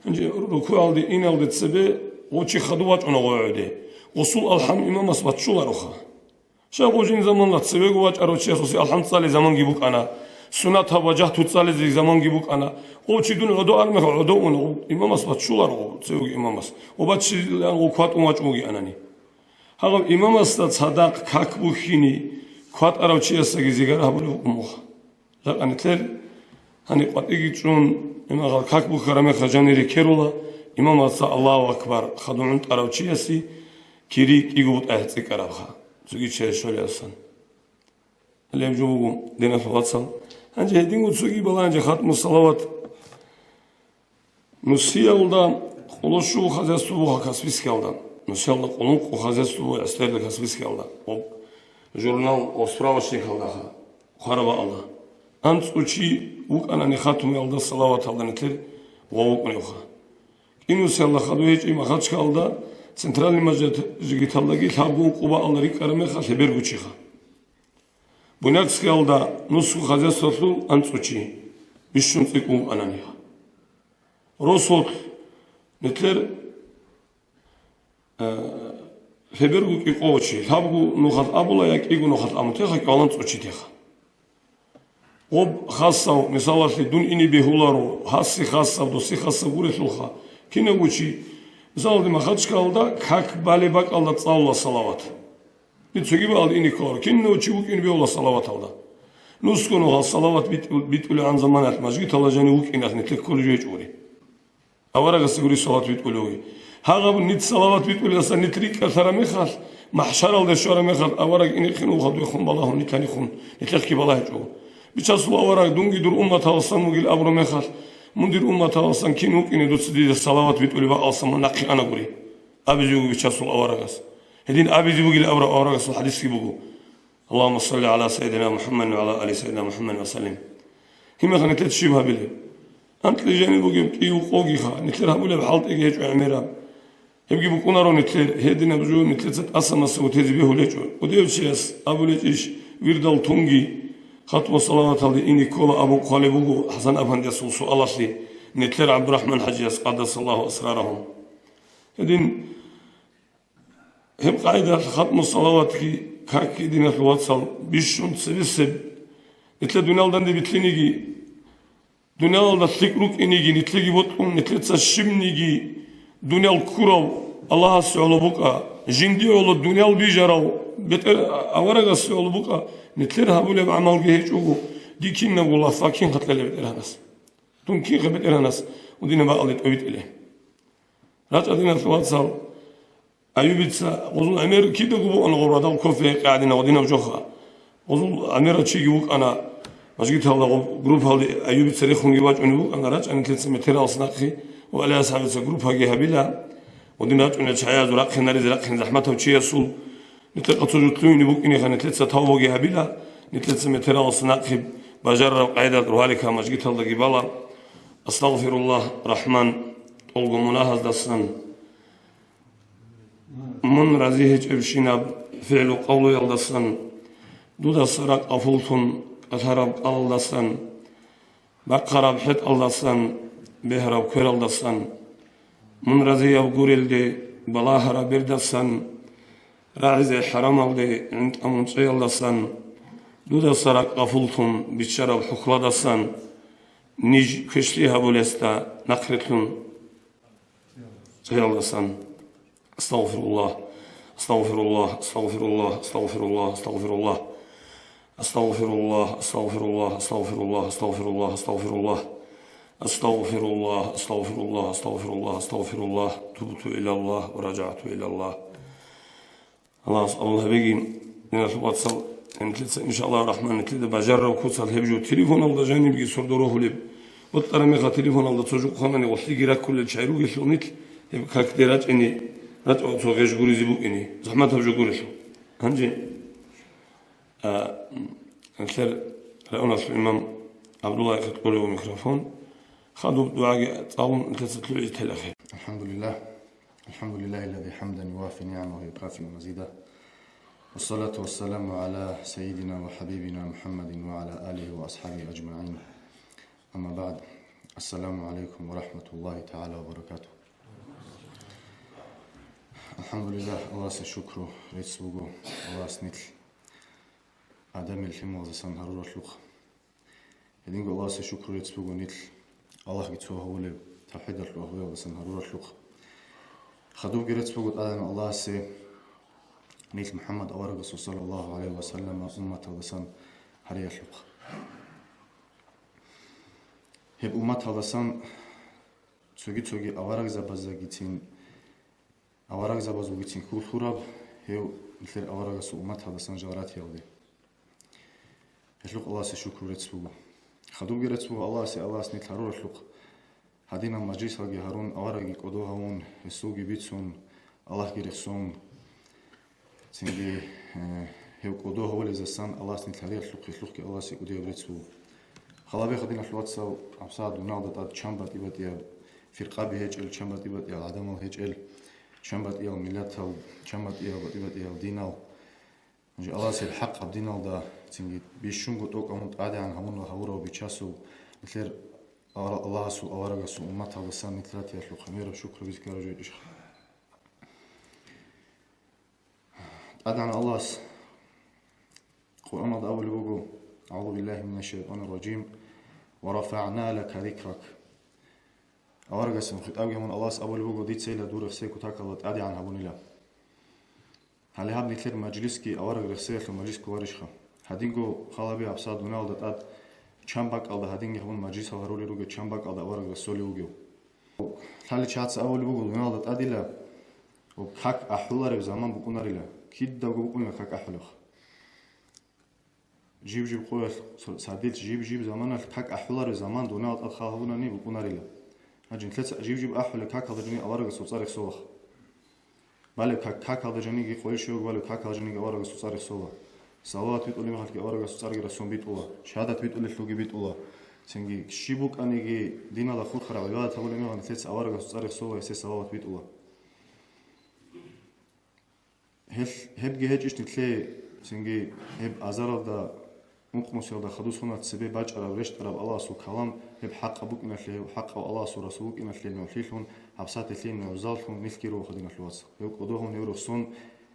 гьанже рукугӀалде иналде цебе гъо чи хадув вачӀуна гъо гӀоде. Гъосул алхӀам имамас баччулароха. Щай гъо жин заманалъ цевего вачӀарав чияс гъосе алхӀам цӀалей заманги букӀана, суннатаб ва жагьту цӀалезеги заманги букӀана. Гъо чи дун гӀодов араб мехалъ гӀодов уна, гъо имамас баччуларо, гъо цевего имамас. Гъо баччилан гъо кватӀун вачӀун вугеанани. Гьагъаб имамасда цадахъ как бухьине кватӀарав чиясдаги зигара гьабулеб букӀун буго. Жакъа нилъер гьаниб къватӀиги чӀун, имамас как бухьараб мехалъ жанире ккерула, имамасда Аллагьу акбар хадув гӀунтӀарав чиясе кири кӀиго бутӀа цӀикӀкӀарабха, цоги чияс щолеб алсан. Гьале гьеб жо буго, диналъул вацал. Гьанже гьединго цоги балагьанчи хатму салават. Нусиялда къоло щуго хозяйство буго Каспийскиялда. Нусиялда къоло ункъо хозяйство буго ГӀистерил Каспийскиялда. Гъоб журнал ва справочникалдаха хъвараб бакӀалда. АнцӀго чи вукӀанани хатмуялда салаваталда нилъер ва вукӀуневха. КӀинусиялда хадув гьечӀеб Махачкалда центральный мажгиталдаги лъабго ункъо бакӀалда рикӀкӀараб мехалъ гьеб бергучиха. Буйнакскиялда нусго хозяйстволъул анцӀго чи, бищун цӀикӀкӀун вукӀананиха. Росулъ Нилъер, э, лъеберго кӀикъово чи, лъабго нухалъ абула я кӀиго нухалъ абун, теха кӀвалан цӀучи теха. Гъоб хасав, мисалалъе, дун ине бегьуларо, гьасе хасав, досе хасав гурелъулха, кинавго чи, мисалалъе, Махачкалалда как балеб бакӀалда цӀалула салават. Цоги бакӀалда ине кколаро, кинав чи вукӀине бегьула салаваталда. Нусго нухалъ салават битӀу-, битӀулегӀан заманалъ мажгиталда жанив вукӀиналъ нилъер кколеб жо гьечӀо гури. Аварагасде гури салават битӀулев вугев. Гьагъаб нилъ салават битӀулелдасан нилъ рикӀкӀалъараб мехалъ, махӀшаралде щвараб мехалъ, авараг ине хинав хадубехун балагьун нилъанихун, нилъехъги балагьичӀо. Бичасул авараг, дунги дур умматаласан вугил абураб мехалъ, мун дир умматаласан кин вукӀине дуца дида салават битӀулеб бакӀалдасан мун нахъе ана гури, абизе вуго бичасул аварагас. Гьедин абизе бугилан абураб аварагасул хӀадисги буго. Аллагьумма салли гӀала Сайидина МухӀаммадин ва гӀала али Сайидина МухӀаммадин ва саллим. Гьеб мехалъ нилъеца щиб гьабилеб? Анкьлъи жаниб бугеб кӀиго къогиха, нилъер гьабулеб хӀалтӀиги гьечӀо гӀемераб. Гьебги букӀунаро нилъер, гьединаб жо нилъеца тӀаса-маса гутезе бегьулечӀо. Кодев чияс абулечӀищ, вирдал тунги, хатму салаваталде ине ккола абун хъвалеб буго ХӀасан-афандиясул суалалъе нилъер ГӀабдурахӀман-хӀажияс, къаддасаллагьу асрарагьу. Гьедин Гьеб къагӀидалъ хатму салаватги какги, диналъул вацал, бищун цебесеб. Нилъер дуниялалда данде билълъиниги, дуниялалда лъикӀ рукӀиниги, нилъеги бокьун, нилъеца щибниги дуниял ккурав Аллагьасе гӀоло букӀа, жиндие гӀоло дуниял бижарав бетӀер аварагасе гӀоло букӀа, нилъер гьабулеб гӀамалги гьечӀого, дие кинабго лъалеб кин хатӀилеб БетӀергьанас. Дун кинха БетӀергьанас гьединаб бакӀалде тӀовитӀилеб? РачӀа, диналъул вацал, Аюбица гъозул гӀемер кидаго букӀана гъоб радал кофе гьекъи гӀадинав гъодинав жоха. Гъозул гӀемерав чиги вукӀана, мажгиталда гъоб группалде Аюбица рехунги вачӀунев вукӀана, рачӀа нилъеца метералас нахъе ва гӀалиасхӀабица группаги гьабила, гъодин рачӀунел чагӀазул рахъинаризе рахъин захӀматав чиясул, нилъехъа цо жо лъугьине букӀинеха, нилъеца тавбаги гьабила, нилъеца метералас нахъе бажарараб къайдалъ рогьалихьа мажгиталдаги бала. Астагъфируллагь, Рахман, тӀолго мунагьаздасан. Мун рази гьечӀебщинаб фигӀлу-къавлуялдасан, дудаса ракӀ гъафуллъун кӀалъараб кӀалалдасан, бахъараб хӀетӀалдасан, бегьараб квералдасан, мун разияб гурелде балагьараб бердасан, рагӀизе хӀарамалде гӀинтӀа-мунчӀаялдасан, дудаса ракӀ гъафуллъун биччараб хӀухьладасан, ниж квешлъи гьабулесда нахърилълъун цӀиялдасан. Астагъфируллагь, астагъфируллагь, астагъфируллагь, астагъфируллагь, астагъфируллагь. Астагъфируллагь, астагъфируллагь, астагъфируллагь, астагъфируллагь, астагъфируллагь. Астагъфируллагь, астагъфируллагь, астагъфируллагь, астагъфируллагь. Тубту илаллагь ва ражагӀту илаллагь. Аллагьас къабул гьабеги, диналъул вацал, нилъеца, иншааллагь рахман, нилъеда бажарараб куцалъ гьеб жо телефоналда жанибги сордо рогьулеб. БутӀараб мехалъ телефоналда цо жо хъванани гъолъиги раккулел чагӀи ругелъул нилъ, гьеб какде рачӀине, рачӀа цо гъеж гуризе букӀине, захӀматаб жо гурелъул. Гьанже, а, нилъер районалъул имам ГӀабдуллагьихъе кьолев микрофон, хадуб дугӀаги цӀалун нилъеца лъугӀизе телахъе. الحمد لله. الحمد لله الذي حمدا يوافي نعمه ويكافئ مزيده. والصلاة والسلام على سيدنا وحبيبنا محمد وعلى آله وأصحابه أجمعين. أما بعد. السلام عليكم ورحمة الله تعالى وبركاته. الحمد لله, Аллагьасе шукру рецц буго, Аллагьас нилъ Адамил лъималаздасан гьаруралъухъ. Гьединго Аллагьасе шукру рецц буго нилъ Аллагьги цо гьавулеб тавхӀидалъул агьлуялдасан гьаруралъухъ. Хадубги рецц буго ТӀадегӀан Аллагьасе нилъ МухӀаммад аварагасул саллаллагьу гӀалайгьи ва саллама умматалдасан гьариялъухъ. Гьеб умматалдасан цоги-цоги аварагзабаздагицин Аварагзабазулгицин хьул лъураб гьев нилъер аварагасул уммат гьадасан жал ратиялде. Гьелъухъ Аллагьасе шукру рецц буго. Хадубги рецц буго Аллагьасе, Аллагьас нилъ гьаруралъухъ. Гьадинаб мажлисалги гьарун, аварагги кӀодо гьавун, гьесулги бицун, Аллагьги рехсон. Цинги, э, гьев кӀодо гьавулезасан Аллагьас нилъ гьариялъухъ, гьелъухъги Аллагьасе кӀудияб рецц буго. Халабеха, диналъул вацал, гьабсагӀат дуниялда тӀад чан батӀи-батӀияб фиркъаби гьечӀел, чан батӀи-батӀиял гӀадамал гьечӀел, чан батӀиял миллатал, чан батӀиял, батӀи-батӀиял динал. Гьанже Аллагьас гьеб хӀакъаб диналда цинги бищунго тӀокӀаб мун тӀадегӀан гьавун ва гьавурав бичасул нилъер Аллагьасул аварагасул умматалдасан нилъ ратиялъухъ гьанираб шукру бизкараб жо гьечӀищха? ТӀадегӀан Аллагьас Къуръаналда абулеб буго: «АгӀузу биллагьи минаш-шайтӀанир-ражим, ва рафагӀна лака зикрак». Аварагасин хитӀабги гьабун Аллагьас абулеб буго: «Дицайила дур рехсей кутакалда тӀадегӀан гьабунила». Гьале гьаб нилъер мажлисги авараг рехсеялъул мажлис кколарищха? Гьадинго халаби гьабсагӀат дуниялалда тӀад чан бакӀалда гьадинги гьабун мажлисал гьарулел ругел, чан бакӀалда авараг рехсолев вугев. Лъаличи гьаца абулеб буго, дуниялалда тӀадила как ахӀулареб заман букӀунарила, кидаго букӀунила как ахӀулеб. Жиб-жиб къоялъ, цадил жиб-жиб заманалъ как ахӀулареб заман дуниялалда тӀад хал гьабунани букӀунарила. Гьанже нилъеца жиб-жиб ахӀулеб какалда жиндир аварагасул цӀар рехсолаха. Балеб как-, какалда жаниги къойил щивго, балеб какалда жаниги аварагасул цӀар рехсола. Салават битӀулеб мехалъги аварагасул цӀарги рехсон битӀула, шагьадат битӀулелъулги битӀула. Цинги щиб букӀаниги диналда хурхараб гӀибадат гьабулеб мехалъ нилъеца аварагасул цӀар рехсола, гьесие салават битӀула. Гьел-, гьебги гьечӀищ нилъее, цинги гьеб азаралда, ункънусиялда хадусуна цебе бачӀараб, рещтӀараб Аллагьасул калам, гьеб хӀакъаб букӀиналъе, гьев хӀакъав Аллагьасул расул вукӀиналъе нугӀлъилъун, гьабсагӀат гьелъие нугӀзаллъун нилъги руго, диналъул вацал. Гьев кӀодогьун, гьев рехсон,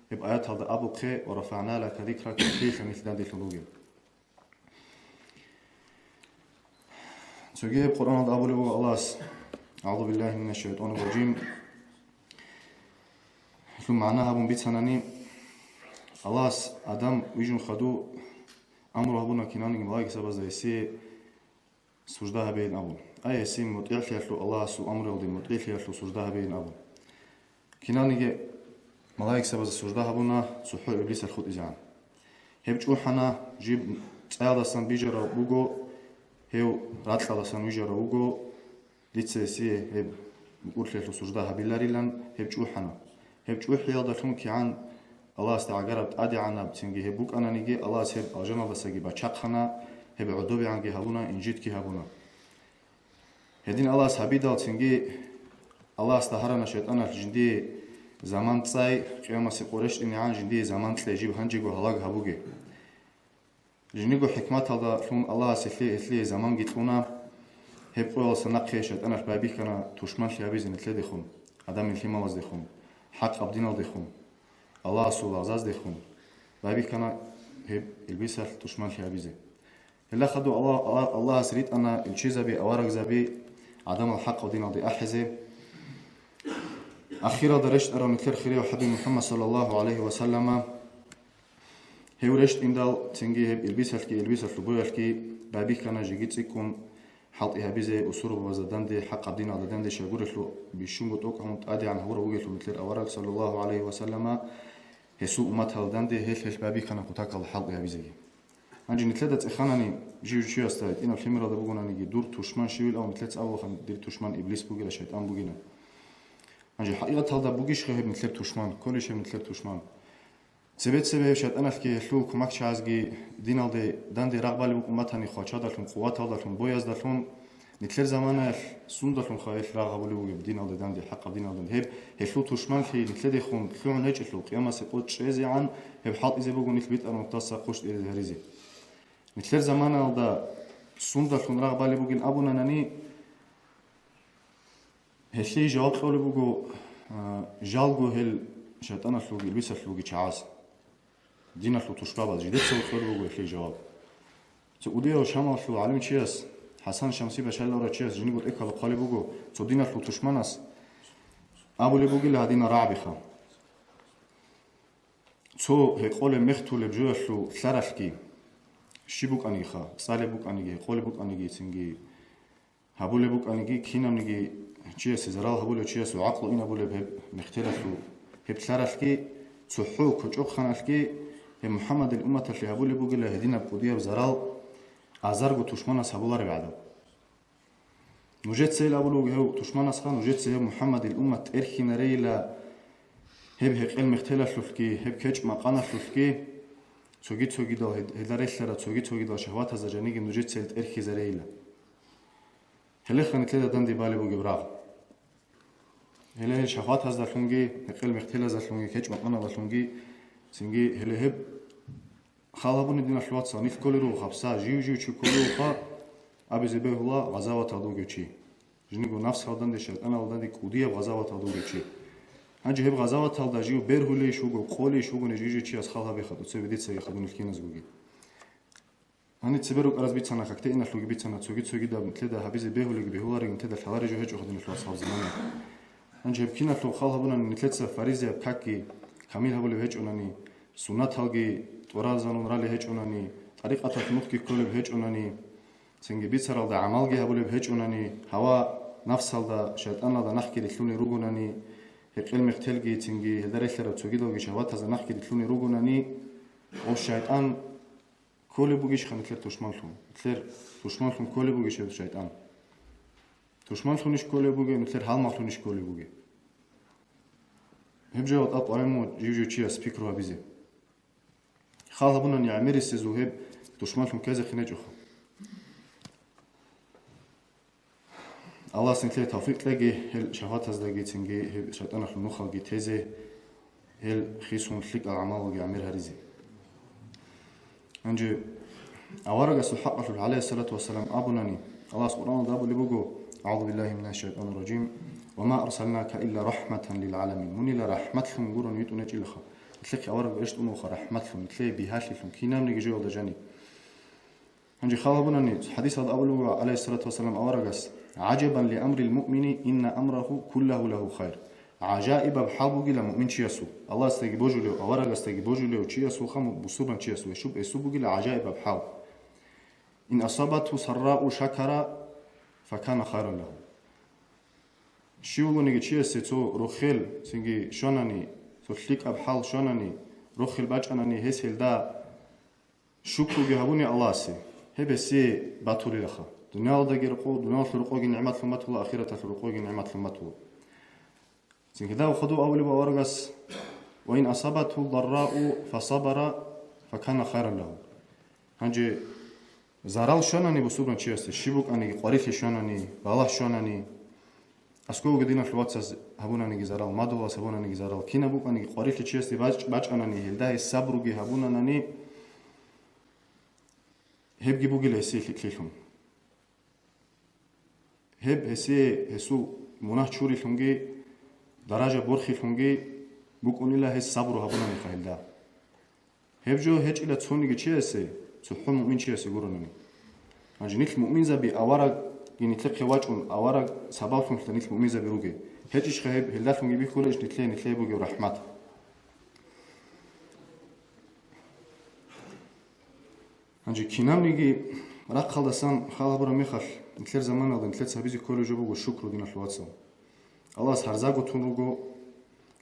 гьеб аяталда абухъе: «Ва рафагӀна лака зикрак», гьелъ нилъ данделъун ругел. Цоги гьеб Къуръаналда абулеб буго Аллагьас: «АгӀузу биллагьи минаш-шайтӀанир-ражим». Гьелъул магӀна гьабун бицанани, Аллагьас Адам вижун хадув амру гьабуна киналниги малаикзабазда гьесие сужда гьабейин абун. Ай, гьесие мутӀигӀлъиялъул, Аллагьасул амруялде мутӀигӀлъиялъул сужда гьабейин абун. Киналниги малаикзабазда сужда гьабуна, цохӀо иблисалъ хутӀизегӀан. Гьеб чӀухӀана, жиб цӀаялдасан бижарав вуго, гьев ракьалдасан вижарав вуго, дица гьесие гьеб мутӀигӀлъиялъул сужда гьабиларилан, гьеб чӀухӀана. Гьеб чӀухӀиялдалъун кигӀан Аллагьасда гӀагараб тӀадегӀанаб цинги гьеб букӀананиги, Аллагьас гьеб алжаналдасаги бачахъана, гьеб гӀодобегӀанги гьабуна, инжитги гьабуна. Гьедин Аллагьас гьабидал цинги Аллагьасда гьарана шайтӀаналъ жиндие заман цӀай, къиямасе къо рещтӀинегӀан жиндие заман кье, жиб гьанжего гьалаг гьабуге. Жиндирго хӀикматалдалъун Аллагьас гьелъие, гьелъие заманги кьуна, гьеб къоялдаса нахъе шайтӀаналъ байбихьана тушманлъи гьабизе нилъедехун, Адамил лъималаздехун, хӀакъаб диналдехун, Аллагьасул лагъзаздехун байбихьана гьеб илбисалъ тушманлъи гьабизе. Гьелда хадув Аллагь-, Аллагь-, Аллагьас ритӀана илчизаби, аварагзаби гӀадамал хӀакъав диналде ахӀизе. Ахиралда рещтӀарав нилъер хирияв хӀабиб МухӀаммад саллаллагьу гӀалайгьи ва саллама, гьев рещтӀиндал, цинги гьеб илбисалъги, илбисалъул боялъги байбихьана жеги цӀикӀкӀун хӀалтӀи гьабизе, усурбабазда данде, хӀакъаб диналда данде щайгурелъул бищунго тӀокӀ гьабун тӀадегӀан гьавурав вугелъул нилъер авараг саллаллагьу гӀалайгьи ва саллама, гьесул умматалда данде гьелъ-гьелъ байбихьана кутакалда хӀалтӀи гьабизеги. Гьанже нилъеда цӀеханани, жив чиясда гьитӀинаб лъимералда бугонаниги, дур тушман щивилан нилъеца абулаха, дир тушман иблис бугила, шайтӀан бугила. Гьанже хӀакъикъаталда бугищха гьеб нилъер тушман, кколищ гьеб нилъер тушман? Цебе-цебе гьеб шайтӀаналъги гьелъул кумекчагӀазги диналде данде рагъ балеб букӀун батани, хвалчадалъун, къуваталдалъун, бояздалъун, нилъер заманаялъ сундалъунха гьелъ рагъ гьабулеб бугеб диналде данде, хӀакъаб диналде данде? Гьеб, гьелъул тушманлъи нилъедехун лъугӀун гьечӀелъул, къиямасе къо чӀезегӀан гьеб хӀалтӀизе буго нилъ битӀараб нухдаса хъущтӀизе гьаризе. Нилъер заманаялда сундалъун рагъ балеб бугин абунанани, гьелъие жаваб кьолеб буго, а, жалго гьел шайтӀаналъулги, илбисалъулги чагӀаз. Диналъул тушбабаз жидеца кьолеб буго гьелъие жаваб. Цо кӀудияв Шамалъул гӀалимчияс, ХӀасан Шамси башаларав чияс жиндирго тӀехьалда хъвалеб буго, цо диналъул тушманас абулеб бугила гьадинал рагӀабиха. Цо гьекъолеб мехтулеб жоялъул лъаралъги, щиб букӀаниги ха, цӀалеб букӀаниги, гьекъолеб букӀаниги, цинги гьабулеб букӀаниги, кинавниги чиясе зарал гьабулев, чиясул гӀакълу инабулеб гьеб мехтелалъул, гьеб лъаралъги, цохӀо кочӀохъаналъги гьеб МухӀаммадил умматалъе гьабулеб бугила гьединаб кӀудияб зарал азарго тушманас гьабулареб гӀадаб. Нужецайил абулеб гьев тушманасха, нужеца гьев МухӀаммадил уммат тӀерхьинарейила, гьеб гьекъел мехтелалъулъги, гьеб кечӀ-макъаналъулъги, цоги-цогидал гьед-, гьелда релълъарал цоги-цогидал шагьватазда жаниги нужецайил тӀерхьизарейила. Гьелеха нилъеда данде балеб бугеб рагъ. Гьеле гьел шагьватаздалъунги, гьекъел мехтелаздалъунги, кечӀ-макъаналдалъунги, цинги гьеле гьеб Хал гьабуни, диналъул вацал, нилъ кколел руго хабса, жив-жив чи кколев вуха, абизе бегьула гъазаваталда вугев чи. Жиндирго нафсалданде, шайтӀаналданде кӀудияб гъазаваталда вугев чи. Гьанже гьеб гъазаваталда жив бергьулейищ вуго, къолейищ вугони жиндир чияс хал гьабеха, тӀоцебе дицаги хадуб киназгоги. Гьаниб цебе рукӀараз бицана, какде иналъуги бицана, цоги-цогидаб нилъеда гьабизе бегьулебги бегьуларебги нилъеда лъалареб жо гьечӀо гьадинаб асхӀаб замана. Гьанже гьеб киналъул хал гьабунани нилъеца фаризаяб какги камил гьабулеб гьечӀонани, суннаталги тӀуразанун ралел гьечӀонани, тӀарикъаталъ нухги кколеб гьечӀонани, цинги бицаралда гӀамалги гьабулеб гьечӀонани, гьава-нафсалда, шайтӀаналда нахъги рилълъунел ругонани, гьекъел-мехтелги, цинги гьелда релълъараб цогидалги шагьватазда нахъги рилълъунел ругонани, гъов шайтӀан кколеб бугищха нилъер тушманлъун? Нилъер тушманлъун кколеб бугищ гьев шайтӀан? Тушманлъунищ кколеб бугеб, нилъер гьалмагълъунищ кколеб бугеб? Гьеб жаваб тӀад къваригӀун жив-жив чияс пикру гьабизе. Хал гьабунани гӀемерисезул гьеб тушманлъун ккезехъин гьечӀоха. Аллагьас нилъее тавфикъ кьеги, гьел шагьватаздаги цинги гьеб шайтӀаналъул нухалги тезе, гьел хисун лъикӀал гӀамалалги гӀемер гьаризе. Гьанже аварагасул хӀакъалъулъ, гӀалайгьиссалату вассалам, абунани, Аллагьас Къуръаналда абулеб буго: «АгӀузу биллагьи минаш шайтӀанир ражим, ва ма арсалнака илла рахӀматан лил гӀаламин». Мунила рахӀматлъун гурони витӀун гьечӀилаха. Нилъехъе авараг рещтӀун вуха рахӀматлъун, нилъее бигьалъилъун, кинабниги жоялда жаниб. Гьанже хал гьабунани, хӀадисалда абулеб буго, гӀалайгьиссалату вассалам, аварагас: «ГӀажабан ли амрил муъмини, инна амраху куллагьу лагьу хайр». ГӀажаибаб хӀал бугила муъминчиясул, Аллагьасдаги божулев, аварагасдаги божулев чиясулха, му-, бусурманчиясул гьесуб-, гьесуб бугила гӀажаибаб хӀал. «Ин асабатгьу саррау шакара, факана хайран лагьу». Щивгониги чиясе цо рохел, цинги щванани, цо лъикӀаб хӀал щванани, рохел бачӀанани, гьес гьелда шукруги гьабуни Аллагьасе, гьеб гьесие батулилаха. Дуниялалдаги рокъо, дуниялалъул рокъоги нигӀматлъун батула, ахираталъул рокъоги нигӀматлъун батула. Цинги гьедав хадув абулеб аварагас: «Ва ин асабатгьу даррау фасабара, факана хайран лагьу». Гьанже зарал щванани бусурманчиясде, щиб букӀаниги, къварилъи щванани, балагь щванани, аскӀовги диналъул вацаз гьабунаниги зарал, мадугьалас гьабунаниги зарал, кинаб букӀаниги къварилъи чиясде бач-, бачӀанани, гьелда гьес сабруги гьабунанани, гьебги бугила гьесие лъикӀлъилъун. Гьеб гьесие гьесул мунагь чурилъунги, даража борхилъунги букӀунила гьес сабру гьабунаниха гьелда. Гьеб жо гьечӀила цониги чиясе, цохӀо муъминчиясе гуронани. Гьанже нилъ муъминзаби аварагги нилъехъе вачӀун, авараг сабаблъунлъа нилъ муъминзаби ругел. ГьечӀищха гьеб, гьелдалъунги бихьулаищ нилъее, нилъее бугев рахӀмат? Гьанже кинабниги рахъалдасан хал гьабураб мехалъ, нилъер заманалда нилъеца гьабизе кколеб жо буго шукру, диналъул вацал. Аллагьас гьарзаго тун руго,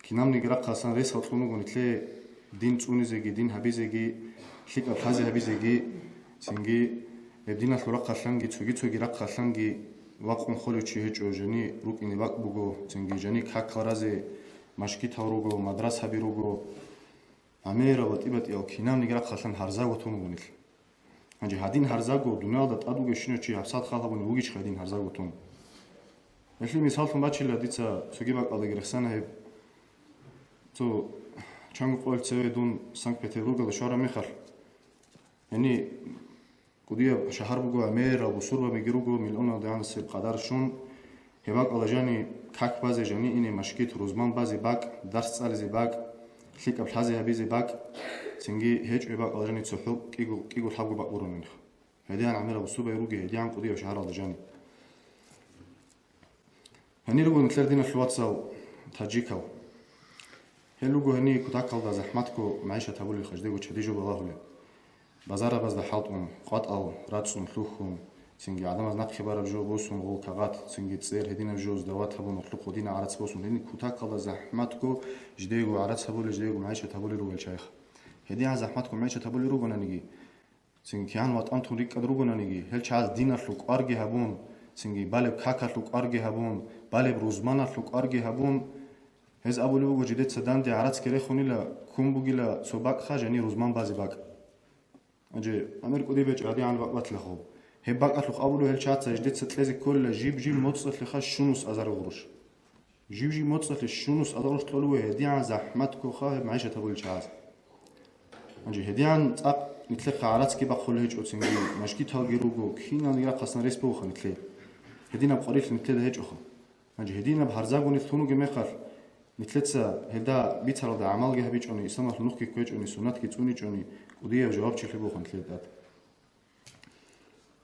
кинабниги рахъалдасан ресал кьун руго нилъее дин цӀунизеги, дин гьабизеги, лъикӀаб лъазе гьабизеги, цинги гьеб диналъул рахъалъанги, цоги-цоги рахъалъанги вакъун холев чи гьечӀо, жани рукӀине бакӀ буго, цинги жани какал разе машгитал руго, мадрасаби руго. ГӀемерал батӀи-батӀиял кинабниги рахъалъан гьарзаго тун вугонилъ. Гьанже гьадин гьарзаго дуниялда тӀад вугевщинав чи гьабсагӀат хал гьабуни вугищ гьадин гьарзаго тун? Гьелъие мисаллъун бачила дица цоги бакӀалдаги рехсана гьеб. Цо чанго къоялъ цеве дун Санкт-Петербургалде щвараб мехалъ, гьениб КӀудияб шагьар буго, гӀемерал бусурбабиги руго, миллионалдегӀанасеб къадар щун, гьеб бакӀалда жани как базе, жани ине машгит, рузман базе бакӀ, дарс цӀализе бакӀ, лъикӀаб лъазе гьабизе бакӀ, цинги гьечӀо гьеб бакӀалда жани цохӀо кӀиго, кӀиго лъабго бакӀ гурониха. ГьедигӀан гӀемерал бусурбаби руге, гьедигӀан кӀудияб шагьаралда жани. Гьанир руго нилъер диналъул вацал таджикал. Гьел руго гьениб кутакалда захӀматго магӀишат гьабулел, хаждего чади жо балагьулел. Базарабазда хӀалтӀун, къватӀал рацӀцӀун лъухьун, цинги гӀадамаз нахъе бараб жо босун, гъол кагъат, цинги цӀер гьединаб жо сдават гьабун, гьоркьохъ гьединаб гӀарац босун, гьениб кутакалда захӀматго жидего гӀарац гьабулел, жидего магӀишат гьабулел ругел чагӀи. Гьедигьан захӀматго магӀишат гьабулел ругонаниги, цинги кигӀан ватӀан тун рикӀкӀад ругонаниги, гьел чагӀаз диналъул кӀварги гьабун, цинги балеб какалъул кӀварги гьабун, балеб рузманалъул кӀварги гьабун, гьез абулеб буго, жидеца данде гӀарацги рехунила, ккун бугила цо бакӀха жани рузман базе бакӀ. Гьанже гӀемер кӀудияб гьечӀо гьадигӀан бакӀ батилахъо. Гьеб бакӀалъухъ абулеб гьел чагӀаца жидеца кьезе кколила жиб-жиб моцӀалъеха щунус азар гъурущ. Жив-жив моцӀалъе щунус азарулъ кьолев гьедигӀан захӀматкоха гьеб магӀишат гьабулел чагӀаз. Гьанже гьедигӀан цӀакъ нилъехъа гӀарацги бахъулел гьечӀо, цинги мажгиталги руго, киналги рахъасан рес бугоха нилъее. Гьединаб къварилъи нилъеда гьечӀоха. Гьанже гьединаб гьарзагони лъун вугеб мехалъ, нилъеца гьелда бицаралда гӀамалги гьабичӀони, исламалъул нухги кквечӀони, суннатги цӀуничӀони, кӀудияб жавабчилъи бугоха нилъеда тӀад.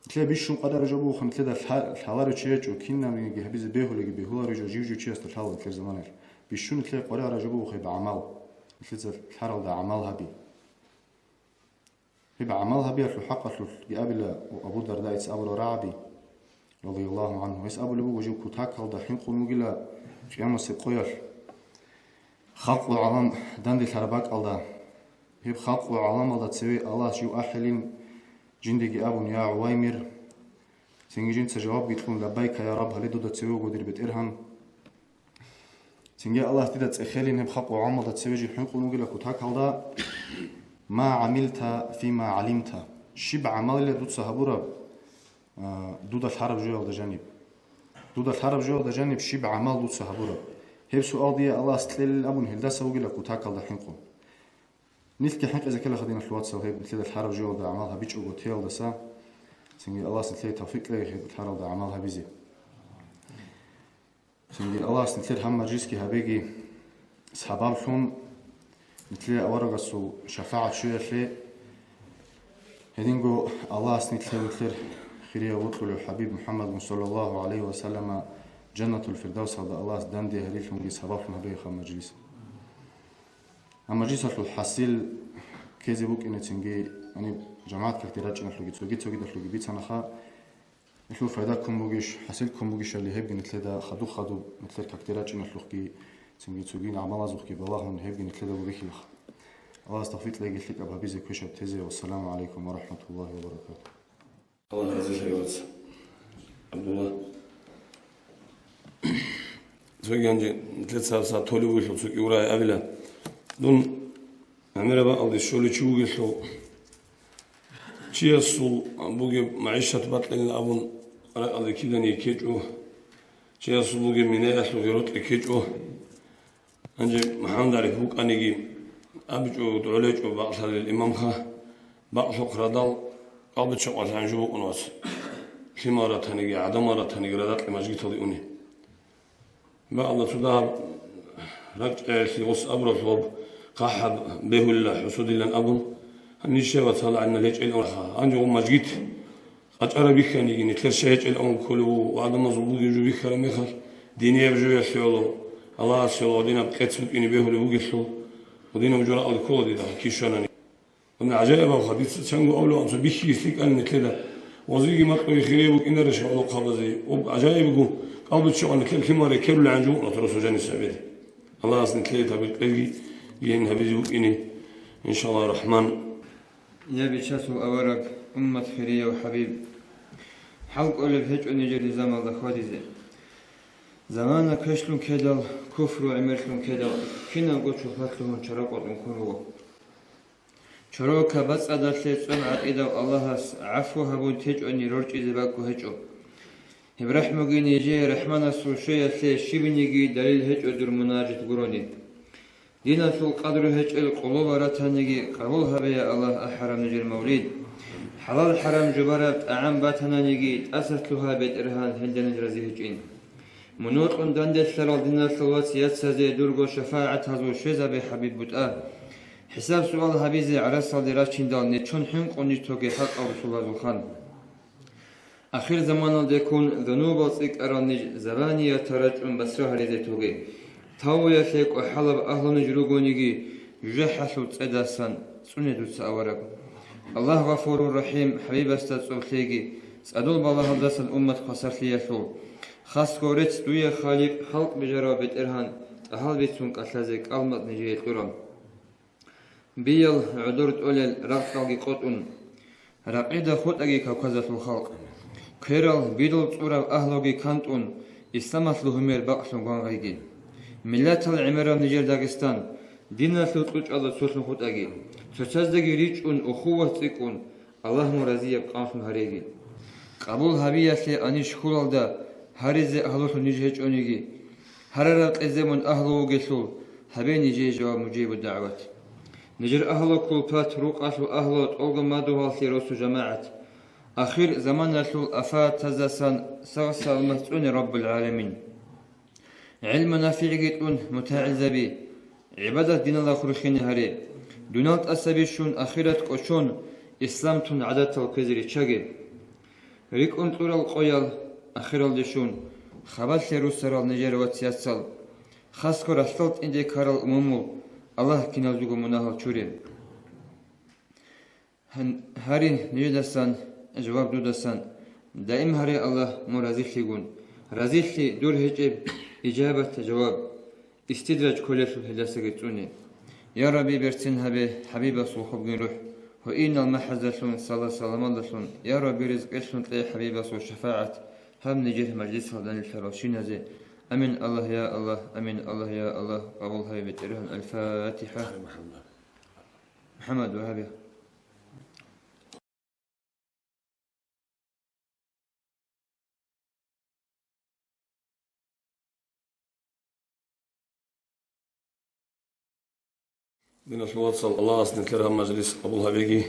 Нилъеда бищун къваригӀараб жо бугоха нилъеда лъа-, лъаларев чи гьечӀо, кинабниги гьабизе бегьулеги бегьуларев жо жив-жив чиясда лъала нилъер заманаялъ. Бищун нилъее къваригӀараб жо бугоха гьеб гӀамал. Нилъеца лъаралда гӀамал гьаби. Гьеб гӀамал гьабиялъул хӀакъалъулъги абила Абу Дардаица абураб рагӀаби, радияллагьу гӀангьу. Гьес абулеб буго, жив кутакалда хӀинкъун вугила къиямасеб къоялъ. Халкъул гӀалам данделъараб бакӀалда, гьеб халкъул гӀаламалда цеве Аллагьас жив ахӀилин, жиндеги абун: «Я, ГӀуваймир», цинги жинца жавабги кьун: «Лаббайка, я Рабб, гьале дуда цеве вуго, дир БетӀергьан». Цинги Аллагьас дида цӀехелин гьеб халкъул гӀаламалда цеве жив хӀинкъун вугила кутакалда: «Ма гӀамилта фима гӀалимта?» Щиб гӀамалила дуца гьабураб, а, дуда лъараб жоялда жаниб? Дуда лъараб жоялда жаниб щиб гӀамал дуца гьабураб? Гьеб суал дие Аллагьас кьелин абун гьелдаса вугила кутакалда хӀинкъун. Нилъги хӀинкъизе ккелаха, диналъул вацал, гьеб нилъеда лъараб жоялда гӀамал гьабичӀого теялдаса, цинги Аллагьас нилъее тавфикъ кьеги гьеб лъаралда гӀамал гьабизе. Цинги Аллагьас нилъер гьаб мажлисги гьабеги сабаблъун, нилъее аварагасул шафагӀат щвеялъе. Гьединго Аллагьас нилъее нилъер хирияв вокьулев ХӀабиб МухӀаммадгун, саллаллагьу гӀалайгьи ва саллама, Жаннатул Фирдавсалда Аллагьас данде гьарилъунги сабаблъун гьабеги гьаб мажлис. Гьаб мажлисалъул хӀасил ккезе букӀинецинги, гьаниб жамагӀат какде рачӀиналъуги цоги-цогидалъуги бицанаха. Гьелъул пайда ккун бугищ, хӀасил ккун бугищали гьебги нилъеда хадуб-хадуб нилъер какде рачӀиналъухъги, цинги цоги гӀамалазухъги балагьун гьебги нилъеда бихьилаха. Аллагьас тавфикъ кьеги лъикӀаб гьабизе, квешаб тезе. Вассаламу гӀалайкум ва рахӀматуллагьи ва баракатугьу. Аллагь разилъе, вац. ГӀабдулла. Цоги гьанже нилъеца гьабсагӀат толеб бугелъул цо кӀиго рагӀи абила. Дун гӀемераб бакӀалде щолев чи вугелъул, чиясул бугеб магӀишат бакьилин абун ракӀалде киданиги ккечӀо, чиясул бугеб минаялъул гъиротӀи ккечӀо. Гьанже МухӀаммад ГӀариф вукӀаниги абичӀо, гӀолечӀо бакълъалел имамха, бакълъухъ радал кӀалбичча къвалъ гӀанжу букӀун вац. Лъимал ратаниги, гӀадамал ратаниги радакье мажгиталде уни. Ва Аллагь, цо дагьаб ракӀчӀаялъе гъос абураб гьаб хъахӀаб бегьулила хӀусудилан абун, гьанир щай вацал гӀадинал гьечӀел унха. Гьанже гъо мажгит къачӀараб бихьаниги, нилъер щай гьечӀел ун кколев вуго, гӀадамазул бугеб жо бихьараб мехалъ, динияб жоялъе гӀоло, Аллагьасе гӀоло, гьадинаб къец букӀине бегьулеб бугелъул, гьадинаб жо ракӀалде ккола дида, кищанани. Гьанна гӀажаибабха, дица чанго абулеб анцӀ бихьизе лъикӀал нилъеда. Гъозиги макьуги хирияб букӀинарищ гӀолохъабазе? Об гӀажаибго, кӀалбичча къван нилъер лъимал рекерулел гӀанжу букӀуна Расул жаниса гьабизе. Аллагьас нилъее тавфикъ кьеги гьин гьабизе букӀине, иншаллагь рахман. Я бичасул авараг, уммат хирияв ХӀабиб! ХӀал кӀолеб гьечӀо нижер низамалда хьвадизе. Замана квешлъун ккедал, куфру гӀемерлъун ккедал, киналго чухлалъугьун чара къотӀун ккун руго. Чорока бацӀцӀадалъе цӀун гӀатӀидав Аллагьас гӀафу гьабун течӀони рорчӀизе бакӀго гьечӀо. Гьеб рахӀмуги нижее РахӀманасул щвеялъе щибниги далил гьечӀо дур мунажат гурони. Диналъул къадру гьечӀел къолоба ратаниги къабул гьабе, я Аллагь, ахӀараб нижер мавлид. ХӀалал-хӀарам жубараб тӀагӀам батананиги тӀаса лъугьа, БетӀергьан, гьелда ниж рази гьечӀин. Мун вокьун данделъарал диналъул вац-яцазе дурго шафагӀатазул щвезабе, ХӀабиб, бутӀа. ХӀисаб-суал гьабизе гӀарасалде рачиндал нечон хӀинкъун ниж тоге, хӀакъав Расулазул хан. Ахирзаманалдеккун зунубал цӀикӀкӀарал ниж забаниятал рачӀун басра гьаризе тоге. Тавбаялъе кӀвахӀалаб агьлу ниж ругониги, жужахӀалъул цӀедасан цӀуне дуца, авараг. Аллагь Гъафурур Рахим, ХӀабибасда цӀоб лъеги, цӀадул балагьалдасан уммат хвасарлъиялъул. Хасго рецц дуе, Халикъ, халкъ бижарав БетӀергьан, тӀагьал бицун кӀалъазе кӀалмакъ нижее кьураб. Биял гӀодор тӀолел рагъ-чӀалги къотӀун, ракъида хутӀаги Кавказалъул халкъ. Кверал бидул цӀураб агьлуги кантӀун, исламалъ лугьумер бакълъун гвангъайги. Миллатал гӀемераб нижер Дагъистан, диналъул кьучӀалда цолъун хутӀаги. Цоцаздаги ричӀчӀун, ухуват цӀикӀкӀун, Аллагь мун разияб къанлъун гьареги. Къабул гьабиялъе анищ хьулалда гьаризе агьлулъун ниж гьечӀониги, гьарараб кьезе мун агьлу вугелъул, гьабе нижее жаваб мужибу дагӀват. Нижер агьлу кулпат, рукъалъул агьлу, тӀолго мадугьаллъи росу жамагӀат. Ахир заманалъул афатаздасан сагъ-саламат цӀуне Раббул ГӀаламин. ГӀилму нафигӀги тӀун мутагӀилзаби, гӀибадат диналда хурхине гьаре. Дунал тӀасаби щун, ахират кӀочон, ислам тун гӀадатал кквезе риччаге. РикӀкӀун кьурал къоял ахиралде щун, хабалъе руссарал нижер вацияцал, хасго ралъдал тӀинде ккарал умумул, Аллагь киназего мунагьал чуре. Гьан-, гьари нижедасан, жаваб дудасан, даим гьаре Аллагь мун разилъигун. Разилъи дур гьечӀеб ижабат жаваб. Истидраж кколелъул гьелдасаги цӀуне. Я Рабби, берцин гьабе ХӀабибасул хобгин рухӀ, гьуинал махӀаздалъун, сала-саламалдалъун, я Рабби, ризкъилъун кье ХӀабибасул шафагӀат, гьаб нижер мажлисалда нилъ ралщиназе. Амин, Аллагь, я Аллагь, амин, Аллагь, я Аллагь, къабул гьабе, БетӀергьан. Аль-Фатиха. МухӀаммад Вагьаби. Диналъул вацал, Аллагьас нилъер гьаб мажлис къабул гьабеги,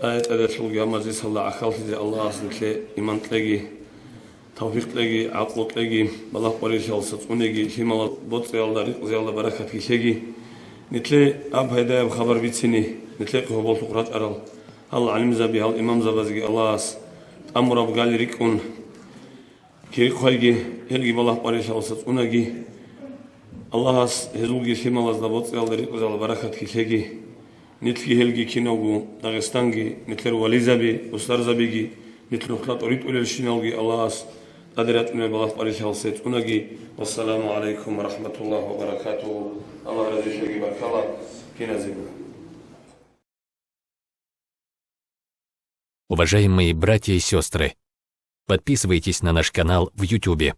тӀаде-тӀадалъулги гьаб мажлисалда гӀахьаллъизе Аллагьас нилъе иман кьеги, тавфикъ кьеги, гӀакълу кьеги, балагь къварилъиялдаса цӀунеги, лъималаз боцӀиялда, ризкъиялда баракат кьеги. Нилъе гьаб пайдаяб хабар бицине, нилъехъе гьоболлъухъ рачӀарал гьал гӀалимзаби, гьал имамзабазги Аллагьас тӀамураб гали рикӀкӀун, кири хъвайги, гьелги балагь къварилъиялдаса цӀунаги, Аллагьас гьезулги лъималазда боцӀиялда, ризкъиялда баракат кьеги. Нилъги гьелги киналго, Дагъистанги, нилъер вализаби, устарзабиги, нилъ нухда тӀоритӀулелщиналги Аллагьас тӀаде рачӀунел балагь къварилъиялдаса цӀунаги. Вассаламу гӀалайкум ва рахӀматуллагьи ва баракатугьу. Аллагь разилъеги баркала киназего. Уважаемые братья и сестры, подписывайтесь на наш канал в Ютубе.